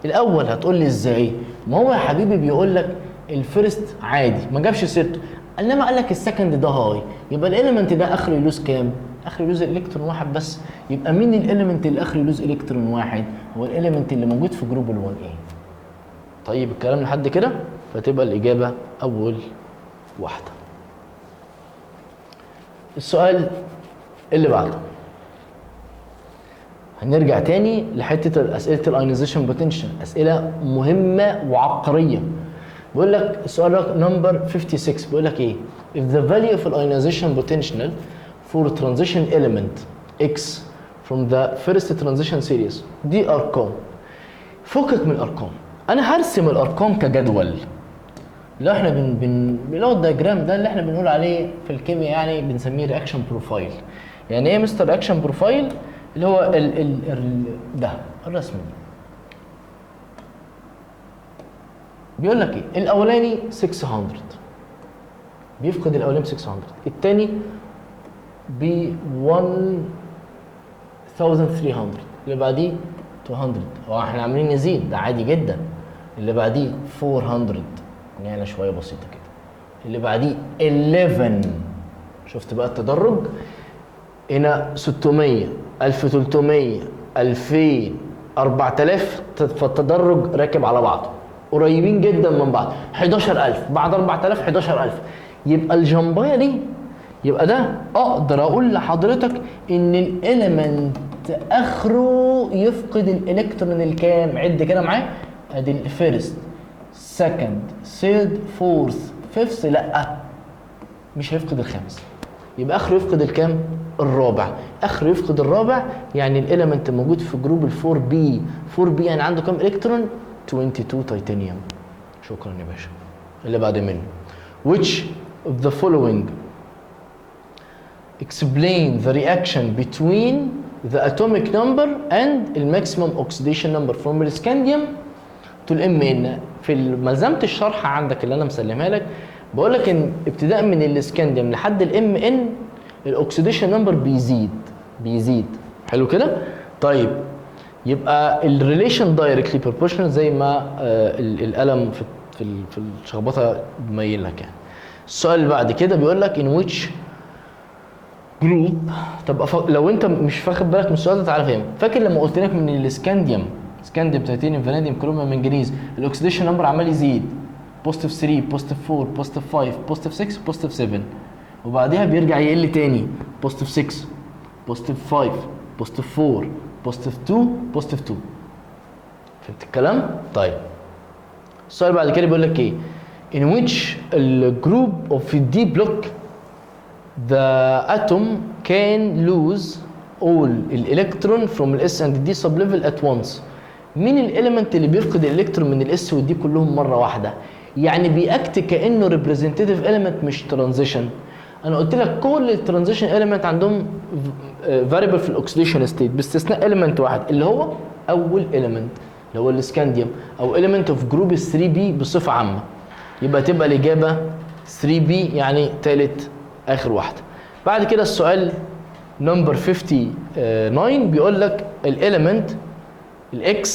الاول هتقول لي ازاي؟ ما هو يا حبيبي بيقول لك ال first عادي ما جابش سيرته، انما قال لك ال second ده high، يبقى ال element ده اخره ي lose كام؟ اخره ي lose الكترون واحد بس. يبقى مين ال element اللي اخره ي lose الكترون واحد؟ هو ال element اللي موجود في group ال 1 A. طيب الكلام لحد كده، فتبقى الاجابة اول واحدة. السؤال اللي بعده هنرجع تاني لحته اسئلة ال ionization potential، اسئلة مهمة وعبقريه. بيقول لك السؤال رقم number 56 بيقول لك ايه؟ if the value of ionization potential for transition element X from the first transition series. دي ارقام، فكك من الارقام، انا هرسم الارقام كجدول. اللي احنا اللي هو ال diagram ده اللي احنا بنقول عليه في الكيمياء يعني بنسميه reaction profile. يعني ايه مستر reaction profile؟ اللي هو ال ال ال ده الرسم دي. بيقول لك ايه؟ الاولاني 600، بيفقد الاولاني ب 600، الثاني ب 1300، اللي بعديه 200. هو احنا عاملين نزيد ده عادي جدا. اللي بعديه 400، نعلى شوية بسيطة كده. اللي بعديه 11، شفت بقى التدرج؟ هنا 600، 1300، 2000، 4000، فالتدرج راكب على بعضه، قريبين جدا من بعض. 11000 بعد 4000 11000. يبقى الجمبايه دي، يبقى ده اقدر اقول لحضرتك ان ال element اخره يفقد الالكترون الكام؟ عد كده معايا، ادي ال first second third fourth fifth، لا مش هيفقد الخامس، يبقى اخره يفقد الكام؟ الرابع. اخره يفقد الرابع، يعني ال element موجود في group ال 4 p. 4 p يعني عنده كام الكترون؟ 22 تيتانيوم. شكرا يا باشا. اللي بعد منه which of the following explain the reaction between the atomic number and the maximum oxidation number from the scandium to the Mn. في ملزمة الشرح عندك اللي انا مسلمها لك بقول لك ان ابتداء من السكانديوم لحد ال Mn ال oxidation number بيزيد بيزيد. حلو كده؟ طيب يبقى ال relation directly proportional زي ما القلم في الشخبطه مبين لك يعني. السؤال اللي بعد كده بيقول لك in which group. طب لو انت مش واخد بالك من السؤال ده تعالى فهمه. فاكر لما قلت لك من ال scandium، scandium، titanium، vanadium، chromium، manganese، ال oxidation number عمال يزيد positive 3، positive 4، positive 5، positive 6، positive 7، وبعديها بيرجع يقل تاني positive 6، positive 5، positive 4، positive 2، positive 2. فهمت الكلام؟ طيب السؤال بعد كده بيقول لك ايه؟ in which the group of D block the atom can lose all electron from ال S and D sublevel at once. مين ال element اللي بيفقد الالكترون من ال S وال D كلهم مرة واحدة؟ يعني بي act كانه representative element مش transition. انا قلت لك كل ال transition element عندهم variable في ال oxidation state باستثناء element واحد اللي هو اول element اللي هو السكانديوم او element of group 3 B بصفة عامة. يبقى تبقى الاجابة 3 B، يعني ثالث اخر واحدة. بعد كده السؤال number 59 بيقول لك ال element ال X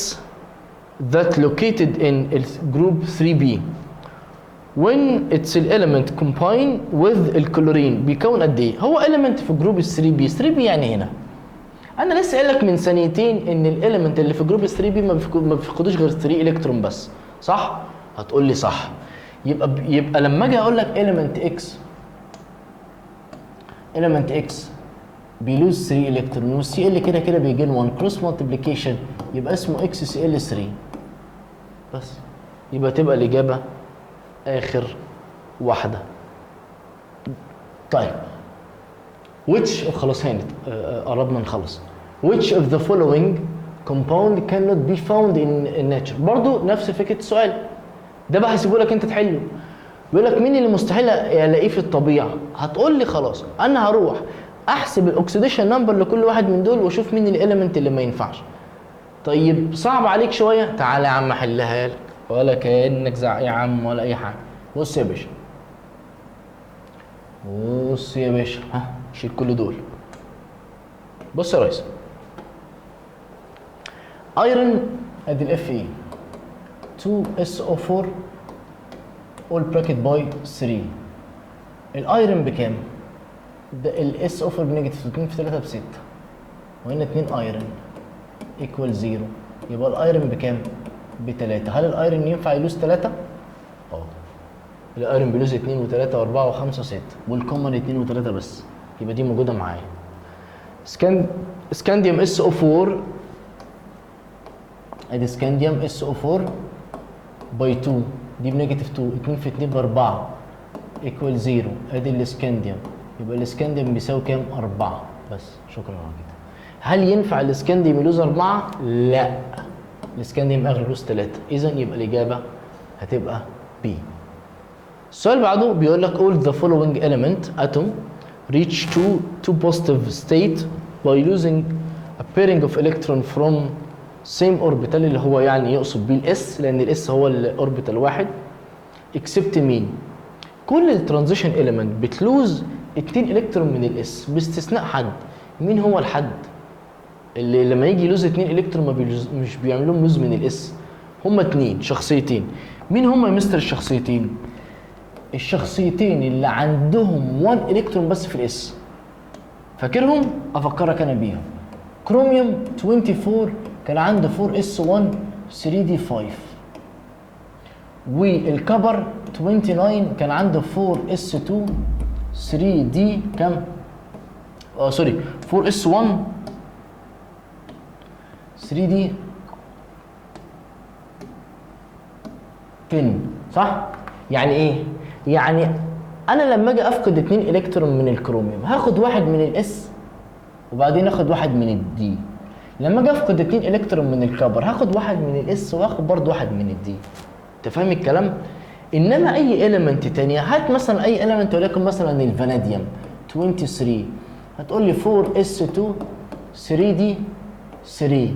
that located in group 3B when its element combine with ال chlorine بيكون قد ايه؟ هو element في group 3B. 3B يعني هنا. انا لسه قايل لك من ثانيتين ان ال element اللي في group 3B ما بيفقدوش غير 3 الكترون بس، صح؟ هتقول لي صح. يبقى لما اجي اقول لك element X، element X بي lose 3 الكترون وال Cl كده كده بي gain 1 cross multiplication، يبقى اسمه XCl 3 بس. يبقى تبقى الاجابة اخر واحدة. طيب which، خلاص هانت، قربنا نخلص. which of the following compound cannot be found in nature؟ برضو نفس فكرة السؤال ده بقى هسيبه لك انت تحله. بيقول لك مين اللي مستحيل الاقيه في الطبيعة؟ هتقول لي خلاص انا هروح احسب ال oxidation number لكل واحد من دول واشوف مين ال element اللي ما ينفعش. طيب صعب عليك شوية، تعالى يا عم احلها لك ولا كانك زعق يا عم ولا اي حاجة. بص يا باشا، بص يا باشا، ها شيل كل دول. بص يا ريس، iron ادي ال Fe 2 SO 4 all bracket by 3. ال iron بكام؟ ده ال SO 4 ب negative 2 في 3 ب 6، وهنا 2 iron equal 0، يبقى ال iron بكام؟ ب 3. هل ال iron ينفع ي lose 3؟ اه ال iron بي lose 2 و3 و4 و5 و6، وال common 2 و3 بس، يبقى دي موجودة معايا. Scandium SO 4، ادي scandium SO 4 by 2، دي ب negative 2، 2 في 2 ب 4 equal 0. ادي السكانديوم، يبقى السكانديوم بيساوي كام؟ 4 بس. شكرا على كده. هل ينفع ال scandium ي lose 4؟ لا، السكانديوم اخر lose 3، اذا يبقى الاجابة هتبقى B. السؤال اللي بعده بيقول لك all the following element atom reach to positive state by losing a pairing of electron from same orbital، اللي هو يعني يقصد بيه ال s لان ال s هو ال orbital واحد، except مين؟ كل ال transition element بت lose 2 الكترون من ال s باستثناء حد. مين هو الحد اللي لما يجي ي lose 2 الكترون ما بي lose، مش بيعمل لهم lose من ال s؟ هما اتنين شخصيتين. مين هما يا مستر الشخصيتين؟ الشخصيتين اللي عندهم 1 الكترون بس في ال s. فاكرهم؟ افكرك انا بيهم. كروميوم 24 كان عنده 4 s 1 3 d 5، وال copper 29 كان عنده 4 s 2 3 d كام؟ Sorry، 4 s 1 3 d 10، صح؟ يعني ايه؟ يعني انا لما اجي افقد 2 الكترون من الكروميوم هاخد واحد من ال s وبعدين اخد واحد من ال d. لما اجي افقد 2 الكترون من ال copper هاخد واحد من ال s واخد برضه واحد من ال d. انت فاهم الكلام؟ انما اي element تانية، هات مثلا اي element وليكن مثلا الفاناديوم 23، هتقول لي 4 s 2 3 d 3،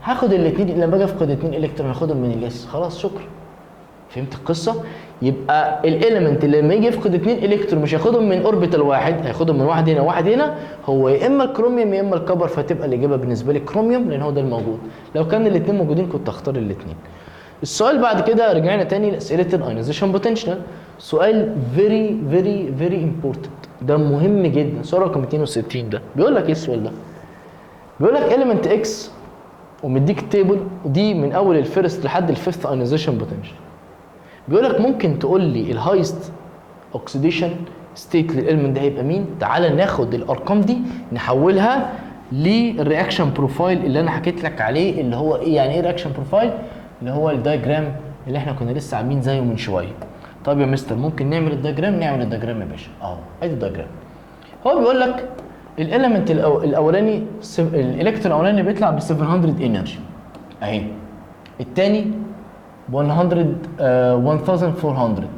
هاخد الاثنين لما اجي افقد 2 الكترون هاخدهم من ال s، خلاص شكرا. فهمت القصة؟ يبقى ال element اللي لما يجي يفقد 2 الكترون مش هياخدهم من orbital واحد، هياخدهم من واحد هنا وواحد هنا، هو يا اما الكروميوم يا اما ال copper، فتبقى الاجابة بالنسبة لي كروميوم لان هو ده الموجود. لو كان الاثنين موجودين كنت اختار الاثنين. السؤال بعد كده رجعنا تاني لاسئلة ال ionization potential، سؤال very very very important، ده مهم جدا. سؤال رقم 62 ده بيقول لك ايه السؤال ده؟ بيقول لك element X ومديك table دي من اول ال first لحد ال fifth ionization potential. بيقول لك ممكن تقول لي ال highest oxidation state لل element ده هيبقى مين؟ تعالى ناخد الارقام دي نحولها لل reaction profile اللي انا حكيت لك عليه، اللي هو ايه؟ يعني ايه reaction profile؟ اللي هو ال diagram اللي احنا كنا لسه عاملين زيه من شوية. طب يا مستر ممكن نعمل ال diagram؟ نعمل ال diagram يا باشا، اهو ادي ال diagram. هو بيقول لك ال element الاولاني، الالكترون الاولاني بيطلع ب 700 energy اهي، الثاني 100 1400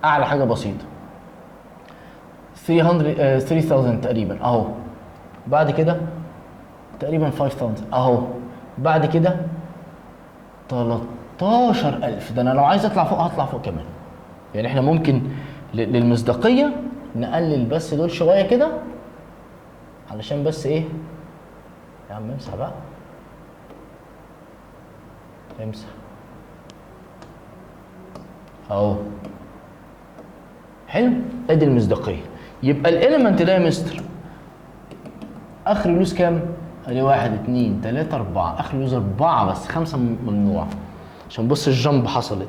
اعلى حاجة بسيطة، 300 3000 تقريبا اهو، بعد كده تقريبا 5000 اهو، بعد كده 13000. ده انا لو عايز اطلع فوق هطلع فوق كمان. يعني احنا ممكن للمصداقيه نقلل بس دول شوية كده علشان بس ايه يا عم، امسح بقى، امسح اهو. حلو، ادي المصداقية. يبقى ال element ده يا مستر اخر lose كام؟ ادي 1 2 3 4، اخر lose 4 بس، 5 ممنوع عشان بص ال jump حصلت.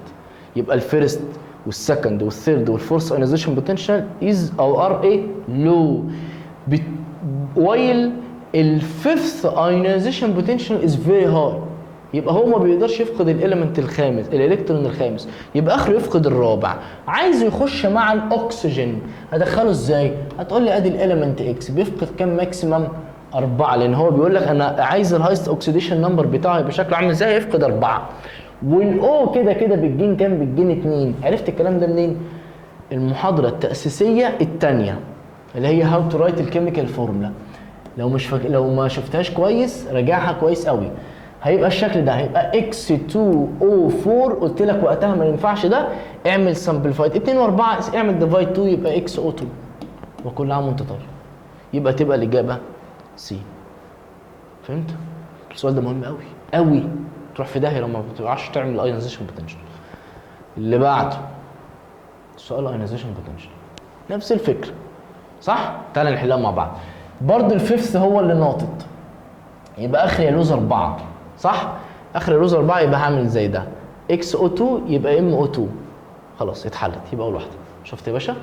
يبقى ال first وال second وال third وال fourth ionization potential is او are ايه؟ low، while ال fifth ionization potential is very high. يبقى هو ما بيقدرش يفقد ال element الخامس، الالكترون الخامس، يبقى اخره يفقد الرابع. عايز يخش مع الاكسجين، هدخله ازاي؟ هتقول لي ادي ال element X بيفقد كام maximum؟ 4، لان هو بيقول لك انا عايز ال highest oxidation number بتاعه يبقى شكله عامل ازاي؟ يفقد 4. وال O كده كده بت gain كام؟ بت gain 2. عرفت الكلام ده منين؟ المحاضرة التاسيسية الثانية اللي هي how to write ال chemical formula. لو ما شفتهاش كويس راجعها كويس قوي. هيبقى الشكل ده، هيبقى X2O4. قلت لك وقتها ما ينفعش ده، اعمل simplified 2 و4، اعمل divide 2 يبقى XO2، وكل عام وانت طيب. يبقى تبقى الاجابة C. فهمت؟ السؤال ده مهم قوي قوي، تروح في داهية لو ما بتعرفش تعمل ionization potential. اللي بعده سؤال ionization potential، نفس الفكرة صح؟ تعالى نحلها مع بعض. برضه ال fifth هو اللي ناطط، يبقى اخر ي lose 4 صح؟ اخر ي lose 4، يبقى هعمل زي ده XO 2 يبقى MO 2، خلاص اتحلت، يبقى اول واحدة. شفت يا باشا؟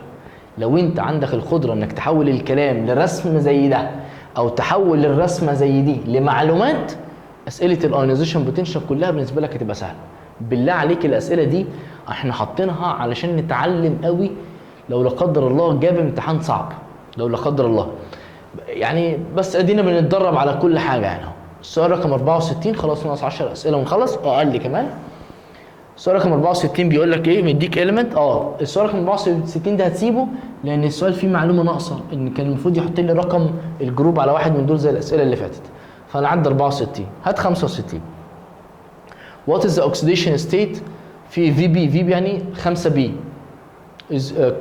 لو انت عندك القدرة انك تحول الكلام لرسم زي ده او تحول الرسمة زي دي لمعلومات، اسئلة ال ionization potential كلها بالنسبة لك هتبقى سهلة. بالله عليك الاسئلة دي احنا حاطينها علشان نتعلم قوي. لو لا قدر الله جاب امتحان صعب، لو لا قدر الله يعني، بس ادينا بنتدرب على كل حاجة يعني. السؤال رقم 64، خلاص ناقص 10 اسئلة ونخلص او اقل كمان. السؤال رقم 64 بيقول لك ايه؟ مديك element. السؤال رقم 64 ده هتسيبه لان السؤال فيه معلومة ناقصه، ان كان المفروض يحط لي رقم ال group على واحد من دول زي الاسئلة اللي فاتت. فانا عندي 64، هات 65. what is the oxidation state في VB؟ VB يعني 5 P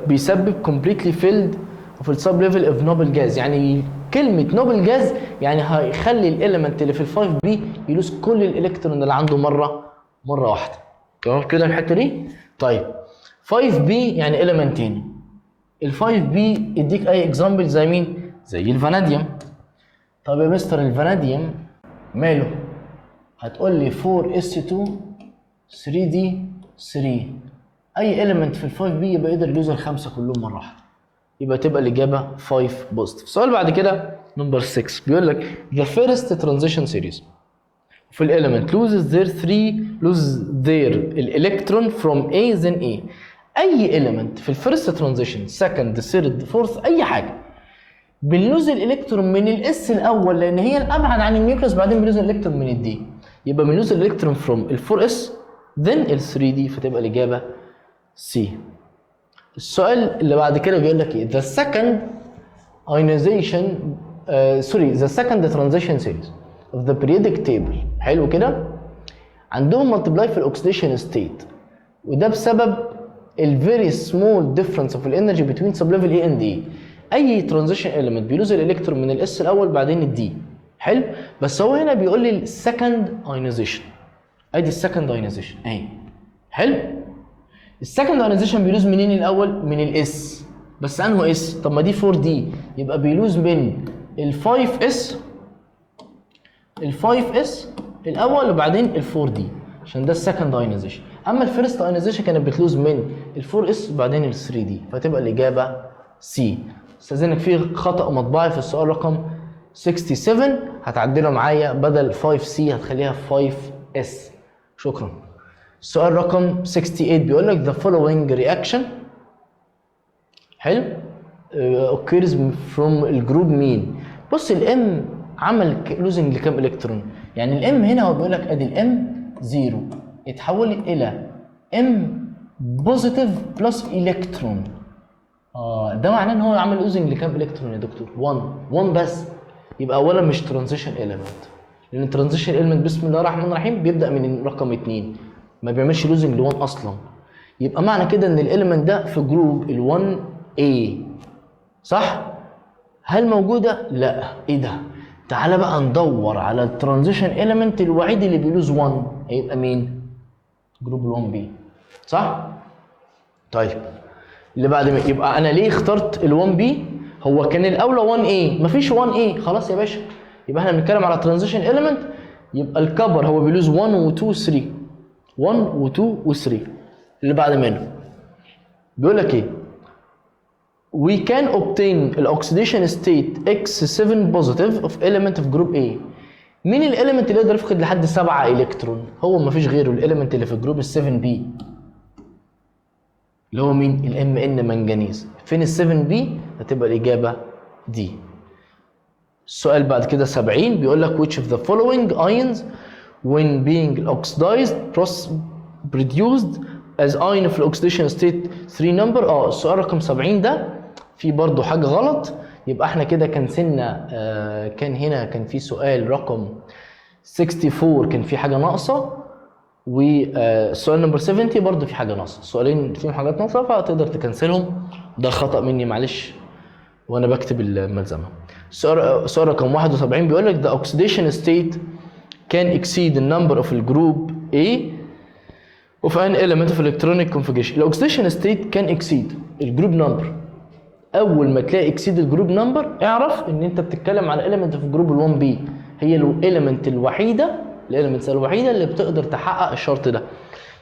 بيسبب completely filled في ال sub level of noble gas. يعني كلمة noble gas يعني هيخلي ال element اللي في ال 5 P ي lose كل الالكترون اللي عنده مرة واحدة. تمام كده الحتة دي؟ طيب 5 P يعني element ين. ال 5 P يديك اي example زي مين؟ زي الفاناديوم. طب يا مستر الفاناديوم ماله؟ هتقول لي 4 S 2 3 D 3، اي element في ال 5 P يبقى يقدر ي lose الخمسة كلهم مرة واحدة، يبقى تبقى الاجابة 5 positive. السؤال بعد كده number 6 بيقول لك the first transition series في ال element loses their 3 lose their الالكترون from A then A. اي element في ال first transition، second، third، fourth، اي حاجة، بن lose الالكترون من ال S الاول لان هي الابعد عن ال nucleus، بعدين بن lose الالكترون من ال D. يبقى بن lose الالكترون from ال 4 S then ال 3 D، فتبقى الاجابة C. السؤال اللي بعد كده بيقول لك ايه؟ the second ionization sorry the second transition series of the periodic table. حلو كده، عندهم multiply في ال oxidation state وده بسبب ال very small difference of ال energy between sublevel A and D. اي transition element بي lose الالكترون من ال s الاول بعدين ال d. حلو، بس هو هنا بيقول لي ال second ionization. ادي ال second ionization اهي. حلو، ال second ionization بي lose منين الاول؟ من ال s. بس انهو s؟ طب ما دي 4 d، يبقى بي lose من ال 5 s، ال 5 s الاول وبعدين ال 4 d، عشان ده ال second ionization. اما ال first ionization كانت بت lose من ال 4 s وبعدين ال 3 d، فتبقى الاجابة C. استاذنك، في خطا مطبعي في السؤال رقم 67، هتعدله معايا، بدل 5 c هتخليها 5 s. شكرا. السؤال رقم 68 بيقول لك the following reaction، حلو، occurs from ال group مين؟ بص، ال M عمل losing لكام الكترون؟ يعني ال M هنا هو بيقول لك ادي ال M 0 يتحول الى M positive plus electron. ده معناه ان هو عمل losing لكام الكترون يا دكتور؟ 1. 1 بس. يبقى اولا مش transition element، لان ال transition element بسم الله الرحمن الرحيم بيبدا من رقم 2، ما بيعملش losing ل 1 اصلا. يبقى معنى كده ان ال element ده في group ال 1 A، صح؟ هل موجوده؟ لا. ايه ده؟ تعالى بقى ندور على ال transition element الوحيد اللي بي lose 1، هيبقى مين؟ group ال 1 B، صح؟ طيب، اللي بعد ما يبقى انا ليه اخترت ال 1 B؟ هو كان الاولى 1 A، مفيش 1 A. خلاص يا باشا، يبقى احنا بنتكلم على transition element، يبقى ال copper هو بي lose 1 و2 3، 1 و2 و3. اللي بعد منه بيقول لك ايه؟ we can obtain the oxidation state X7 positive of element of group A. مين ال element اللي يقدر يفقد لحد 7 الكترون؟ هو مفيش غيره، ال element اللي في ال group ال 7 B، اللي هو مين؟ ال Mn، منجنيز. فين ال 7 B؟ هتبقى الاجابة D. السؤال بعد كده 70 بيقول لك which of the following ions when being oxidized produced as ion of oxidation state 3 number. السؤال رقم 70 ده في برضو حاجة غلط. يبقى احنا كده كنسلنا، كان هنا كان في سؤال رقم 64 كان في حاجة ناقصة، والسؤال number 70 برضو في حاجة ناقصة. السؤالين فيهم حاجات ناقصة، فتقدر تكنسلهم. ده خطأ مني، معلش، وانا بكتب الملزمة. السؤال رقم 71 بيقول لك the oxidation state can exceed the number of the group A of an element of electronic configuration. ال oxidation state can exceed ال group number. اول ما تلاقي exceed ال group number اعرف ان انت بتتكلم على element of group ال 1 B. هي ال element الوحيده، ال elements الوحيدة اللي بتقدر تحقق الشرط ده.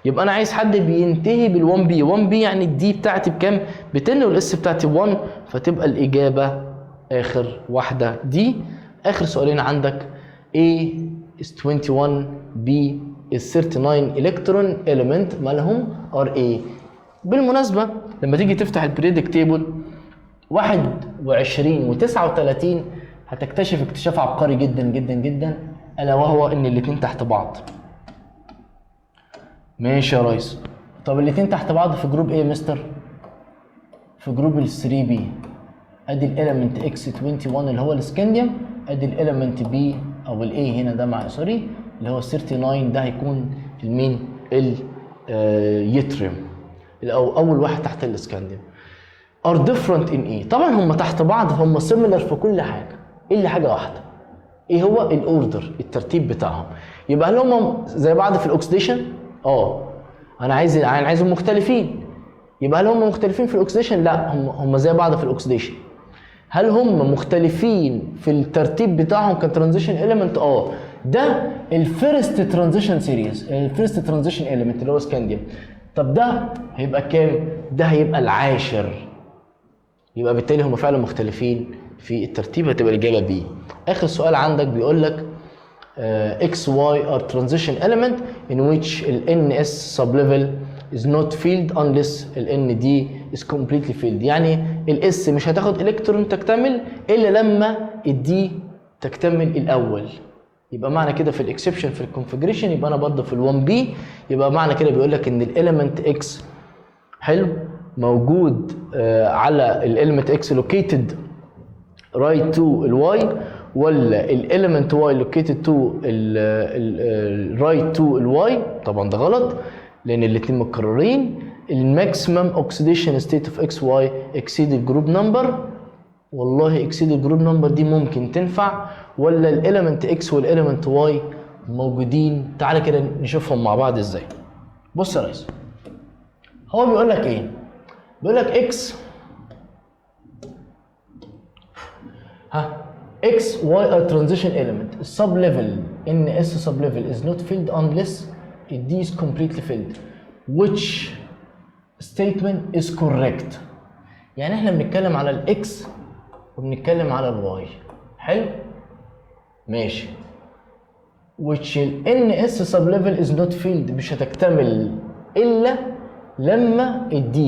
يبقى انا عايز حد بينتهي بال 1 B. 1 B يعني ال d بتاعتي بكام؟ ب 10، وال s بتاعتي 1، فتبقى الاجابة اخر واحدة D. اخر سؤالين عندك: A is 21، B is 39 electron element مالهم؟ are ايه؟ بالمناسبة، لما تيجي تفتح ال periodic table 21 و39 هتكتشف اكتشاف عبقري جدا جدا جدا، الا وهو ان الاتنين تحت بعض. ماشي يا ريس، طب الاتنين تحت بعض في group ايه يا مستر؟ في group ال 3 B. ادي ال element X 21 اللي هو السكنديوم، ادي ال element B او ال A هنا ده مع sorry اللي هو 39، ده هيكون المين؟ اليتريوم، او اول واحد تحت الاسكنديوم. are different in ايه؟ طبعا هم تحت بعض، هم similar في كل حاجة الا حاجة واحده. ايه هو؟ ال order، الترتيب بتاعهم. يبقى هل هم زي بعض في ال oxidation؟ انا عايزهم مختلفين. يبقى هل هم مختلفين في ال oxidation؟ لا، هم زي بعض في ال oxidation. هل هم مختلفين في الترتيب بتاعهم ك transition element؟ ده ال first transition series، ال first transition element اللي هو سكانديوم. طب ده هيبقى كام؟ ده هيبقى العاشر. يبقى بالتالي هم فعلا مختلفين في الترتيب، هتبقى الاجابة B. اخر سؤال عندك بيقول لك X Y are transition element in which ال NS sublevel is not filled unless ال ND is completely filled. يعني ال S مش هتاخد الكترون تكتمل الا لما ال D تكتمل الاول. يبقى معنى كده في ال exception في ال configuration، يبقى انا برضه في ال 1 B. يبقى معنى كده بيقول لك ان ال element X، حلو، موجود على ال element X located right to ال Y ولا ال element Y located to right to ال Y؟ طبعا ده غلط. لان الاثنين متكررين. ال maximum oxidation state of X Y exceed ال group number، والله exceed ال group number دي ممكن تنفع، ولا ال element X وال element Y موجودين؟ تعالى كده نشوفهم مع بعض ازاي. بص يا ريس، هو بيقول لك ايه؟ بيقول لك X، ها، X Y are transition element، sub level ns sub level is not filled unless d is completely filled، which statement is correct؟ يعني احنا بنتكلم على ال X وبنتكلم على ال Y، حلو، ماشي. which ال ns sub level is not filled، مش هتكتمل الا لما ال d.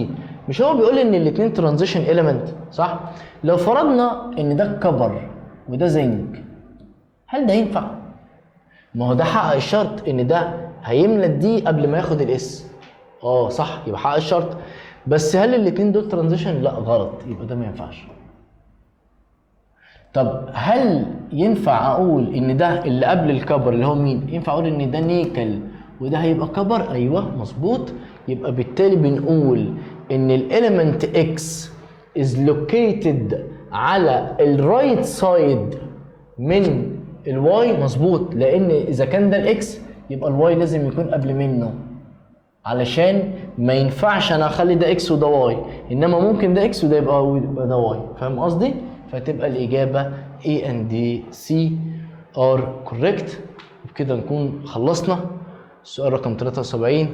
مش هو بيقول ان الاثنين transition element، صح؟ لو فرضنا ان ده copper وده زنك، هل ده ينفع؟ ما هو ده حقق الشرط ان ده هيملى ال d قبل ما ياخد ال s. صح، يبقى حقق الشرط، بس هل الاثنين دول transition؟ لا، غلط، يبقى ده ما ينفعش. طب هل ينفع اقول ان ده اللي قبل ال copper اللي هو مين؟ ينفع اقول ان ده نيكل وده هيبقى copper؟ ايوه مظبوط. يبقى بالتالي بنقول ان ال element X is located على ال right side من ال Y، مظبوط، لان اذا كان ده ال X يبقى ال Y لازم يكون قبل منه، علشان ما ينفعش انا اخلي ده X وده Y، انما ممكن ده X وده يبقى ده Y، فاهم قصدي؟ فتبقى الاجابة A and D C are correct. وبكده نكون خلصنا السؤال رقم 73.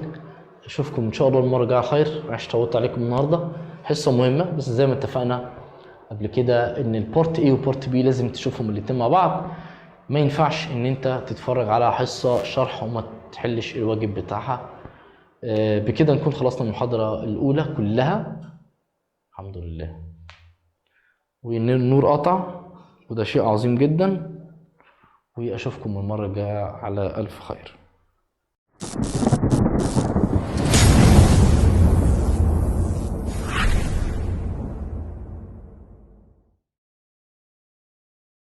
اشوفكم ان شاء الله المرة الجاية على خير. معلش طولت عليكم النهارده، حصة مهمة، بس زي ما اتفقنا قبل كده ان ال part A و part B لازم تشوفهم الاتنين مع بعض. ما ينفعش ان انت تتفرج على حصة شرح وما تحلش الواجب بتاعها. بكده نكون خلصنا المحاضرة الاولى كلها الحمد لله. والنور قطع وده شيء عظيم جدا. واشوفكم المرة الجاية على الف خير.